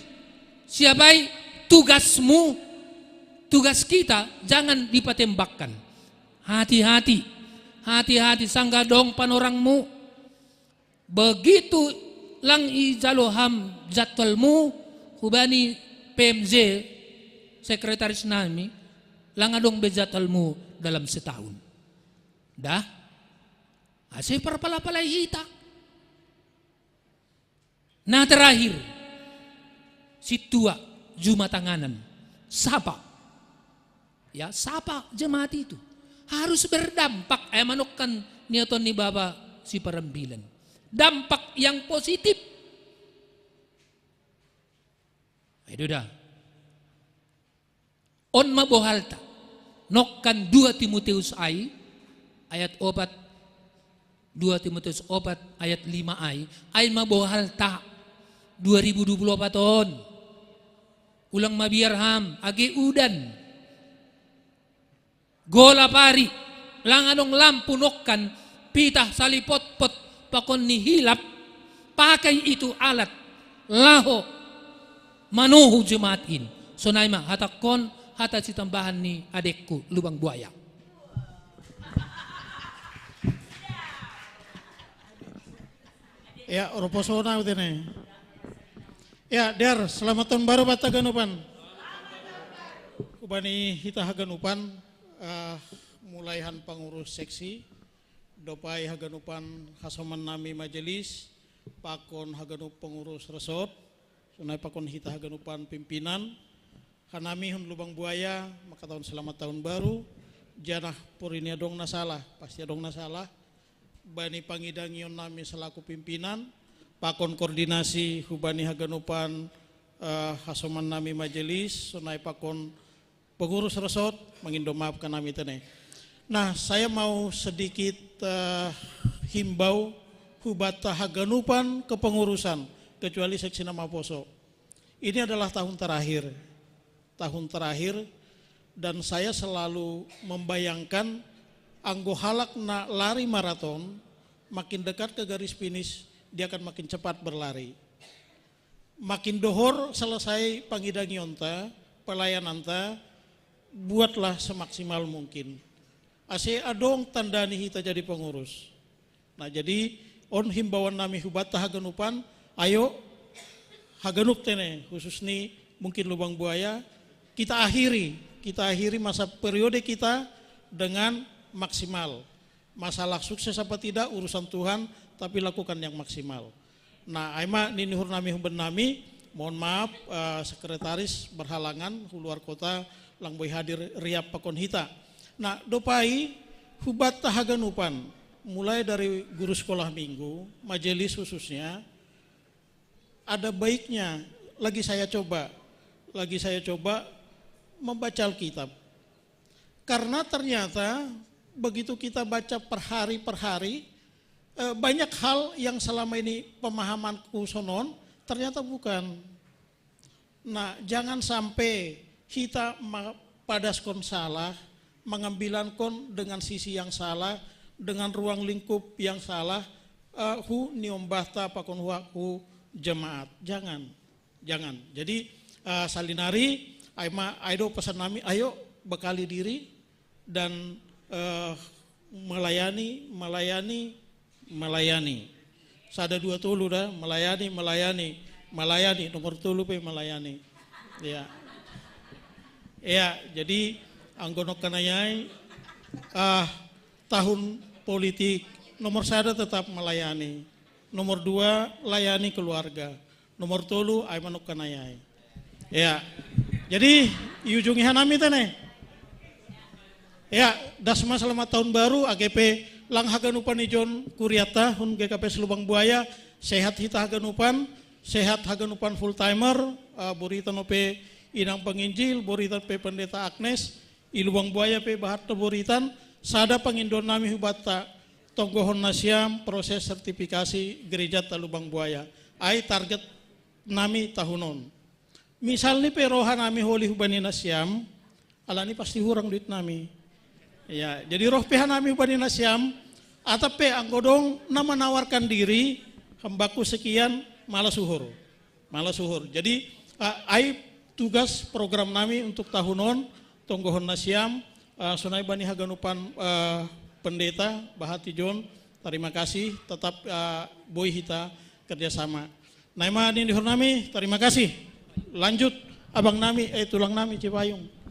Siapai tugasmu, tugas kita jangan dipatembakkan. Hati-hati. Hati-hati, sangga dong panorangmu. Begitu lang ijalo ham jadwalmu, hubani P M J, sekretaris nami, lang adong be jadwalmu dalam setahun. Da, ase parpala-palai hita. Na terakhir, sintua jumatanganan, sapa. Ya, sapa jemaat itu. Harus berdampak, ai manokkan niaton ni bapa siparambilan. Dampak yang positif. Ai do da. On ma bohalta. Nokkan dua Timoteus ai, ayat opat, dua Timoteus opat ayat lima ai, ai ma bohalta dua ribu dua puluh opat on. Ulang mabiar ham, age udan. Golap ari, lang adong lampu nokkan, pitah salipotpot, pakon ni hilap, pakai itu alat, laho, manohu jemaat in. Sonai ma, hatakkon, hata sitambahan ni adekku, Lubang Buaya. Ya, roposona utene. Ya, Dar, selamat tahun baru buat haganupan. Hubani hita haganupan, eh, mulai han pangurus seksi, dopai haganupan hasoman nami majelis, pakon haganup pangurus resort, sonai pakon hita haganupan pimpinan, hanami hun Lubang Buaya, mangkatahon selamat tahun baru, janah porini adong na salah, pasti adong na salah, bani pangidangion nami selaku pimpinan, pakon koordinasi hubani haganupan, eh, hasoman nami majelis, sonai pakon pengurus resort, mangindo maaf ka nami tene. Nah, saya mau sedikit, eh, himbau hubata haganupan kepengurusan, kecuali seksi na maposo. Ini adalah tahun terakhir. Tahun terakhir, dan saya selalu membayangkan anggo halak na lari maraton, makin dekat ke garis finish, dia akan makin cepat berlari. Makin dohor selesai pangidangionta, pelayananta, buatlah semaksimal mungkin. Ase adong tanda ni hita jadi pengurus. Nah, jadi on himbauan nami hubata haganupan, ayo haganup tene, khusus ni mungkin Lubang Buaya, kita akhiri, kita akhiri masa periode kita dengan maksimal. Masalah sukses apa tidak urusan Tuhan, tapi lakukan yang maksimal. Nah, ai ma ninuhur nami huben nami, mohon maaf, eh, sekretaris berhalangan, luar kota, lang boi hadir riap pakon hita. Nah, dopai hubata haganupan, Mulai dari guru sekolah minggu, majelis khususnya, ada baiknya lagi saya coba, lagi saya coba membaca Alkitab. Karena ternyata begitu kita baca per hari, per hari, eh, banyak hal yang selama ini pemahamanku sonon, ternyata bukan. Nah, jangan sampai kita ma-, padaskon salah, mengambilankon dengan sisi yang salah, dengan ruang lingkup yang salah, eh, hu niombahta pakon hu, hu jemaat. Jangan, jangan. Jadi, eh, salinari, ai ma, ai do pesan nami, ayo bekali diri dan, eh, melayani, melayani, melayani. Sada dua tolu dah, melayani, melayani, melayani, nomor tolu pe melayani. Ya. Ya, jadi anggo nokkanayai, ah, tahun politik, nomor sada tetap melayani. Nomor dua, layani keluarga. Nomor tolu, ai ma nokkanayai. Ya. Jadi, iujungi hanami tene. Ya, das ma selamat tahun baru, age pe lang haganupan ijon kuriata, hun G K P S Lubang Buaya, sehat hita haganupan, sehat haganupan full timer, eh, boritan ope inang penginjil, boritan pe pendeta Agnes, i Lubang Buaya pe bahat do boritan, sada pangindo nami hu banta, tonggohon nasiam proses sertifikasi gerejata Lubang Buaya. Ai target nami tahun on. Misal ni pe roha nami holi hubani nasiam, alani pasti hurang duit nami. Ya, jadi roh pe hanami hubani nasiam, atap pe anggo dong na menawarkan diri, hambangku sekian, malas uhur. Malas uhur. Jadi, ah, ai tugas program nami untuk tahun on, tonggohon nasiam, ah, sonai bani haganupan, ah, pendeta, bahat ijon, terima kasih, tetap, ah, boi hita kerjasama. Nai ma nini hor nami, terima kasih. Lanjut, abang nami, eh, tulang nami, Cipayung.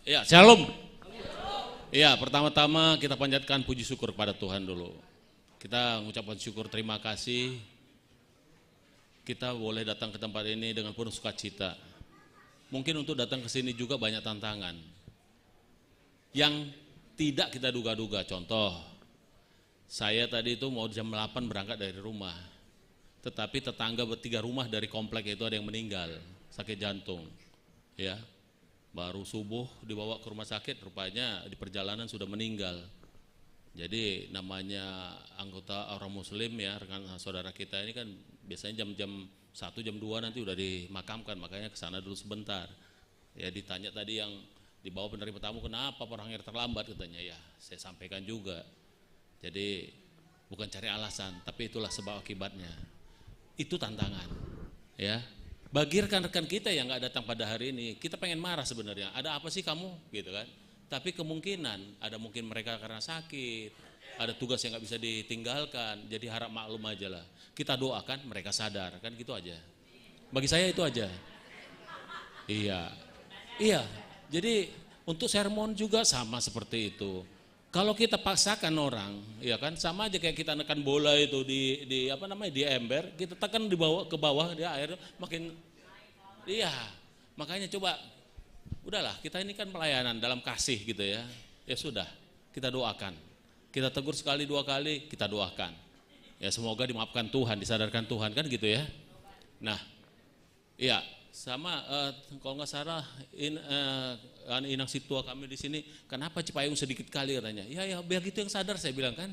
Ya, shalom. Ya, pertama-tama kita panjatkan puji syukur kepada Tuhan dulu. Kita mengucapkan syukur, terima kasih. Kita boleh datang ke tempat ini dengan penuh sukacita. Mungkin untuk datang ke sini juga banyak tantangan yang tidak kita duga-duga. Contoh, saya tadi itu mau jam delapan berangkat dari rumah. Tetapi tetangga bertiga rumah dari komplek itu ada yang meninggal, sakit jantung. Ya. Baru subuh dibawa ke rumah sakit, rupanya di perjalanan sudah meninggal. Jadi namanya anggota orang muslim ya, rekan saudara kita ini kan biasanya jam-jam satu, jam dua nanti udah dimakamkan, makanya ke sana dulu sebentar. Ya, ditanya tadi yang dibawa penerima tamu, "Kenapa orangnya terlambat?" katanya. Ya, saya sampaikan juga. Jadi bukan cari alasan, tapi itulah sebab akibatnya. Itu tantangan. Ya. Bagi rekan-rekan kita yang nggak datang pada hari ini, kita pengen marah sebenarnya. "Ada apa sih kamu?" gitu kan. Tapi kemungkinan ada mungkin mereka karena sakit, ada tugas yang nggak bisa ditinggalkan, jadi harap maklum aja lah. Kita doakan mereka sadar, kan gitu aja. Bagi saya itu aja. Iya. Iya. Jadi untuk sermon juga sama seperti itu. Kalau kita paksakan orang, ya kan, sama aja kayak kita nekan bola itu di, di apa namanya, di ember, kita tekan di bawah, ke bawah, dia air makin, iya. Makanya coba, udahlah, kita ini kan pelayanan dalam kasih gitu ya. Ya sudah, kita doakan. Kita tegur sekali dua kali, kita doakan. Ya semoga dimaafkan Tuhan, disadarkan Tuhan, kan gitu ya. Nah, iya, sama, eh, kalau nggak salah, in, eh, anu, inang situa kami di sini, "Kenapa Cipayung sedikit kali?" katanya. "Ya, ya, biar gitu yang sadar," saya bilang kan.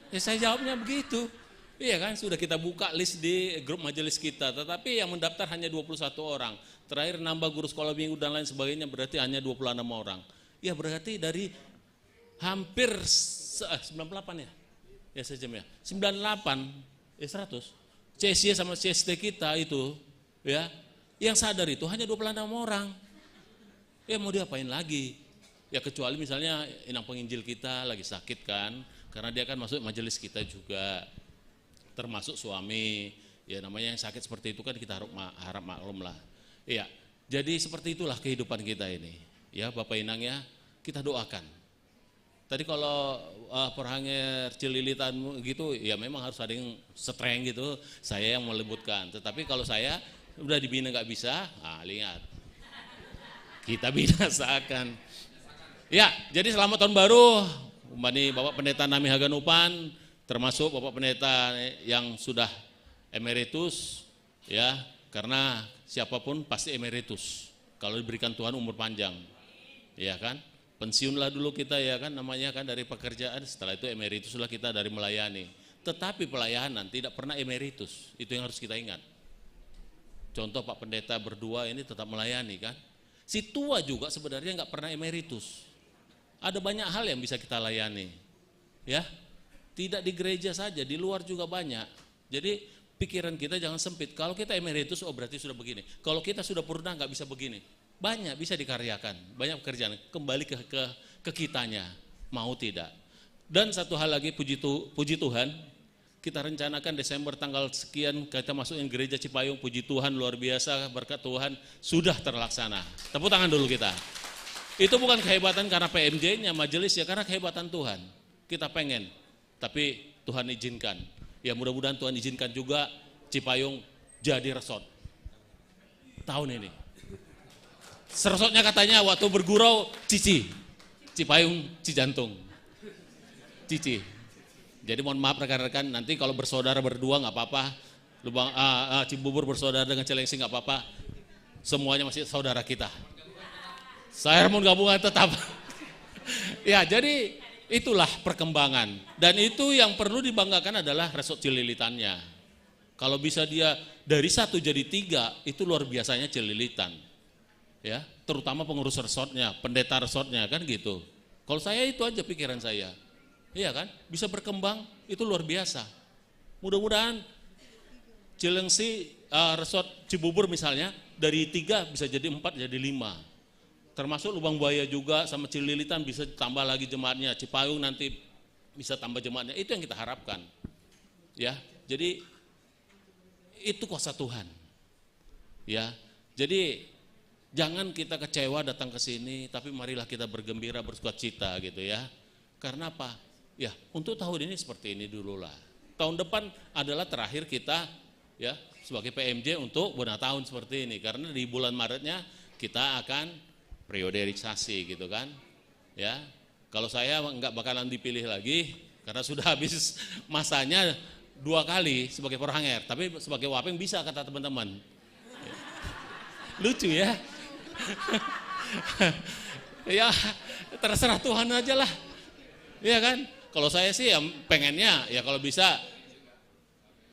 Ya saya jawabnya begitu. Iya kan, sudah kita buka list di grup majelis kita, tetapi yang mendaftar hanya dua puluh satu orang. Terakhir nambah guru sekolah minggu dan lain sebagainya, berarti hanya dua puluh enam orang. Ya berarti dari hampir se- eh, sembilan puluh delapan ya? Ya sejam ya. Sembilan puluh delapan, ya seratus. C S Y sama C S T kita itu, ya, yang sadar itu hanya dua puluh enam orang. Ya mau diapain lagi? Ya kecuali misalnya inang penginjil kita lagi sakit kan, karena dia kan masuk majelis kita juga, termasuk suami. Ya namanya yang sakit seperti itu kan kita harap ma- harap maklum lah. Iya, jadi seperti itulah kehidupan kita ini. Ya Bapak Inang ya, kita doakan. Tadi kalau uh, perhanger cililitan gitu, ya memang harus ada yang strength gitu. Saya yang melebutkan. Tetapi kalau saya Udah dibina nggak bisa, ah, lihat. Kita binasakan. Ya, jadi selamat tahun baru. Umpani Bapak Pendeta Nami Haganupan, termasuk Bapak Pendeta yang sudah emeritus, ya, karena siapapun pasti emeritus kalau diberikan Tuhan umur panjang, ya kan? Pensiunlah dulu kita, ya kan, namanya kan, dari pekerjaan, setelah itu emerituslah kita dari melayani. Tetapi pelayanan tidak pernah emeritus, itu yang harus kita ingat. Contoh, Pak Pendeta berdua ini tetap melayani, kan? Si tua juga sebenarnya nggak pernah emeritus. Ada banyak hal yang bisa kita layani, ya. Tidak di gereja saja, di luar juga banyak. Jadi pikiran kita jangan sempit. Kalau kita emeritus, oh, berarti sudah begini. Kalau kita sudah purna, nggak bisa begini. Banyak bisa dikaryakan, banyak pekerjaan. Kembali ke ke, ke kitanya, mau tidak. Dan satu hal lagi, puji, tu, puji Tuhan, kita rencanakan Desember tanggal sekian kita masukin gereja Cipayung. Puji Tuhan, luar biasa, berkat Tuhan sudah terlaksana. Tepuk tangan dulu kita. Itu bukan kehebatan karena P M J-nya, majelis, ya, karena kehebatan Tuhan. Kita pengen, tapi Tuhan izinkan. Ya, mudah-mudahan Tuhan izinkan juga Cipayung jadi resort tahun ini. Seresotnya katanya waktu bergurau, Cici, Cipayung, Cijantung, Cici. Jadi mohon maaf rekan-rekan, nanti kalau bersaudara berdua nggak apa-apa. Lubang, ah, ah, Cibubur bersaudara dengan Cilengsi nggak apa-apa. Semuanya masih saudara kita. Saya mau gabungan tetap. Ya, jadi itulah perkembangan. Dan itu yang perlu dibanggakan adalah resort Cililitannya. Kalau bisa dia dari satu jadi tiga, itu luar biasanya Cililitan. Ya, terutama pengurus resortnya, pendeta resortnya, kan gitu. Kalau saya, itu aja pikiran saya. Iya kan? Bisa berkembang, itu luar biasa. Mudah-mudahan Cilengsi, eh, resort Cibubur misalnya, dari tiga bisa jadi empat, jadi lima. Termasuk Lubang Buaya juga sama Cililitan bisa tambah lagi jemaatnya. Cipayung nanti bisa tambah jemaatnya. Itu yang kita harapkan. Ya, jadi itu kuasa Tuhan. Ya, jadi jangan kita kecewa datang ke sini, tapi marilah kita bergembira, bersukacita gitu, ya. Karena apa? Ya, untuk tahun ini seperti ini dululah. Tahun depan adalah terakhir kita, ya, sebagai P M J untuk bona tahun seperti ini. Karena di bulan Maretnya kita akan priorisasi gitu kan. Ya, kalau saya nggak bakalan dipilih lagi karena sudah habis masanya dua kali sebagai Porhanger, tapi sebagai Wapeng bisa, kata teman-teman. Lucu ya. Ya, terserah Tuhan aja lah. Iya kan? Kalau saya sih ya pengennya ya kalau bisa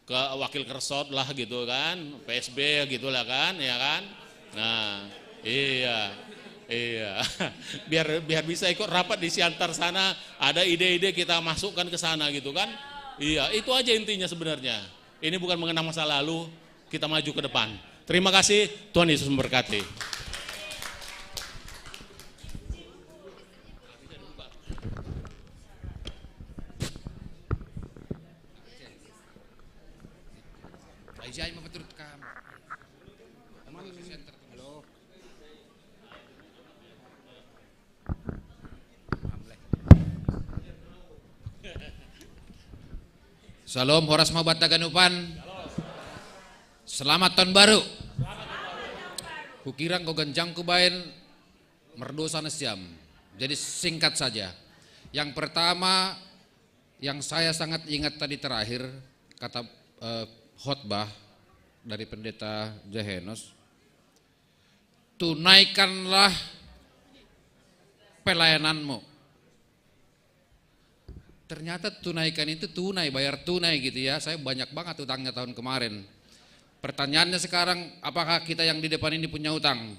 ke wakil keresot lah gitu kan, P S B gitu lah kan, ya kan. Nah, iya, iya. Biar biar bisa ikut rapat di Siantar sana, ada ide-ide kita masukkan ke sana gitu kan. Iya, itu aja intinya sebenarnya. Ini bukan mengenang masa lalu, kita maju ke depan. Terima kasih, Tuhan Yesus memberkati. Aijai mapaturut kam. Halo. Shalom, horas ma banta ganupan. Selamat tahun baru. Kukira ko ganjang kubaen merdosa na siam. Jadi singkat saja. Yang pertama, yang saya sangat ingat tadi terakhir, kata, eh, khotbah dari Pendeta Jahenos, "Tunaikanlah pelayananmu." Ternyata tunaikan itu tunai, bayar tunai gitu ya. Saya banyak banget utangnya tahun kemarin. Pertanyaannya sekarang, apakah kita yang di depan ini punya utang?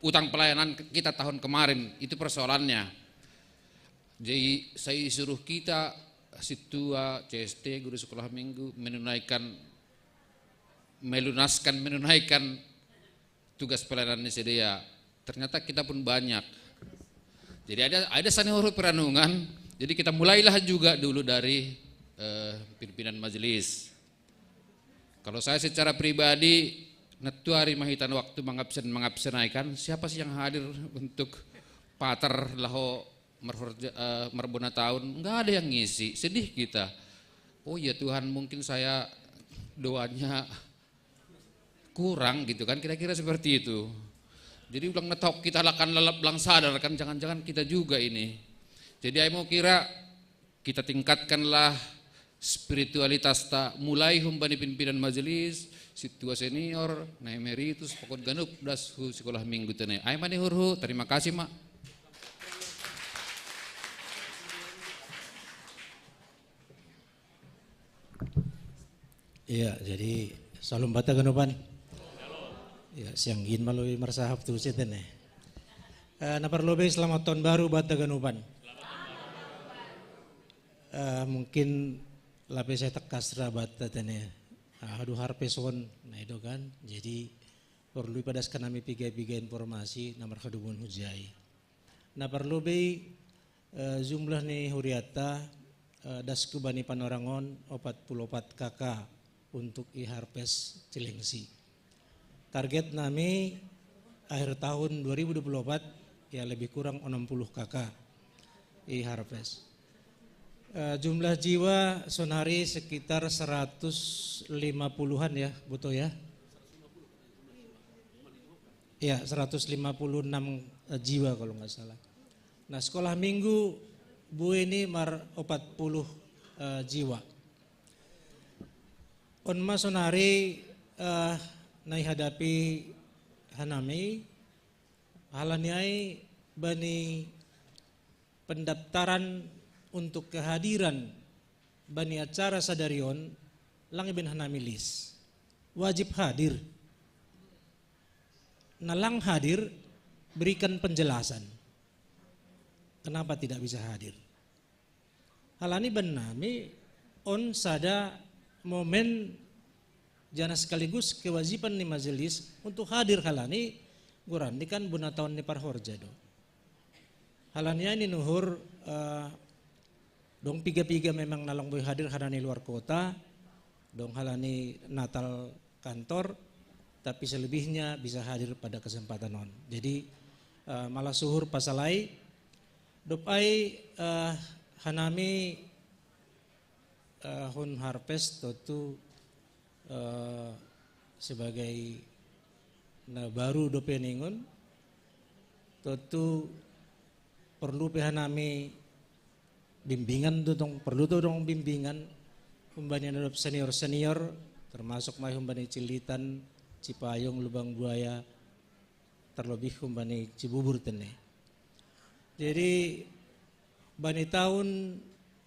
Utang pelayanan kita tahun kemarin, itu persoalannya. Jadi saya suruh kita, situa, C S T, guru sekolah minggu, menunaikan, melunaskan, menunaikan tugas pelayanan ini sedia. Ternyata kita pun banyak. Jadi ada ada sani huruf perenungan. Jadi kita mulailah juga dulu dari, eh, pimpinan majelis. Kalau saya secara pribadi, netu hari mahitan waktu mengabsen mengabsenaikan, siapa sih yang hadir untuk pater laho merhorja, eh, merbona tahun? Nggak ada yang ngisi, sedih kita. Oh ya Tuhan, mungkin saya doanya kurang gitu kan, kira-kira seperti itu. Jadi ulang netok kita akan lalap, ulang sadar kan, jangan-jangan kita juga ini. Jadi ai mau kira kita tingkatkanlah spiritualitas ta, mulai humbani pimpinan majelis, si tua senior, na emeritus, pokok ganup das hu sekolah minggu tene. Ai mani hurhu, terima kasih mak. Iya, jadi salam bata ganupan. Ya, sianggin malu marsahap tu sitene. Eh, na parlobe selamat tahun baru bata ganupan. Eh, mungkin lape saya tekas ra bata tene. Ah, hadu harpes on, na itu kan. Jadi perlu padaskan nami piga-piga informasi na marhadubun hujai. Na parlobe, eh, jumlah ni huriata, eh, das ku bani panorangon opat puluh opat K K untuk i harpes Cilengsi. Target nami akhir tahun dua ribu dua puluh empat ya lebih kurang enam puluh K K i harpes. Eh, jumlah jiwa sonari sekitar seratus lima puluhan ya, betul ya? Ya, seratus lima puluh enam, eh, jiwa kalau nggak salah. Nah, sekolah minggu bu ini mar opat puluh, eh, jiwa. On ma sonari, eh, nai hadapi hanami, halani ai bani pendaftaran untuk kehadiran bani acara sadarion lang iben hanami lis. Wajib hadir. Na lang hadir, berikan penjelasan. Kenapa tidak bisa hadir? Halani ben nami on sada momen jana sekaligus kewajiban ni majelis untuk hadir halani gurandi kan buna tahun ni parhorja do. Halani ai ni nuhur, eh, dong piga-piga memang na lang boi hadir halani luar kota, dong halani Natal kantor, tapi selebihnya bisa hadir pada kesempatan on. Jadi, eh, malah suhur pasalai, dop ai, eh, hanami, eh, hun harpes totu, eh, sebagai na baru dope ningun, totu perlu pe hanami bimbingan tu tong, perlu tu dong bimbingan humbani na dop senior-senior, termasuk mai humbani Cilitan, Cipayung, Lubang Buaya, terlebih humbani Cibubur tene. Jadi bani tahun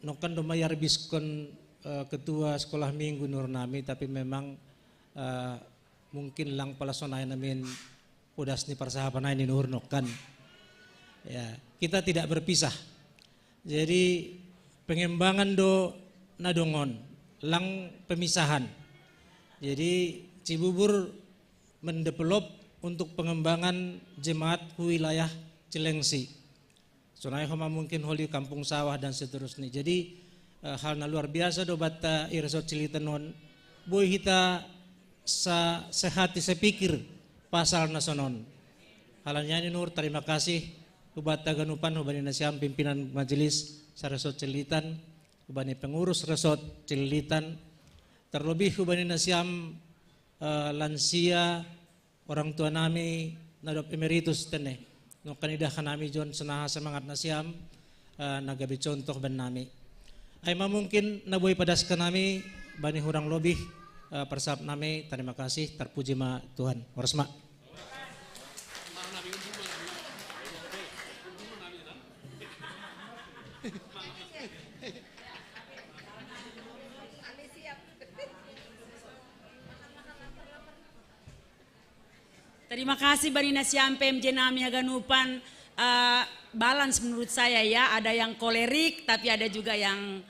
nokan do mayar biskon, eh, ketua sekolah minggu nur nami, tapi memang, eh, mungkin lang pala sonai namin podas ni parsahapan ai ni nuhur nokan. Ya, kita tidak berpisah. Jadi pengembangan do na dong on, lang pemisahan. Jadi Cibubur mendevelop untuk pengembangan jemaat wilayah Cilengsi. Sonai homa mungkin holi Kampung Sawah dan seterusnya. Jadi, eh, hal na luar biasa do bata i resort Cililitan on. Boi hita sa sehati sepikir pasal na sonon. Halani ai ni nuhur terima kasih hubata ganupan, hubani nasiam pimpinan majelis sa resort Cililitan, hubani pengurus resort Cililitan, terlebih hubani nasiam, eh, lansia, orang tua nami na dop emeritus tene. Nokan idah hanami jon senaha semangat nasiam, eh, na gabe contoh ben nami. Ai ma mungkin na boi padaskan nami bani hurang lobih, eh, parsahap nami, terima kasih, terpuji ma Tuhan. Horas ma. Terima kasih bani nasiam P M J nami haganupan, eh, balance menurut saya ya, ada yang kolerik tapi ada juga yang,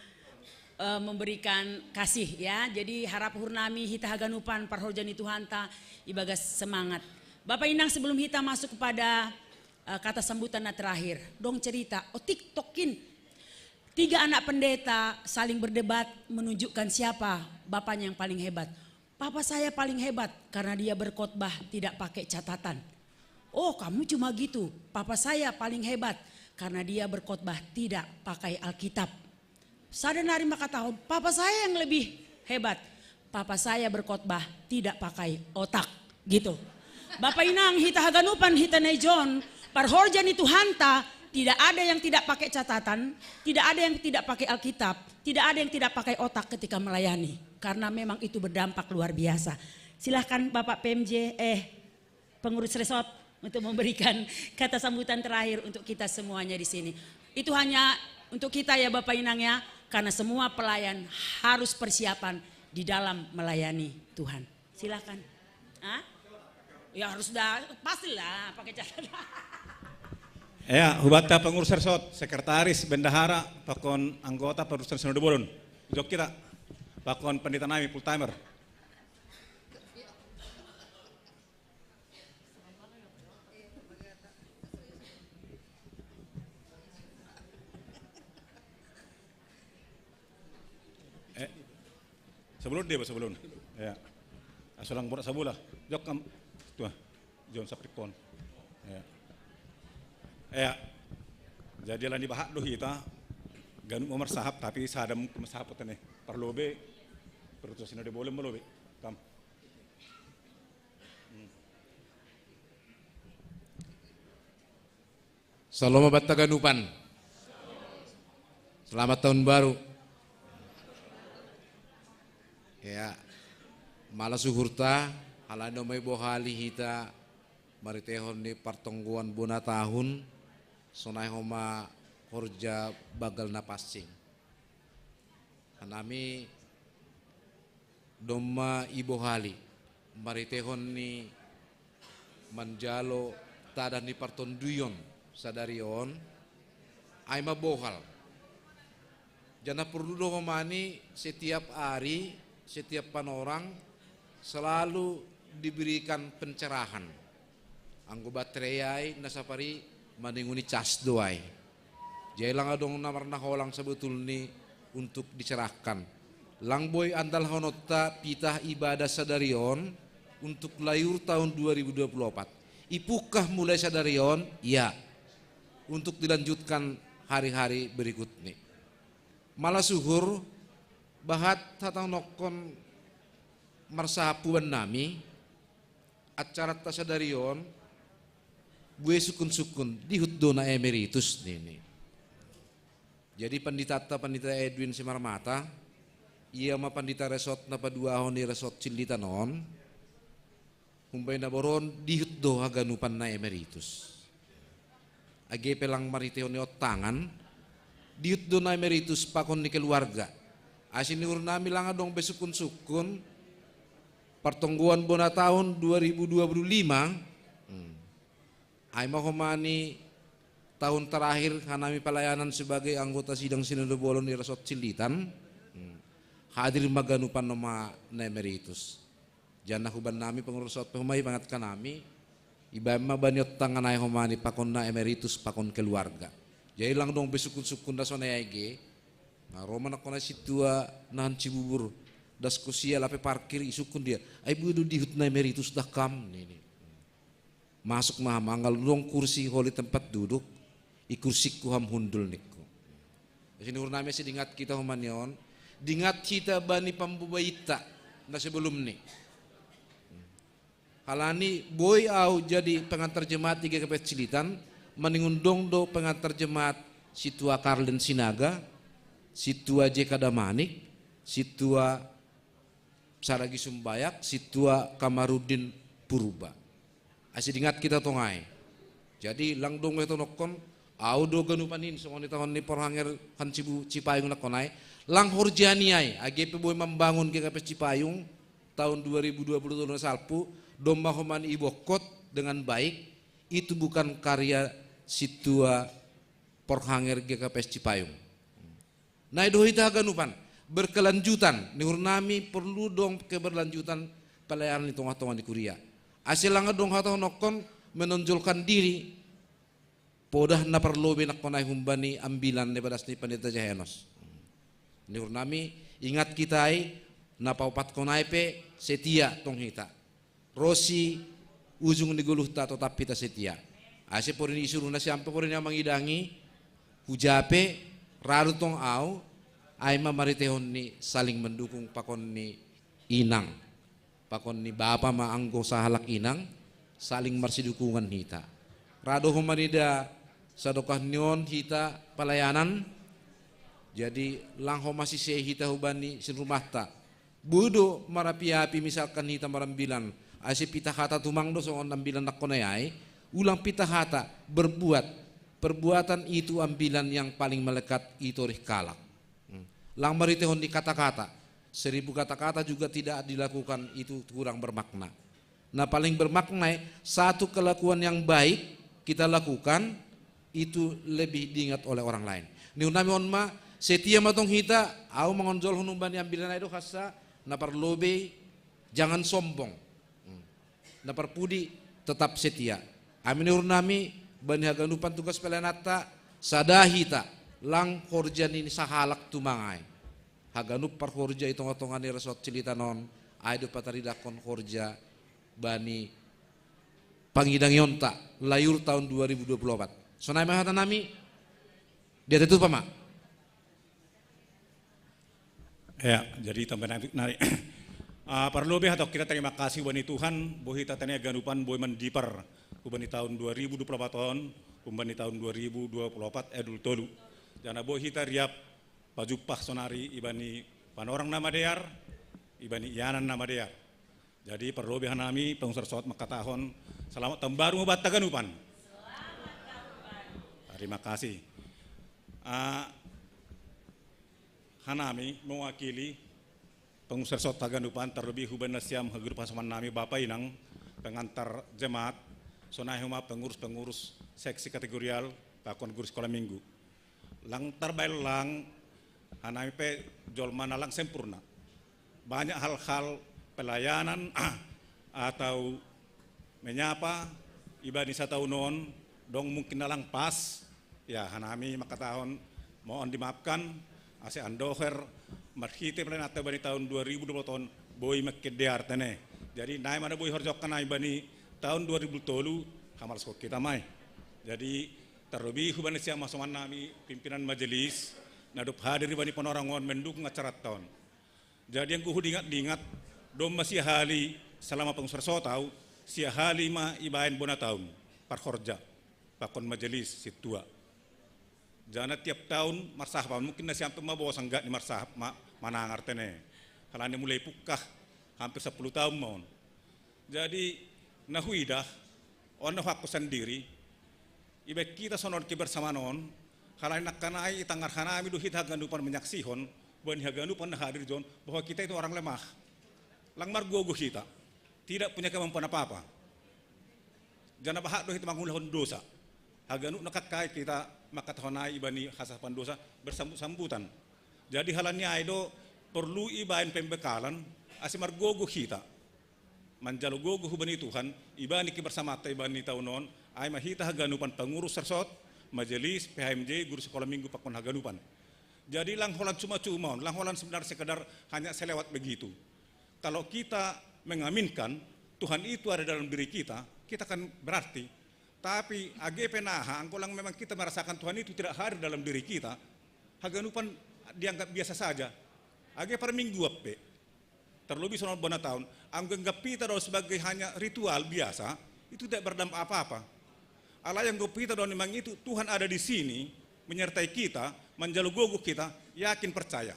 eh, memberikan kasih ya. Jadi harap hurnami hita haganupan parhorja ni Tuhanta ibagas semangat. Bapak Inang, sebelum hita masuk kepada, eh, kata sambutan na terakhir, dong cerita, oh, TikTok kin. Tiga anak pendeta saling berdebat menunjukkan siapa bapaknya yang paling hebat. Papa saya paling hebat karena dia berkhotbah tidak pakai catatan. Oh, kamu cuma gitu. Papa saya paling hebat karena dia berkhotbah tidak pakai Alkitab. Sada nari makatahon, papa saya yang lebih hebat. Papa saya berkhotbah tidak pakai otak. Gitu. Bapak Inang, hita haganupan, hita nai John, parhorja ni Tuhanta, tidak ada yang tidak pakai catatan, tidak ada yang tidak pakai Alkitab, tidak ada yang tidak pakai otak ketika melayani. Karena memang itu berdampak luar biasa. Silahkan Bapak P M J, eh, pengurus resort untuk memberikan kata sambutan terakhir untuk kita semuanya di sini. Itu hanya untuk kita ya Bapak Inang ya, karena semua pelayan harus persiapan di dalam melayani Tuhan. Silahkan. Hah? Ya harus dah, pastilah pakai catatan. Ya, hubatta pengurus resort, sekretaris, bendahara, pakon anggota pengurus resort Sinode Bolon. Jok kita, pakon pendeta nami full timer. Eh, sebelum dia, sebelum. Ya. Asalang borak sabula. Jok kam, tuh, John Saprikon. Ya. Ya. Jadi lah ni bahat do hita, ganup mamarsahap, tapi sadam mamarsahap tene. Parlobe, perlu sinode boleh melobe. Kam. Saloma batta ganupan. Selamat tahun baru. Ya, mala suhurta, halani mai bohali hita maritehon ni partonggoan bona tahun, sonai homa horja bagal na passing. Hanami domma ibohali maritehon ni manjalo tadan ni partonduyon sadari on, ai mabohal. Jana perlu do homani setiap ari, setiap panorang selalu diberikan pencerahan. Anggo baterai ai na sapari maninguni cas do ai. Jadi lang adong na marnaholang sebetulni untuk diserahkan. Lang boi andalhononta pitah ibadah sadari on untuk layur tahun dua ribu dua puluh empat. Ipungkah mulai sadari on, ya, untuk dilanjutkan hari-hari berikutni. Mala suhur, bahat hatahononhon marsahapuan nami, acaranta sadari on, bue sukun-sukun, dihut do na emeritus nini. Jadi panditanta pandita Edwin Simarmata, ia ma pandita resort na paduahon ni resort Cililitan on, humbai na boron dihut do haganupan na emeritus. Age pe lang maritehon ni ontangan, dihut do na emeritus pakon ni keluarga. Asi ni uhurnami lang adong be sukun-sukun, partonggoan bona tahun dua ribu dua puluh lima, hmm, ai ma homani tahun terakhir hanami pelayanan sebagai anggota sidang Sinode Bolon di Resort Cililitan, hmm, hadir ma ganupan nama na emeritus. Jana huban nami pengurus resort pe homai pangat kanami, ibaen ma bani ontangan ai homani pakon na emeritus pakon keluarga. Jadi lang dong be sukun-sukun da sonai age, na ro ma nangkon ai sintua nahan Cibubur, das kosia lape parkir isukun dia, ai bue do dihut na emeritus dah kam nini. Masuk ma ham anggal dong kursi holi tempat duduk, i kursiku ham hundul ningku. Asi ni uhurnami asi dingat hita homani on, dingat hita bani pambobainta na sebelumni. Halani boi au jadi pengantar jemaat di G K P S Cililitan, maningon dong do pengantar jemaat sintua Karlen Sinaga, sintua J K Damanik, sintua Saragi Sumbayak, sintua Kamarudin Purba. Asi dingat hita tong ai. Jadi lang dong be tonongkon, au do ganupan in songon i tahon ni porhanger han Cibu Cipayung nangkon ai, lang horjani ai, age pe boi mambangun G K P S Cipayung tahun dua ribu dua puluh tolu na salpu, domma homani ibokkot dengan baik, itu bukan karya sintua porhanger G K P S Cipayung. Na i do hita haganupan, berkelanjutan, ni uhurnami perlu dong keberlanjutan pelayanan di tongah-tongah ni kuria. Asi lang adong hatahononhon menonjolkan diri, podah na parlobei nangkon ai humbani ambilan na ibadas ni pandita Jahenos. Ni uhurnami ingat hita ai, na paopathon ai pe setia tong hita. Ro si ujung ni goluhta totap hita setia. Ai sai porini isuru nasiam pe porini mangidangi, huja pe ra do tong au, ai ma maritehon ni saling mendukung pakon ni inang. Pakon ni bapa ma anggo sahalak inang, saling marsidukungan hita. Ra do homa nida sadokah ni on hita palayanan, jadi lang homa sise hita hubani sinrumahta. Boi do marapi-api misalkan hita marambilan, ase pita hata tumang do songon ambilan nangkon ai, ulang pita hata, berbuat. Perbuatan itu ambilan yang paling melekat i torih kalak. Hmm. Lang marhitehon ni kata-kata. Seribu kata-kata juga tidak dilakukan itu kurang bermakna. Nah, paling bermakna, satu kelakuan yang baik kita lakukan, itu lebih diingat oleh orang lain. Ni unami on ma, setia ma tong hita, au mangonjolhon umbani ambilan ai do hasa, na parlobei, jangan sombong. Hmm. Na parpudi, tetap setia. Ami ni uhurnami, bani haganupan tugas pelayananta, sada hita, lang horja ni sahalak tumang ai. Haganup parhorja i tonga-tonga ni resort Cililitan on, ai do pataridahon horja bani pangidangionta, layur tahun dua ribu dua puluh empat. Sonai ma hata nami, dia tetu pama. Ya, jadi tambah nanti nari. Ah, parlobei hatahon hita terima kasih hubani Tuhan, boi hita tene ganupan boi mandipar hubani tahun dua ribu dua puluh empat on, hubani tahun dua ribu dua puluh empat edul tolu. Jana boi hita riap pajumpah sonari ibani panorang na madear, ibani ianan na madear. Jadi parlobei hanami pengurus resort mangkatahon, selamat tahun baru ma banta ganupan. Terima kasih. Ah, hanami mewakili pengurus resort haganupan, terlebih hubani nasiam haganup hasomannami bapa inang, pengantar jemaat, sonai homa pengurus-pengurus seksi kategorial, pakon guru sekolah minggu. Lang tarbaen lang, hanami pe jolma na lang sempurna. Banyak hal-hal pelayanan atau menyapa ibani sataun on, dong mungkin na lang pas, ya, hanami mangkatahon mohon dimaafkan, ase andoher marhite pelayananta bani tahun dua ribu dua puluh on, boi mangkin dear tene. Jadi nai ma na boi horjahon hanami bani tahun dua ribu tolu, hamalaskon hita ma i. Jadi terlebih hubani nasiam hasomannami pimpinan majelis, na dob hadir ibani panorang on mendukung acaranta on. Jadi anggo hudingat-dingat, domma sia hali, selama pengurus resort au, sia hali ma ibaen bona tahun, parhorja, pakon majelis, sintua. Jana tiap tahun marsahap, mungkin nasiam pe ma bosan gak ni marsahap, ma, manang artene. Halani mulai pungkah, hampir sepuluh tahun ma on. Jadi, na huidah, on na huakku sandiri, ibaen hita sonon kebersamaan on, halani nangkan ai itangar hanami do hita haganupan manyaksihon, bani haganupan na hadir on, bahwa kita itu orang lemah. Lang margogo hita, tidak punya kemampuan apa-apa. Jana bahat do hita mangulahon dosa. Haganup na nangkan ai hita mangkatahon ai ibani hasahapan dosa bersambut-sambutan. Jadi halani ai do porlu ibaen pembekalan, ase margogo hita. Manjalo gogo hubani Tuhan, ibani kebersamaanta ibani tahun on, ai ma hita haganupan pengurus resort, majelis, P H M J, guru sekolah minggu pakon haganupan. Jadi lang holan cuma-cuma on, lang holan sebenarnya sekedar hanya selewat begitu. Kalau kita mengaminkan Tuhan itu ada dalam diri kita, kita akan berarti. Tapi age pe naha, anggo lang memang kita merasakan Tuhan itu tidak hadir dalam diri kita, haganupan dianggap biasa saja. Age parmingguan pe. Terlebih sonon bona tahun, anggo anggap hita do sebagai hanya ritual biasa, itu tidak berdampak apa-apa. Alai anggo hita do memang itu, Tuhan ada di sini, menyertai kita, manjalo gogo kita, yakin percaya.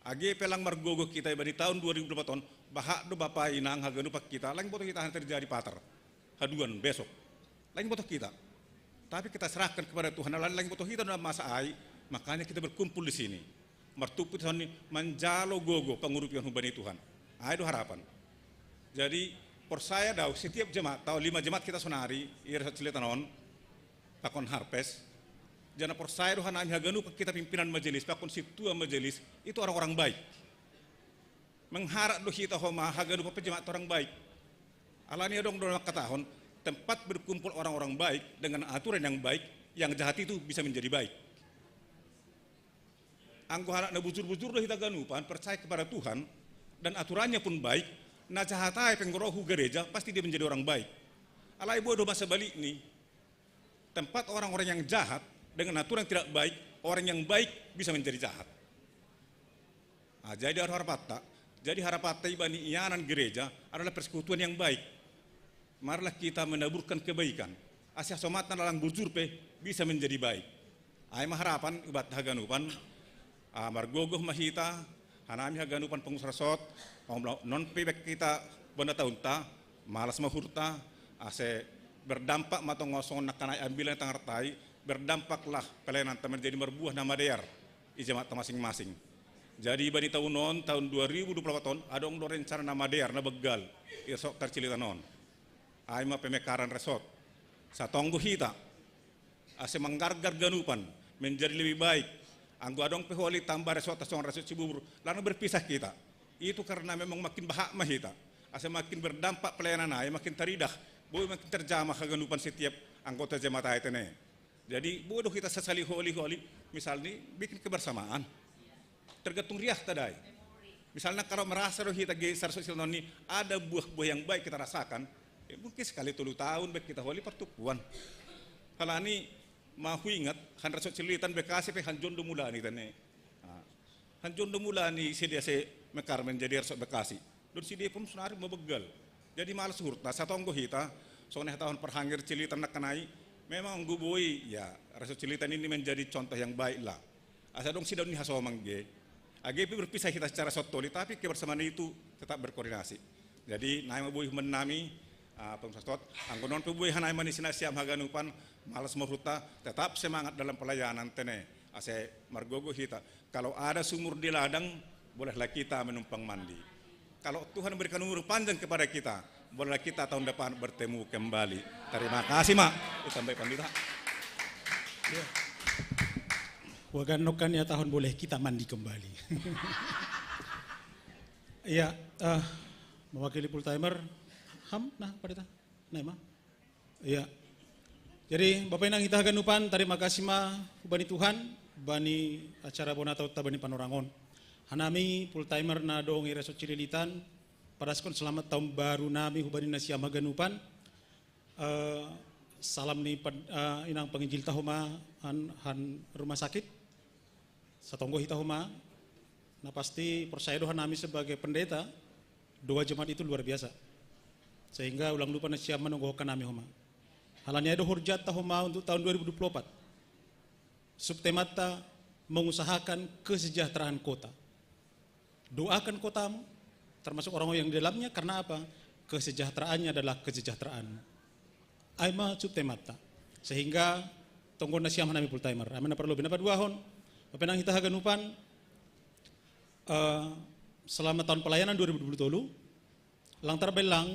Age pe lang margogo hita ibani tahun dua ribu dua puluh on, bahat do bapa inang haganupan hita, lang boto hita terjadi patar. Haduan besok. Lang boto hita. Tapi kita serahkan kepada Tuhan, lang boto hita dalam masa ai, makanya kita berkumpul di sini. Martumpu di sini manjalo gogo pangurupion hubani Tuhan. Ai do harapan. Jadi, porsaya do au setiap jemaat, tau lima jemaat hita sonari, i resort Cililitan on, pakon Harpes. Jana porsaya do hanami haganupan hita pimpinan majelis, pakon sintua majelis, itu orang-orang baik. Mengharap do hita homa haganupan pe jemaat orang baik. Alani adong do na mangkatahon, tempat berkumpul orang-orang baik dengan aturan yang baik, yang jahat itu bisa menjadi baik. Anggo halak na bujur-bujur do hita haganupan, percaya kepada Tuhan, dan aturannya pun baik, na jahat ai pe anggo ro hu gereja, pasti dia menjadi orang baik. Alai boi do ma sebalikni, tempat orang-orang yang jahat dengan aturan yang tidak baik, orang yang baik bisa menjadi jahat. Nah, jadi harapanta, Jadi harapan tai bani ianan gereja adalah persekutuan yang baik. Marilah kita menaburkan kebaikan. Ase hasomatna lalang bujur pe bisa menjadi baik. Ai ma harapan ubat haganupan, ah, margogoh ma hita, hanami haganupan pengurus resort, om la-, non pe bek hita bona taunta, malas ma uhurta, ase berdampak ma tong songon nangkaning ambilan tangartai, berdampaklah pelayananta menjadi marbuah na madear i jemaat masing-masing. Jadi bani taun on, taun dua ribu dua puluh empat on, adong do rencana na madear na begal i resort Cililitan on. Ai ma pemekaran resort. Satonggo hita ase manggargar ganupan menjadi lebih baik. Anggo adong pe holi tambah resort songon resort Cibubur, lalu berpisah kita. Itu karena memang makin bahak ma hita. Ase makin berdampak pelayanan ai, makin taridah, boi makin terjamah haganupan setiap anggota jemaat ai tene. Jadi boi do hita sasali holi-holi, misalnya bikin kebersamaan. Tergantung riahta dai. Misalnya kalau merasa do hita ge sa resort Cililitan on ni ada buah-buah yang baik kita rasakan, ya mungkin sekali tolu taun baik hita holi partumpuan. Halani ma huingat, han resort Cililitan Bekasi pe hanjon do mula ni tene. Ah, hanjon do mula ni sede ase mekar menjadi resort Bekasi. Don sede pun sonari ma begal. Jadi malas uhurta, satonggo hita, songon na hatahon parhangir Cililitan nangkaning, memang anggo boi, ya, resort Cililitan ini menjadi contoh yang baik lah. Asa adong sidaon ni hasoman ge. Age pe berpisah hita secara sotoli, tapi kebersamaan itu tetap berkoordinasi. Jadi nai ma boi human nami, ah, pengurus resort, anggo non pe boi hanai manisi nasiam haganupan, malas ma uhurta, tetap semangat dalam pelayanan tene. Ase margogoh hita. Kalau ada sumur di ladang, bolehlah kita menumpang mandi. Kalau Tuhan memberikan umur panjang kepada kita, bolehlah kita tahun depan bertemu kembali. Terima kasih, Mak. Ditambai pandita. Wagan nokan ya tahun boleh kita mandi kembali. Iya, eh, mewakili full timer, ham, nah, pandita, nah, ma. Iya. Jadi Bapak Inang hita haganupan, tarima kasih ma hubani Tuhan, bani acara bona taunta bani panorang on. Hanami full timer na adong i resort Cililitan, padaskon selamat tahun baru nami hubani nasiam haganupan. Eh, salam ni pad-, eh, inang panginjilta homa han, han rumah sakit. Satonggo hita homa, na pasti porsaya do hanami sebagai pendeta, doa jemaat itu luar biasa. Sehingga ulang lupa nasiam manonggohon hanami homa. Halani ai do horjanta homa untuk tahun dua ribu dua puluh empat. Subtemata mengusahakan kesejahteraan kota. Doakan kotamu, termasuk orang-orang yang di dalamnya, karena apa? Kesejahteraannya adalah kesejahteraanmu. Ai ma subtemata. Sehingga tonggo nasiam hanami full timer. Ai ma na parlobei, na paduahon, Bapak Inang hita haganupan, eh, selama tahun pelayanan dua ribu dua puluh tolu, lang tarbaen lang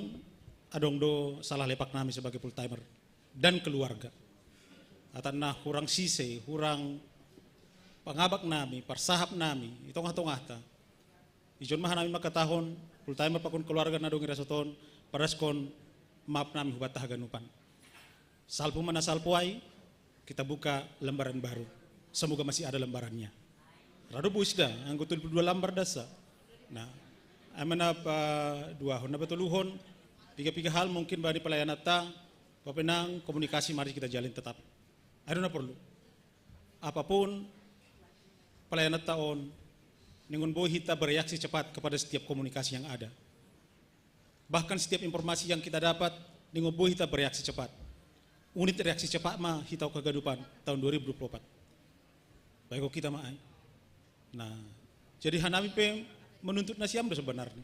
adong do salah lepak nami sebagai full timer dan keluarga. Atanna hurang sise, hurang pangabak nami, parsahap nami, i tongah-tongahta. Ijon ma hanami mangkatahon, full timer pakon keluarga na adong i resort on, padaskon maaf nami hubanta haganupan. Salpu ma na salpu ai, kita buka lembaran baru. Semoga masih ada lembarannya. Radu bois da, anggo tolu puluh dua lambar dasa. Nah, ai ma na paduahon, na patoluhon, piga-piga hal mungkin bani pelayananta, Bapak Inang, komunikasi mari kita jalin tetap. Ai do na porlu. Apapun pelayananta on, ningon boi hita bereaksi cepat kepada setiap komunikasi yang ada. Bahkan setiap informasi yang kita dapat, ningon boi hita bereaksi cepat. Unit reaksi cepat ma hita haganupan tahun dua ribu dua puluh empat. Baik kita ma ai. Nah, jadi hanami pe menuntut nasiam do sebenarnya.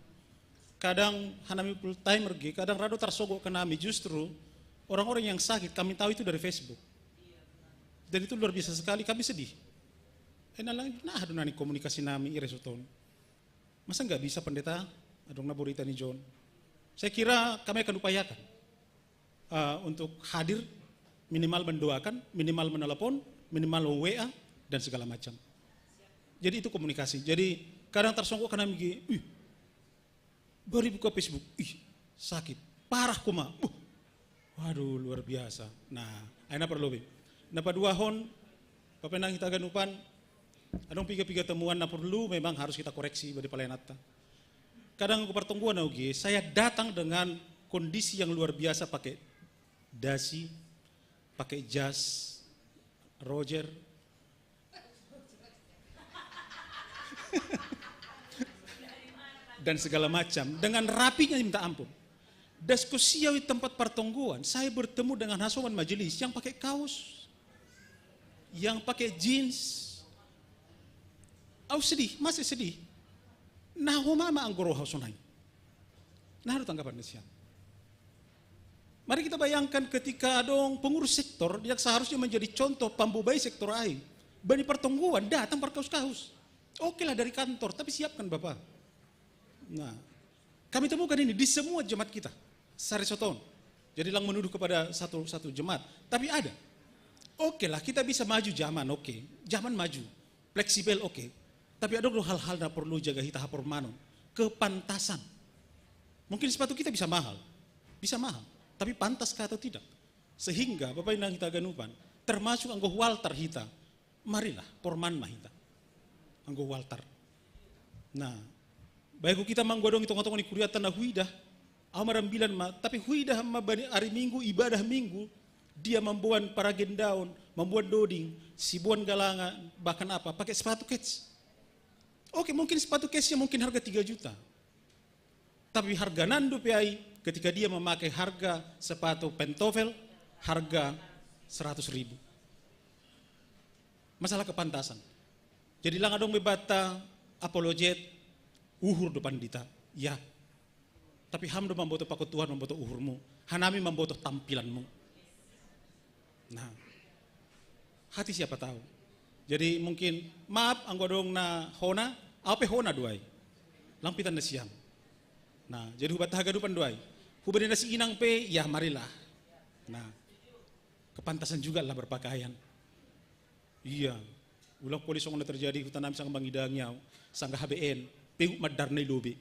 Kadang hanami full timer ge, kadang rado tarsogok hanami, justru orang-orang yang sakit kami tahu itu dari Facebook. Dan itu luar biasa sekali, kami sedih. Eh, na lang, nah, aduh, nani komunikasi nami i resort on. Masa nggak bisa pendeta? Adong na borita ni John. Saya kira kami akan upayakan, eh, untuk hadir, minimal mendoakan, minimal menelepon, minimal W A, dan segala macam. Jadi itu komunikasi. Jadi kadang tarsogok hanami ge, wih, baru buka Facebook, ih, sakit, parah koma. Buh. Waduh, luar biasa. Nah, ai na parlobei. Na paduahon, Bapak Inang hita haganupan, adong piga-piga temuan na porlu memang harus kita koreksi bani pelayananta. Kadang anggo partonggoan au ge, saya datang dengan kondisi yang luar biasa, pakai dasi, pakai jas, Roger. dan segala macam, dengan rapinya minta ampun. Diskusi di tempat pertonggoan, saya bertemu dengan hasoman majelis yang pakai kaos, yang pakai jeans. Au sedih, masih sedih. Nah, ho mama anggoro hau sonai. Nah, ada tanggapan di siang. Mari kita bayangkan ketika dong pengurus sektor, dia seharusnya menjadi contoh pambobai sektor ai. Bani pertonggoan datang berkaus-kaus. Oke lah dari kantor, tapi siapkan Bapak. Nah, kami temukan ini di semua jemaat kita. Sari Soton. Jadi lang menuduh kepada satu satu jemaat, tapi ada. Oke lah, kita bisa maju zaman, oke. Zaman maju, fleksibel, oke. Tapi ada dulu hal-hal yang perlu jaga hita hapormanon. Kepantasan. Mungkin sepatu kita bisa mahal. Bisa mahal. Tapi pantas kah atau tidak? Sehingga Bapak Inang hita ganupan, termasuk anggo Walter hita, marilah porman ma hita. Anggo Walter. Nah, baik kita manggo dong i tonga-tonga ni kuriatan na huidah, au marambilan ma, tapi huidah ma bani ari Minggu, ibadah Minggu, dia mamboan paragendaon, mamboan doding, siboan galanga, bahkan apa, pakai sepatu kets. Oke, mungkin sepatu ketsnya mungkin harga tiga juta. Tapi harga nando pe ai, ketika dia memakai harga sepatu pentofel, harga seratus ribu. Masalah kepantasan. Jadi lang adong be banta apologet, uhur do pandita. Ya. Tapi ham do mamboto pakotuhan, mamboto uhurmu. Hanami mamboto tampilanmu. Nah. Hati siapa tahu. Jadi mungkin, maaf, anggo adong na hona, au pe hona do ai. Lang pitan na siam. Nah, jadi hubat haganupan do ai. Hubat na si inang pe, ya marilah. Nah, kepantasan juga lah berpakaian. Iya. Ulang poli songon na terjadi huta nami sanga mangidangi au, sanga H B N, peu mandar na i lobe.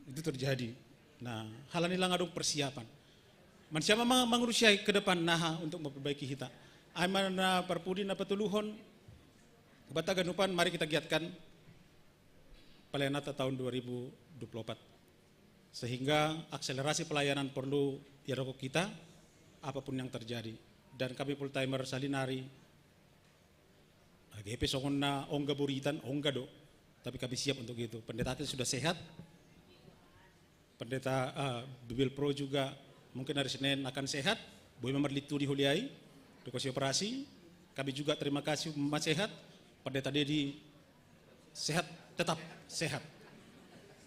Itu terjadi. Nah, halani lang adong persiapan. Mansiama ma mangurusi ai ke depan naha untuk memperbaiki hita. Ai ma na parpudi na patoluhon, hubat haganupan, mari kita giatkan pelayanan tahun dua ribu dua puluh empat. Sehingga akselerasi pelayanan perlu dilakukan kita, apapun yang terjadi. Dan kami full timer salinari, age pe songon na ongga boritan, ongga do. Tapi kami siap untuk itu. Pendeta kita sudah sehat. Pendeta uh, Bibil Pro juga mungkin hari Senin akan sehat. Boy memang di holiai, di kosi operasi. Kami juga terima kasih, memang sehat. Pendeta Dedi sehat, tetap sehat.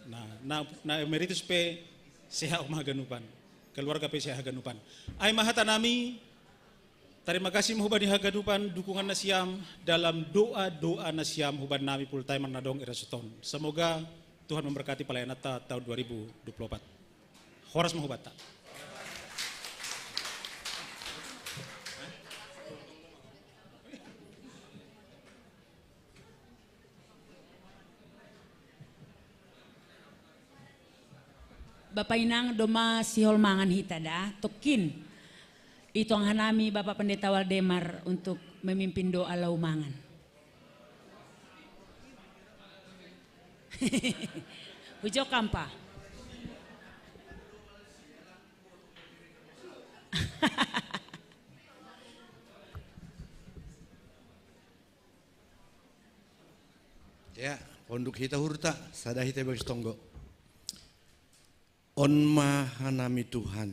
Nah, na, na emeritus pe sehat, uma haganupan. Keluarga pe sehat haganupan. Ai ma hata nami, terima kasih ma hubat ni haganupan dukungan nasiam dalam doa-doa nasiam hubat nami full timer na adong i Resoton. Semoga Tuhan memberkati pelayanan ta tahun dua ribu dua puluh empat. Horas ma hubanta. Bapa inang, doma sihol mangan hita da, tongkin. Ituang hanami Bapa Pendeta Waldemar untuk memimpin doa lau mangan. Hujau kampa. Ya, ponduk hita hurta, sada hita bagas tonggo. On ma hanami Tuhan,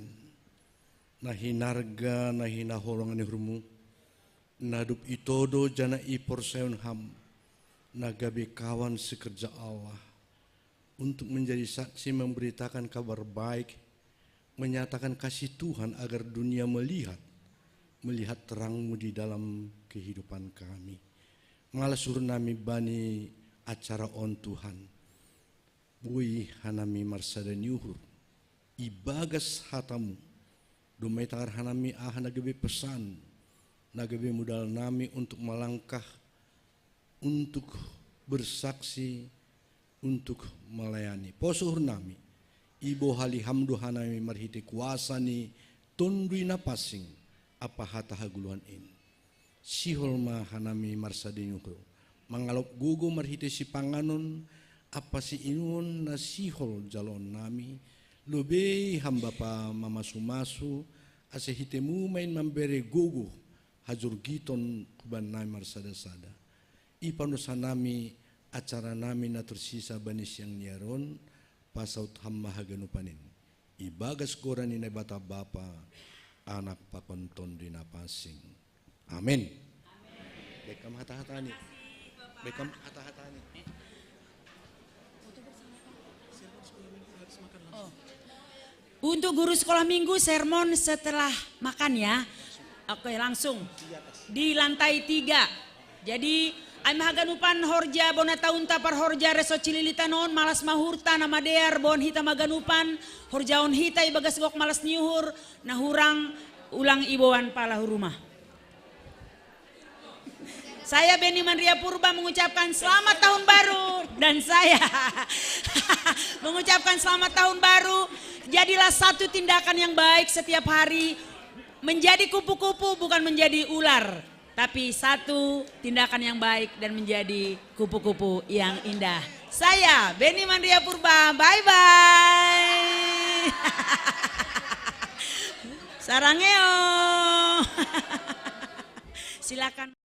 na hinarga, na hinaholongan ni uhurmu, na dob itodo jana iporsayon ham, na gabe kawan sekerja Allah, untuk menjadi saksi memberitakan kabar baik, menyatakan kasih Tuhan agar dunia melihat, melihat terangmu di dalam kehidupan kami. Malas uhur nami bani acara on Tuhan. Boi hanami marsada ni uhur. Ibagas hatamu. Domai tangar hanami aha na gabe pesan. Na gabe modal nami untuk melangkah, untuk bersaksi, untuk melayani. Pos uhur nami, ibohali ham do hanami marhite kuasa ni Tonduy Napansing, ampa hata hagoluhan in. Sihol ma hanami marsada ni uhur, mangalop gogo marhite sipanganon, ampa siinumon na sihol jaloon nami, lobei ham Bapa mamasumasu, ase hitemu ma in mambere gogo, hajorgiton huban nami marsada-sada. Ipandosa nami Acara nami na tursisa bani siang ni ari on, pasaut hamma haganupan in. Ibagas goran ni Naibata Bapa, Anak pakon Tondi Napasing. Amin. Baik kam hata-hata ni. Baik kam hata-hata ni. Untuk guru sekolah minggu, sermon setelah makan ya. Oke, langsung di lantai tiga. Jadi, ai ma haganupan horja bona taunta parhorja resort Cililitan on, malas ma uhurta na madear boan hita ma haganupan, horjaon hita ibagas gok malas ni uhur, na hurang ulang iboan pala hu rumah. Saya Beni Mandria Purba mengucapkan selamat tahun baru dan saya mengucapkan selamat tahun baru. Jadilah satu tindakan yang baik setiap hari. Menjadi kupu-kupu bukan menjadi ular, tapi satu tindakan yang baik dan menjadi kupu-kupu yang indah. Saya Beni Mandria Purba, bye bye. Sarangeo. Silakan.